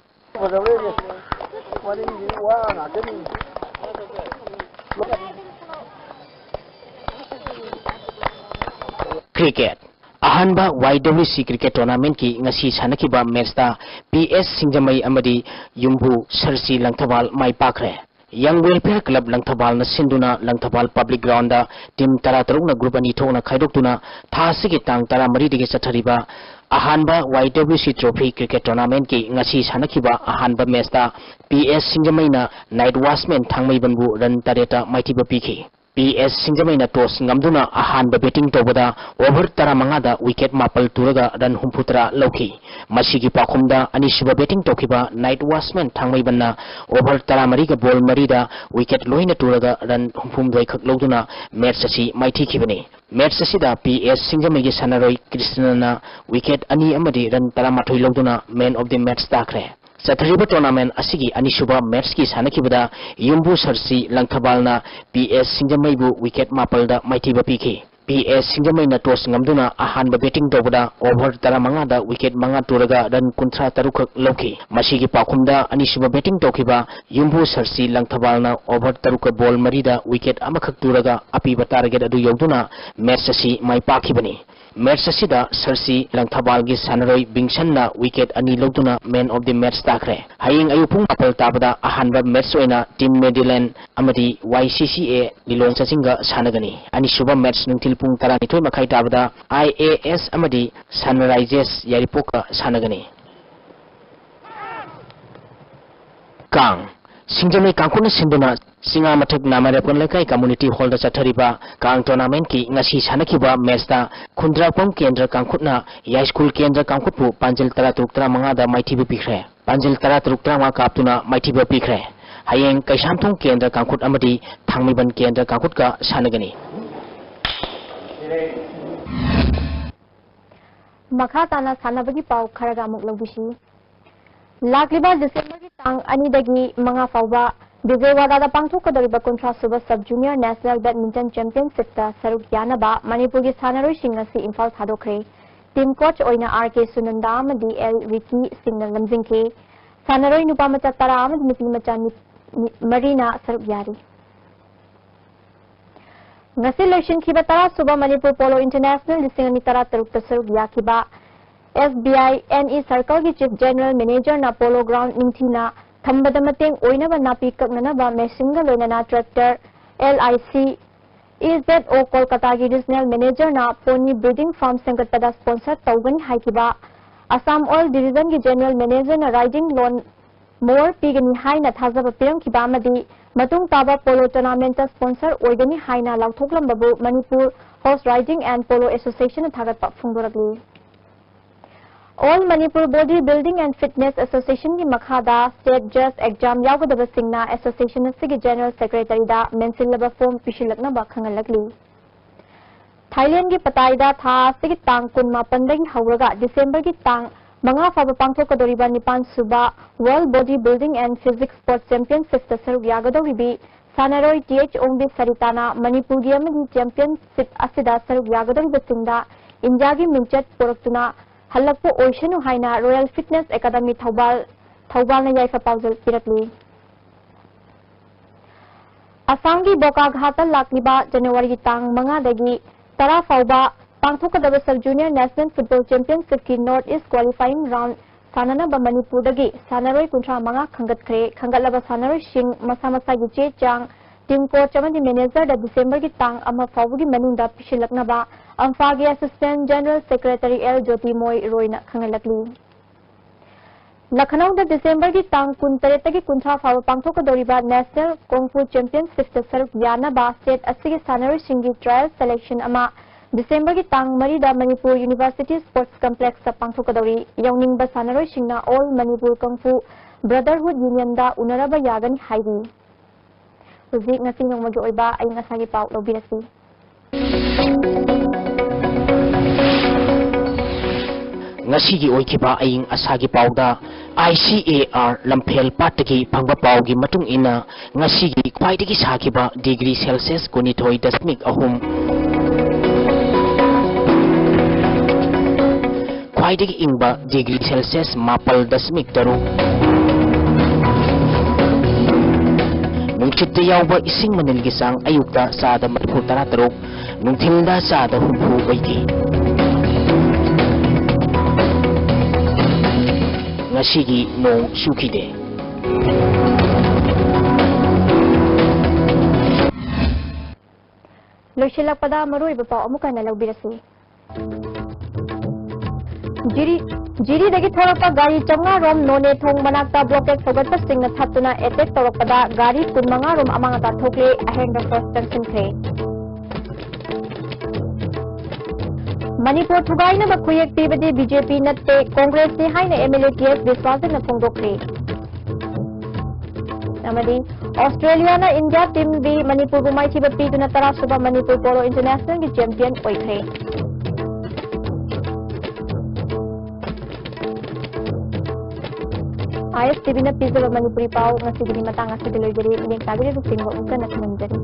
ꯀ꯭ꯔꯤꯀꯦꯠ꯫ ꯑꯍꯥꯟꯕ ꯋꯥꯏ ꯗꯕ꯭ꯂꯤꯎ ꯁꯤ ꯀ꯭ꯔꯤꯀꯦꯠ ꯇꯣꯔꯅꯥꯃꯦꯟꯠꯀꯤ ꯉꯁꯤ ꯁꯥꯟꯅꯈꯤꯕ ꯃꯦꯠꯁꯇ ꯄꯤ ꯑꯦꯁ ꯁꯤꯡꯖꯃꯩ ꯑꯃꯗꯤ ꯌꯨꯝꯕꯨ ꯁꯔꯁꯤ ꯂꯪꯊꯕꯥꯜ ꯃꯥꯏ ꯄꯥꯛꯈ꯭ꯔꯦ꯫ ꯌꯪ ꯋꯦꯜꯐꯤꯌꯔ ꯀ꯭ꯂꯕ ꯂꯪꯊꯕꯥꯜꯅ ꯁꯤꯟꯗꯨꯅ ꯂꯪꯊꯕꯥꯜ ꯄꯕ꯭ꯂꯤꯛ ꯒ꯭ꯔꯥꯎꯟꯗ ꯇꯤꯝ ꯇꯔꯥꯇꯔꯨꯛꯅ ꯒ꯭ꯔꯨꯞ ꯑꯅꯤ ꯊꯣꯛꯅ ꯈꯥꯏꯗꯣꯛꯇꯨꯅ ꯊꯥ ꯑꯁꯤꯒꯤ ꯇꯥꯡ ꯇꯔꯥꯃꯔꯤꯗꯒꯤ ꯆꯠꯊꯔꯤꯕ ꯑꯍꯥꯟꯕ Y W C trophy cricket ꯇꯣꯔꯅꯥꯃꯦꯟꯠꯀꯤ ꯉꯁꯤ ꯁꯥꯟꯅꯈꯤꯕ ꯑꯍꯥꯟꯕ ꯃꯦꯠꯁꯇ ꯄꯤ ꯑꯦꯁ ꯁꯤꯡꯖꯃꯩꯅ ꯅꯥꯏꯠ ꯋꯥꯆꯃꯦꯟ ꯊꯥꯡꯃꯩꯕꯟꯕꯨ ꯔꯟ ꯇꯔꯦꯠꯇ ꯃꯥꯏꯊꯤꯕ ꯄꯤꯈꯤ꯫ ꯄꯤ ꯑꯦꯁ ꯁꯤꯡꯖꯃꯩꯅ ꯇꯣꯁ ꯉꯝꯗꯨꯅ ꯑꯍꯥꯟꯕ ꯕꯦꯇꯤꯡ ꯇꯧꯕꯗ ꯑꯣꯚꯔ ꯇꯔꯥꯃꯉꯥꯗ ꯋꯤꯀꯦꯠ ꯃꯥꯄꯜ ꯇꯨꯔꯒ ꯔꯟ ꯍꯨꯝꯐꯨꯇꯔꯥ ꯂꯧꯈꯤ꯫ ꯃꯁꯤꯒꯤ ꯄꯥꯎꯈꯨꯝꯗ ꯑꯅꯤꯁꯨꯕ ꯕꯦꯇꯤꯡ ꯇꯧꯈꯤꯕ ꯅꯥꯏꯠ ꯋꯥꯆꯃꯦꯟ ꯊꯥꯡꯃꯩꯕꯟꯅ ꯑꯣꯚꯔ ꯇꯔꯥꯃꯔꯤꯒ ꯕꯣꯜ ꯃꯔꯤꯗ ꯋꯤꯀꯦꯠ ꯂꯣꯏꯅ ꯇꯨꯔꯒ ꯔꯟ ꯍꯨꯝꯐꯨꯍꯨꯝꯗꯣꯏ ꯈꯛ ꯂꯧꯗꯨꯅ ꯃꯦꯠꯁ ꯑꯁꯤ ꯃꯥꯏꯊꯤꯈꯤꯕꯅꯤ꯫ ꯃꯦꯠꯁ ꯑꯁꯤꯗ ꯄꯤ ꯑꯦꯁ ꯁꯤꯡꯖꯃꯩꯒꯤ ꯁꯥꯟꯅꯔꯣꯏ ꯀ꯭ꯔꯤꯁꯅꯅ ꯋꯤꯀꯦꯠ ꯑꯅꯤ ꯑꯃꯗꯤ ꯔꯟ ꯇꯔꯥꯃꯥꯊꯣꯏ ꯂꯧꯗꯨꯅ ꯃꯦꯟ ꯑꯣꯐ ꯗꯤ ꯃꯦꯠꯁ ꯇꯥꯈ꯭ꯔꯦ꯫ ꯆꯠꯊꯔꯤꯕ ꯇꯣꯔꯅꯥꯃꯦꯟ ꯑꯁꯤꯒꯤ ꯑꯅꯤꯁꯨꯕ ꯃꯦꯠꯁꯀꯤ ꯁꯥꯟꯅꯈꯤꯕꯗ ꯌꯨꯝꯕꯨ ꯁꯔꯁꯤ ꯂꯪꯊꯕꯥꯜꯅ ꯄꯤ ꯑꯦꯁ ꯁꯤꯡꯖꯃꯩꯕꯨ ꯋꯤꯀꯦꯠ ꯃꯥꯄꯜꯗ ꯃꯥꯏꯊꯤꯕ ꯄꯤꯈꯤ꯫ ꯄꯤ ꯑꯦꯁ ꯁꯤꯡꯖꯃꯩꯅ toss ꯉꯝꯗꯨꯅ ꯑꯍꯥꯟꯕ batting ꯇꯧꯕꯗ over ꯇꯔꯥꯃꯉꯥꯗ wicket ꯃꯉꯥ ꯇꯨꯔꯒ run ꯀꯨꯟꯊ꯭ꯔꯥ ꯇꯔꯨꯛ ꯈꯛ ꯂꯧꯈꯤ꯫ ꯃꯁꯤꯒꯤ ꯄꯥꯎꯈꯨꯝꯗ ꯑꯅꯤꯁꯨꯕ batting ꯇꯧꯈꯤꯕ ꯌꯨꯝꯕꯨ ꯁꯔꯁꯤ ꯂꯪꯊꯕꯥꯜꯅ over ꯇꯔꯨꯛꯀ ball ꯃꯔꯤꯗ wicket ꯑꯃꯈꯛ ꯇꯨꯔꯒ ꯑꯄꯤꯕ target ꯑꯗꯨ ꯌꯧꯗꯨꯅ match ꯑꯁꯤ ꯃꯥꯏ ꯄꯥꯛꯈꯤꯕꯅꯤ꯫ Match ꯑꯁꯤꯗ ꯁꯔꯁꯤ ꯂꯪꯊꯕꯥꯜꯒꯤ ꯁꯥꯟꯅꯔꯣꯏ ꯕꯤꯡꯁꯟꯅ wicket ꯑꯅꯤ ꯂꯧꯗꯨꯅ man of the match ꯇꯥꯈ꯭ꯔꯦ꯫ ꯍꯌꯦꯡ ꯑꯌꯨꯛ ꯄꯨꯡ ꯃꯥꯄꯜ ꯇꯥꯕꯗ ꯑꯍꯥꯟꯕ match ꯑꯣꯏꯅ Team Medillion ꯑꯃꯗꯤ ꯋꯥꯏ ꯁꯤ ꯁꯤ ꯑꯦ ꯂꯤꯂꯣꯡ ꯆꯥꯆꯤꯡꯒ ꯁꯥꯟꯅꯒꯅꯤ꯫ ꯑꯅꯤꯁꯨꯕ match ꯅꯨꯡꯊꯤꯜ ꯄꯨꯡ ꯇꯔꯥꯅꯤꯊꯣꯏ ꯃꯈꯥꯏ ꯇꯥꯕꯗ ꯑꯥꯏ ꯑꯦ ꯑꯦꯁ ꯑꯃꯗꯤ Sunrises ꯌꯥꯏꯔꯤꯄꯣꯛꯀ ꯁꯥꯟꯅꯒꯅꯤ꯫ ꯀꯥꯡ꯫ ꯁꯤꯡꯖꯃꯩ ꯀꯥꯡꯈꯨꯠꯅ ꯁꯤꯟꯗꯨꯅ ꯆꯤꯉꯥꯃꯊꯛ ꯅꯥꯃꯔꯦꯄꯣꯟ ꯂꯩꯀꯥꯏ community hall ꯗ ꯆꯠꯊꯔꯤꯕ ꯀꯥꯡ tournament ꯀꯤ ꯉꯁꯤ ꯁꯥꯟꯅꯈꯤꯕ match ꯇ ꯈꯨꯟꯗ꯭ꯔꯥꯛꯄꯝ ꯀꯦꯟꯗ꯭ꯔ ꯀꯥꯡꯈꯨꯠꯅ ꯌꯥꯏꯁ꯭ꯀꯨꯜ ꯀꯦꯟꯗ꯭ꯔ ꯀꯥꯡꯈꯨꯠꯄꯨ ꯄꯥꯟꯖꯤꯜ ꯇꯔꯥꯇꯔꯨꯛ ꯇꯔꯥꯃꯉꯥꯗ ꯃꯥꯏꯊꯤꯕ ꯄꯤꯈ꯭ꯔꯦ꯫ ꯄꯥꯟꯖꯤꯜ ꯇꯔꯥꯇꯔꯨꯛ ꯇꯔꯥꯃꯉꯥ ꯀꯥꯞꯇꯨꯅ ꯃꯥꯏꯊꯤꯕ ꯄꯤꯈ꯭ꯔꯦ꯫ ꯍꯌꯦꯡ ꯀꯩꯁꯥꯝꯊꯣꯡ ꯀꯦꯟꯗ꯭ꯔ ꯀꯥꯡꯈꯨꯠ ꯑꯃꯗꯤ ꯊꯥꯡꯃꯩꯕꯟ ꯀꯦꯟꯗ꯭ꯔ ꯀꯥꯡꯈꯨꯠꯀ ꯁꯥꯟꯅꯒꯅꯤ꯫ ꯃꯈꯥ ꯇꯥꯅ ꯁꯥꯟꯅꯕꯒꯤ ꯄꯥꯎ ꯈꯔꯒ ꯑꯃꯨꯛ ꯂꯧꯕꯤꯁꯤ꯫ ꯂꯥꯛꯂꯤꯕ ꯗꯤꯁꯦꯝꯕꯔꯒꯤ ꯇꯥꯡ ꯑꯅꯤꯗꯒꯤ ꯃꯉꯥ ꯐꯥꯎꯕ ꯕꯤꯖꯌꯋꯥꯗꯥꯗ ꯄꯥꯡꯊꯣꯛꯀꯗꯧꯔꯤꯕ ꯀꯨꯟꯊ꯭ꯔꯥ ꯁꯨꯕ Sub Junior National Badminton Championship ꯇ ꯁꯔꯨꯛ ꯌꯥꯅꯕ ꯃꯅꯤꯄꯨꯔꯒꯤ ꯁꯥꯟꯅꯔꯣꯏꯁꯤꯡ ꯉꯁꯤ ꯏꯝꯐꯥꯜ ꯊꯥꯗꯣꯛꯈ꯭ꯔꯦ꯫ Team coach ꯑꯣꯏꯅ ꯑꯥꯔ ꯀꯦ ꯁꯨꯅꯟꯗꯥ ꯑꯃꯗꯤ ꯑꯦꯜ ꯔꯤꯀꯤ ꯁꯤꯡꯅ ꯂꯝꯖꯤꯡꯈꯤ꯫ ꯁꯥꯟꯅꯔꯣꯏ ꯅꯨꯄꯥ ꯃꯆꯥ ꯇꯔꯥ ꯑꯃꯗꯤ ꯅꯨꯄꯤ ꯃꯆꯥ ꯅꯤ-, ꯅꯤ-, ꯃꯔꯤꯅ ꯁꯔꯨꯛ ꯌꯥꯔꯤ꯫ ꯉꯁꯤ ꯂꯣꯏꯁꯤꯟꯈꯤꯕ ꯇꯔꯥ ꯁꯨꯕ ꯃꯅꯤꯄꯨꯔ ꯄꯣꯂꯣ ꯏꯟꯇꯔꯅꯦꯁꯅꯦꯜ ꯂꯤꯁꯤꯡ ꯑꯅꯤ ꯇꯔꯥꯇꯔꯨꯛꯇ ꯁꯔꯨꯛ ꯌꯥꯈꯤꯕ S B I N E ꯁꯔꯀꯜꯒꯤ Chief General Manager ꯅ ꯄꯣꯂꯣ ground ꯅꯤꯡꯊꯤꯅ ꯊꯝꯕꯗ ꯃꯇꯦꯡ ꯑꯣꯏꯅꯕ ꯅꯥꯄꯤ ꯀꯛꯅꯅꯕ machine ꯒ ꯂꯣꯏꯅꯅ tractor, L I C, E Z O ꯀꯣꯜꯀꯇꯥꯒꯤ Regional Manager ꯅ pony breeding farm ꯁꯦꯝꯒꯠꯄꯗ sponsor ꯇꯧꯒꯅꯤ ꯍꯥꯏꯈꯤꯕ Assam Oil Division ꯒꯤ General Manager ꯅ riding lawn mower ꯄꯤꯒꯅꯤ ꯍꯥꯏꯅ ꯊꯥꯖꯕ ꯄꯤꯔꯝꯈꯤꯕ ꯑꯃꯗꯤ ꯃꯇꯨꯡ ꯇꯥꯕ ꯄꯣꯂꯣ tournament ꯇ sponsor ꯑꯣꯏꯒꯅꯤ ꯍꯥꯏꯅ ꯂꯥꯎꯊꯣꯛꯂꯝꯕꯕꯨ Manipur Horse Riding and Polo Association ꯅ ꯊꯥꯒꯠꯄ ꯐꯣꯡꯗꯣꯔꯛꯂꯤ꯫ All Manipur Body Building and Fitness Association ꯒꯤ ꯃꯈꯥꯗ state judge exam ꯌꯥꯎꯒꯗꯕꯁꯤꯡꯅ association ꯑꯁꯤꯒꯤ General Secretary ꯗ ꯃꯦꯟꯁꯤꯜꯂꯕ form ꯄꯤꯁꯤꯜꯂꯛꯅꯕ ꯈꯪꯍꯜꯂꯛꯂꯤ꯫ ꯊꯥꯏꯂꯦꯟꯒꯤ ꯄꯇꯥꯏꯗ ꯊꯥ ꯑꯁꯤꯒꯤ ꯇꯥꯡ ꯀꯨꯟꯃꯥꯄꯟꯗꯒꯤ ꯍꯧꯔꯒ ꯗꯤꯁꯦꯝꯕꯔꯒꯤ ꯇꯥꯡ ꯃꯉꯥ ꯐꯥꯎꯕ ꯄꯥꯡꯊꯣꯛꯀꯗꯧꯔꯤꯕ ꯅꯤꯄꯥꯟ ꯁꯨꯕ World Body Building and Physique Sport Championship ꯇ ꯁꯔꯨꯛ ꯌꯥꯒꯗꯧꯔꯤꯕꯤ ꯁꯥꯟꯅꯔꯣꯏ ꯇꯤ ꯑꯩꯆ ꯑꯣꯡꯕꯤ ꯁꯔꯤꯇꯥꯅ ꯃꯅꯤꯄꯨꯔꯒꯤ ꯑꯃꯗꯤ championship ꯑꯁꯤꯗ ꯁꯔꯨꯛ ꯌꯥꯒꯗꯧꯔꯤꯕꯁꯤꯡꯗ ꯏꯟꯗꯤꯌꯥꯒꯤ ꯃꯤꯡꯆꯠ ꯄꯨꯔꯛꯇꯨꯅ ꯍꯜꯂꯛꯄ ꯑꯣꯏꯁꯅꯨ ꯍꯥꯏꯅ Royal Fitness Academy ꯊꯧꯕꯥꯜ, ꯊꯧꯕꯥꯜꯅ ꯌꯥꯏꯐ ꯄꯥꯎꯖꯦꯜ ꯄꯤꯔꯛꯂꯤ꯫ ꯑꯁꯥꯝꯒꯤ ꯕꯣꯀꯥꯒꯍꯥꯠꯇ ꯂꯥꯛꯂꯤꯕ ꯖꯅꯋꯥꯔꯤꯒꯤ ꯇꯥꯡ ꯃꯉꯥꯗꯒꯤ ꯇꯔꯥ ꯐꯥꯎꯕ ꯄꯥꯡꯊꯣꯛꯀꯗꯕ Sub Junior National Football Championshipꯀꯤ North East Qualifying Round ꯁꯥꯟꯅꯅꯕ ꯃꯅꯤꯄꯨꯔꯗꯒꯤ ꯁꯥꯟꯅꯔꯣꯏ ꯀꯨꯟꯊ꯭ꯔꯥ ꯃꯉꯥ ꯈꯟꯒꯠꯈ꯭ꯔꯦ꯫ ꯈꯟꯒꯠꯂꯕ ꯁꯥꯟꯅꯔꯣꯏꯁꯤꯡ ꯃꯁꯥ ꯃꯁꯥꯒꯤ ꯆꯦ ꯆꯥꯡ team coach ꯑꯃꯗꯤ managerꯗ ꯗꯤꯁꯦꯝꯕꯔꯒꯤ ꯇꯥꯡ ꯑꯃ ꯐꯥꯎꯕꯒꯤ ꯃꯅꯨꯡꯗ ꯄꯤꯁꯤꯜꯂꯛꯅꯕ ꯑꯝꯐꯥꯒꯤ Assistant General Secretary ꯑꯦꯜ ꯖꯣꯇꯤꯃꯣꯏ ꯔꯣꯏꯅ ꯈꯪꯍꯜꯂꯛꯂꯤ꯫ ꯂꯈꯅꯧꯗ ꯗꯤꯁꯦꯝꯕꯔꯒꯤ ꯇꯥꯡ ꯀꯨꯟꯇꯔꯦꯠꯇꯒꯤ ꯀꯨꯟꯊ꯭ꯔꯥ ꯐꯥꯎꯕ ꯄꯥꯡꯊꯣꯛꯀꯗꯧꯔꯤꯕ National Kung Fu Championships ꯁꯔꯨꯛ ꯌꯥꯅꯕ state ꯑꯁꯤꯒꯤ ꯁꯥꯟꯅꯔꯣꯏꯁꯤꯡꯒꯤ trial selection ꯑꯃ ꯗꯤꯁꯦꯝꯕꯔꯒꯤ ꯇꯥꯡ ꯃꯔꯤꯗ ꯃꯅꯤꯄꯨꯔ University Sports Complexꯇ ꯄꯥꯡꯊꯣꯛꯀꯗꯧꯔꯤ꯫ ꯌꯥꯎꯅꯤꯡꯕ ꯁꯥꯟꯅꯔꯣꯏꯁꯤꯡꯅ All Manipur Kung Fu Brotherhood Unionꯗ ꯎꯅꯔꯕ ꯌꯥꯒꯅꯤ ꯍꯥꯏꯔꯤ꯫ ꯍꯧꯖꯤꯛ ꯉꯁꯤ ꯅꯣꯡꯃꯒꯤ ꯑꯣꯏꯕ ꯑꯏꯪ ꯑꯁꯥꯒꯤ ꯄꯥꯎ ꯂꯧꯕꯤꯔꯁꯤ꯫ ꯉꯁꯤꯒꯤ ꯑꯣꯏꯈꯤꯕ ꯑꯏꯪ ꯑꯁꯥꯒꯤ ꯄꯥꯎꯗ, I C A R ꯂꯝꯐꯦꯜ ꯄꯥꯠꯇꯒꯤ ꯐꯪꯕ ꯄꯥꯎꯒꯤ ꯃꯇꯨꯡ ꯏꯟꯅ, ꯉꯁꯤꯒꯤ ꯈ꯭ꯋꯥꯏꯗꯒꯤ ꯁꯥꯈꯤꯕ degree Celsius ꯀꯨꯟꯅꯤꯊꯣꯏ ꯗꯁꯃꯤꯛ ꯑꯍꯨꯝ, ꯈ꯭ꯋꯥꯏꯗꯒꯤ ꯏꯪꯕ degree Celsius ꯃꯥꯄꯜ ꯗꯁꯃꯤꯛ ꯇꯔꯨꯛ, ꯅꯨꯡꯁꯤꯠꯇ ꯌꯥꯎꯕ ꯏꯁꯤꯡ ꯃꯅꯤꯜꯒꯤ ꯆꯥꯡ ꯑꯌꯨꯛꯇ ꯆꯥꯗ ꯃꯔꯤꯐꯨ ꯇꯔꯥ ꯇꯔꯨꯛ, ꯅꯨꯡꯊꯤꯜꯗ ꯆꯥꯗ ꯍꯨꯝꯐꯨ ꯑꯣꯏꯈꯤ꯫ ꯉꯁꯤꯒꯤ ꯅꯣꯡ ꯆꯨꯈꯤꯗꯦ꯫ ꯂꯣꯏꯁꯤꯜꯂꯛꯄꯗ ꯃꯔꯨꯑꯣꯏꯕ ꯄꯥꯎ ꯑꯃꯨꯛ ꯍꯟꯅ ꯂꯧꯕꯤꯔꯁꯤ꯫ ꯖꯤꯔꯤ, ꯖꯤꯔꯤꯗꯒꯤ ꯊꯣꯔꯛꯄ ꯒꯥꯔꯤ ꯆꯥꯝꯃꯉꯥ ꯔꯣꯝ ꯅꯣꯅꯦ ꯊꯣꯡ ꯃꯅꯥꯛꯇ blockade ꯁꯧꯒꯠꯄꯁꯤꯡꯅ ꯊꯠꯇꯨꯅ attack ꯇꯧꯔꯛꯄꯗ ꯒꯥꯔꯤ ꯀꯨꯟꯃꯉꯥ ꯔꯣꯝ ꯑꯃꯥꯡ ꯑꯇꯥ ꯊꯣꯛꯂꯦ, ꯑꯍꯦꯟꯕ force ꯆꯪꯁꯤꯟꯈ꯭ꯔꯦ꯫ Manipur ꯊꯨꯒꯥꯏꯅꯕ ꯈꯨꯌꯦꯛ ꯄꯤꯕꯗꯤ B J P ꯅꯠꯇꯦ, Congressꯅꯤ ꯍꯥꯏꯅ M L A T S ꯕꯤꯁ꯭ꯋꯥꯁꯖꯤꯠꯅ ꯐꯣꯡꯗꯣꯛꯈ꯭ꯔꯦ꯫ ꯑꯃꯗꯤ ꯑꯣꯁꯇ꯭ꯔꯦꯂꯤꯌꯥꯅ ꯏꯟꯗꯤꯌꯥ team B ꯃꯅꯤꯄꯨꯔꯕꯨ ꯃꯥꯏꯊꯤꯕ ꯄꯤꯗꯨꯅ ꯇꯔꯥꯁꯨꯕ ꯃꯅꯤꯄꯨꯔ Polo Internationalꯒꯤ champion ꯑꯣꯏꯈ꯭ꯔꯦ꯫ ꯑꯥꯏ ꯑꯦꯁ ꯇꯤ ꯚꯤꯅ ꯄꯤꯖꯕ ꯃꯅꯤꯄꯨꯔꯤ ꯄꯥꯎ ꯉꯁꯤꯒꯤꯗꯤ ꯃꯇꯥꯡ ꯑꯁꯤꯗ ꯂꯣꯏꯖꯔꯦ꯫ ꯃꯤꯠꯌꯦꯡ ꯇꯥꯕꯤꯔꯤꯕꯁꯤꯡꯕꯨ ꯑꯃꯨꯛ ꯍꯟꯅ ꯈꯨꯔꯨꯝꯖꯔꯤ꯫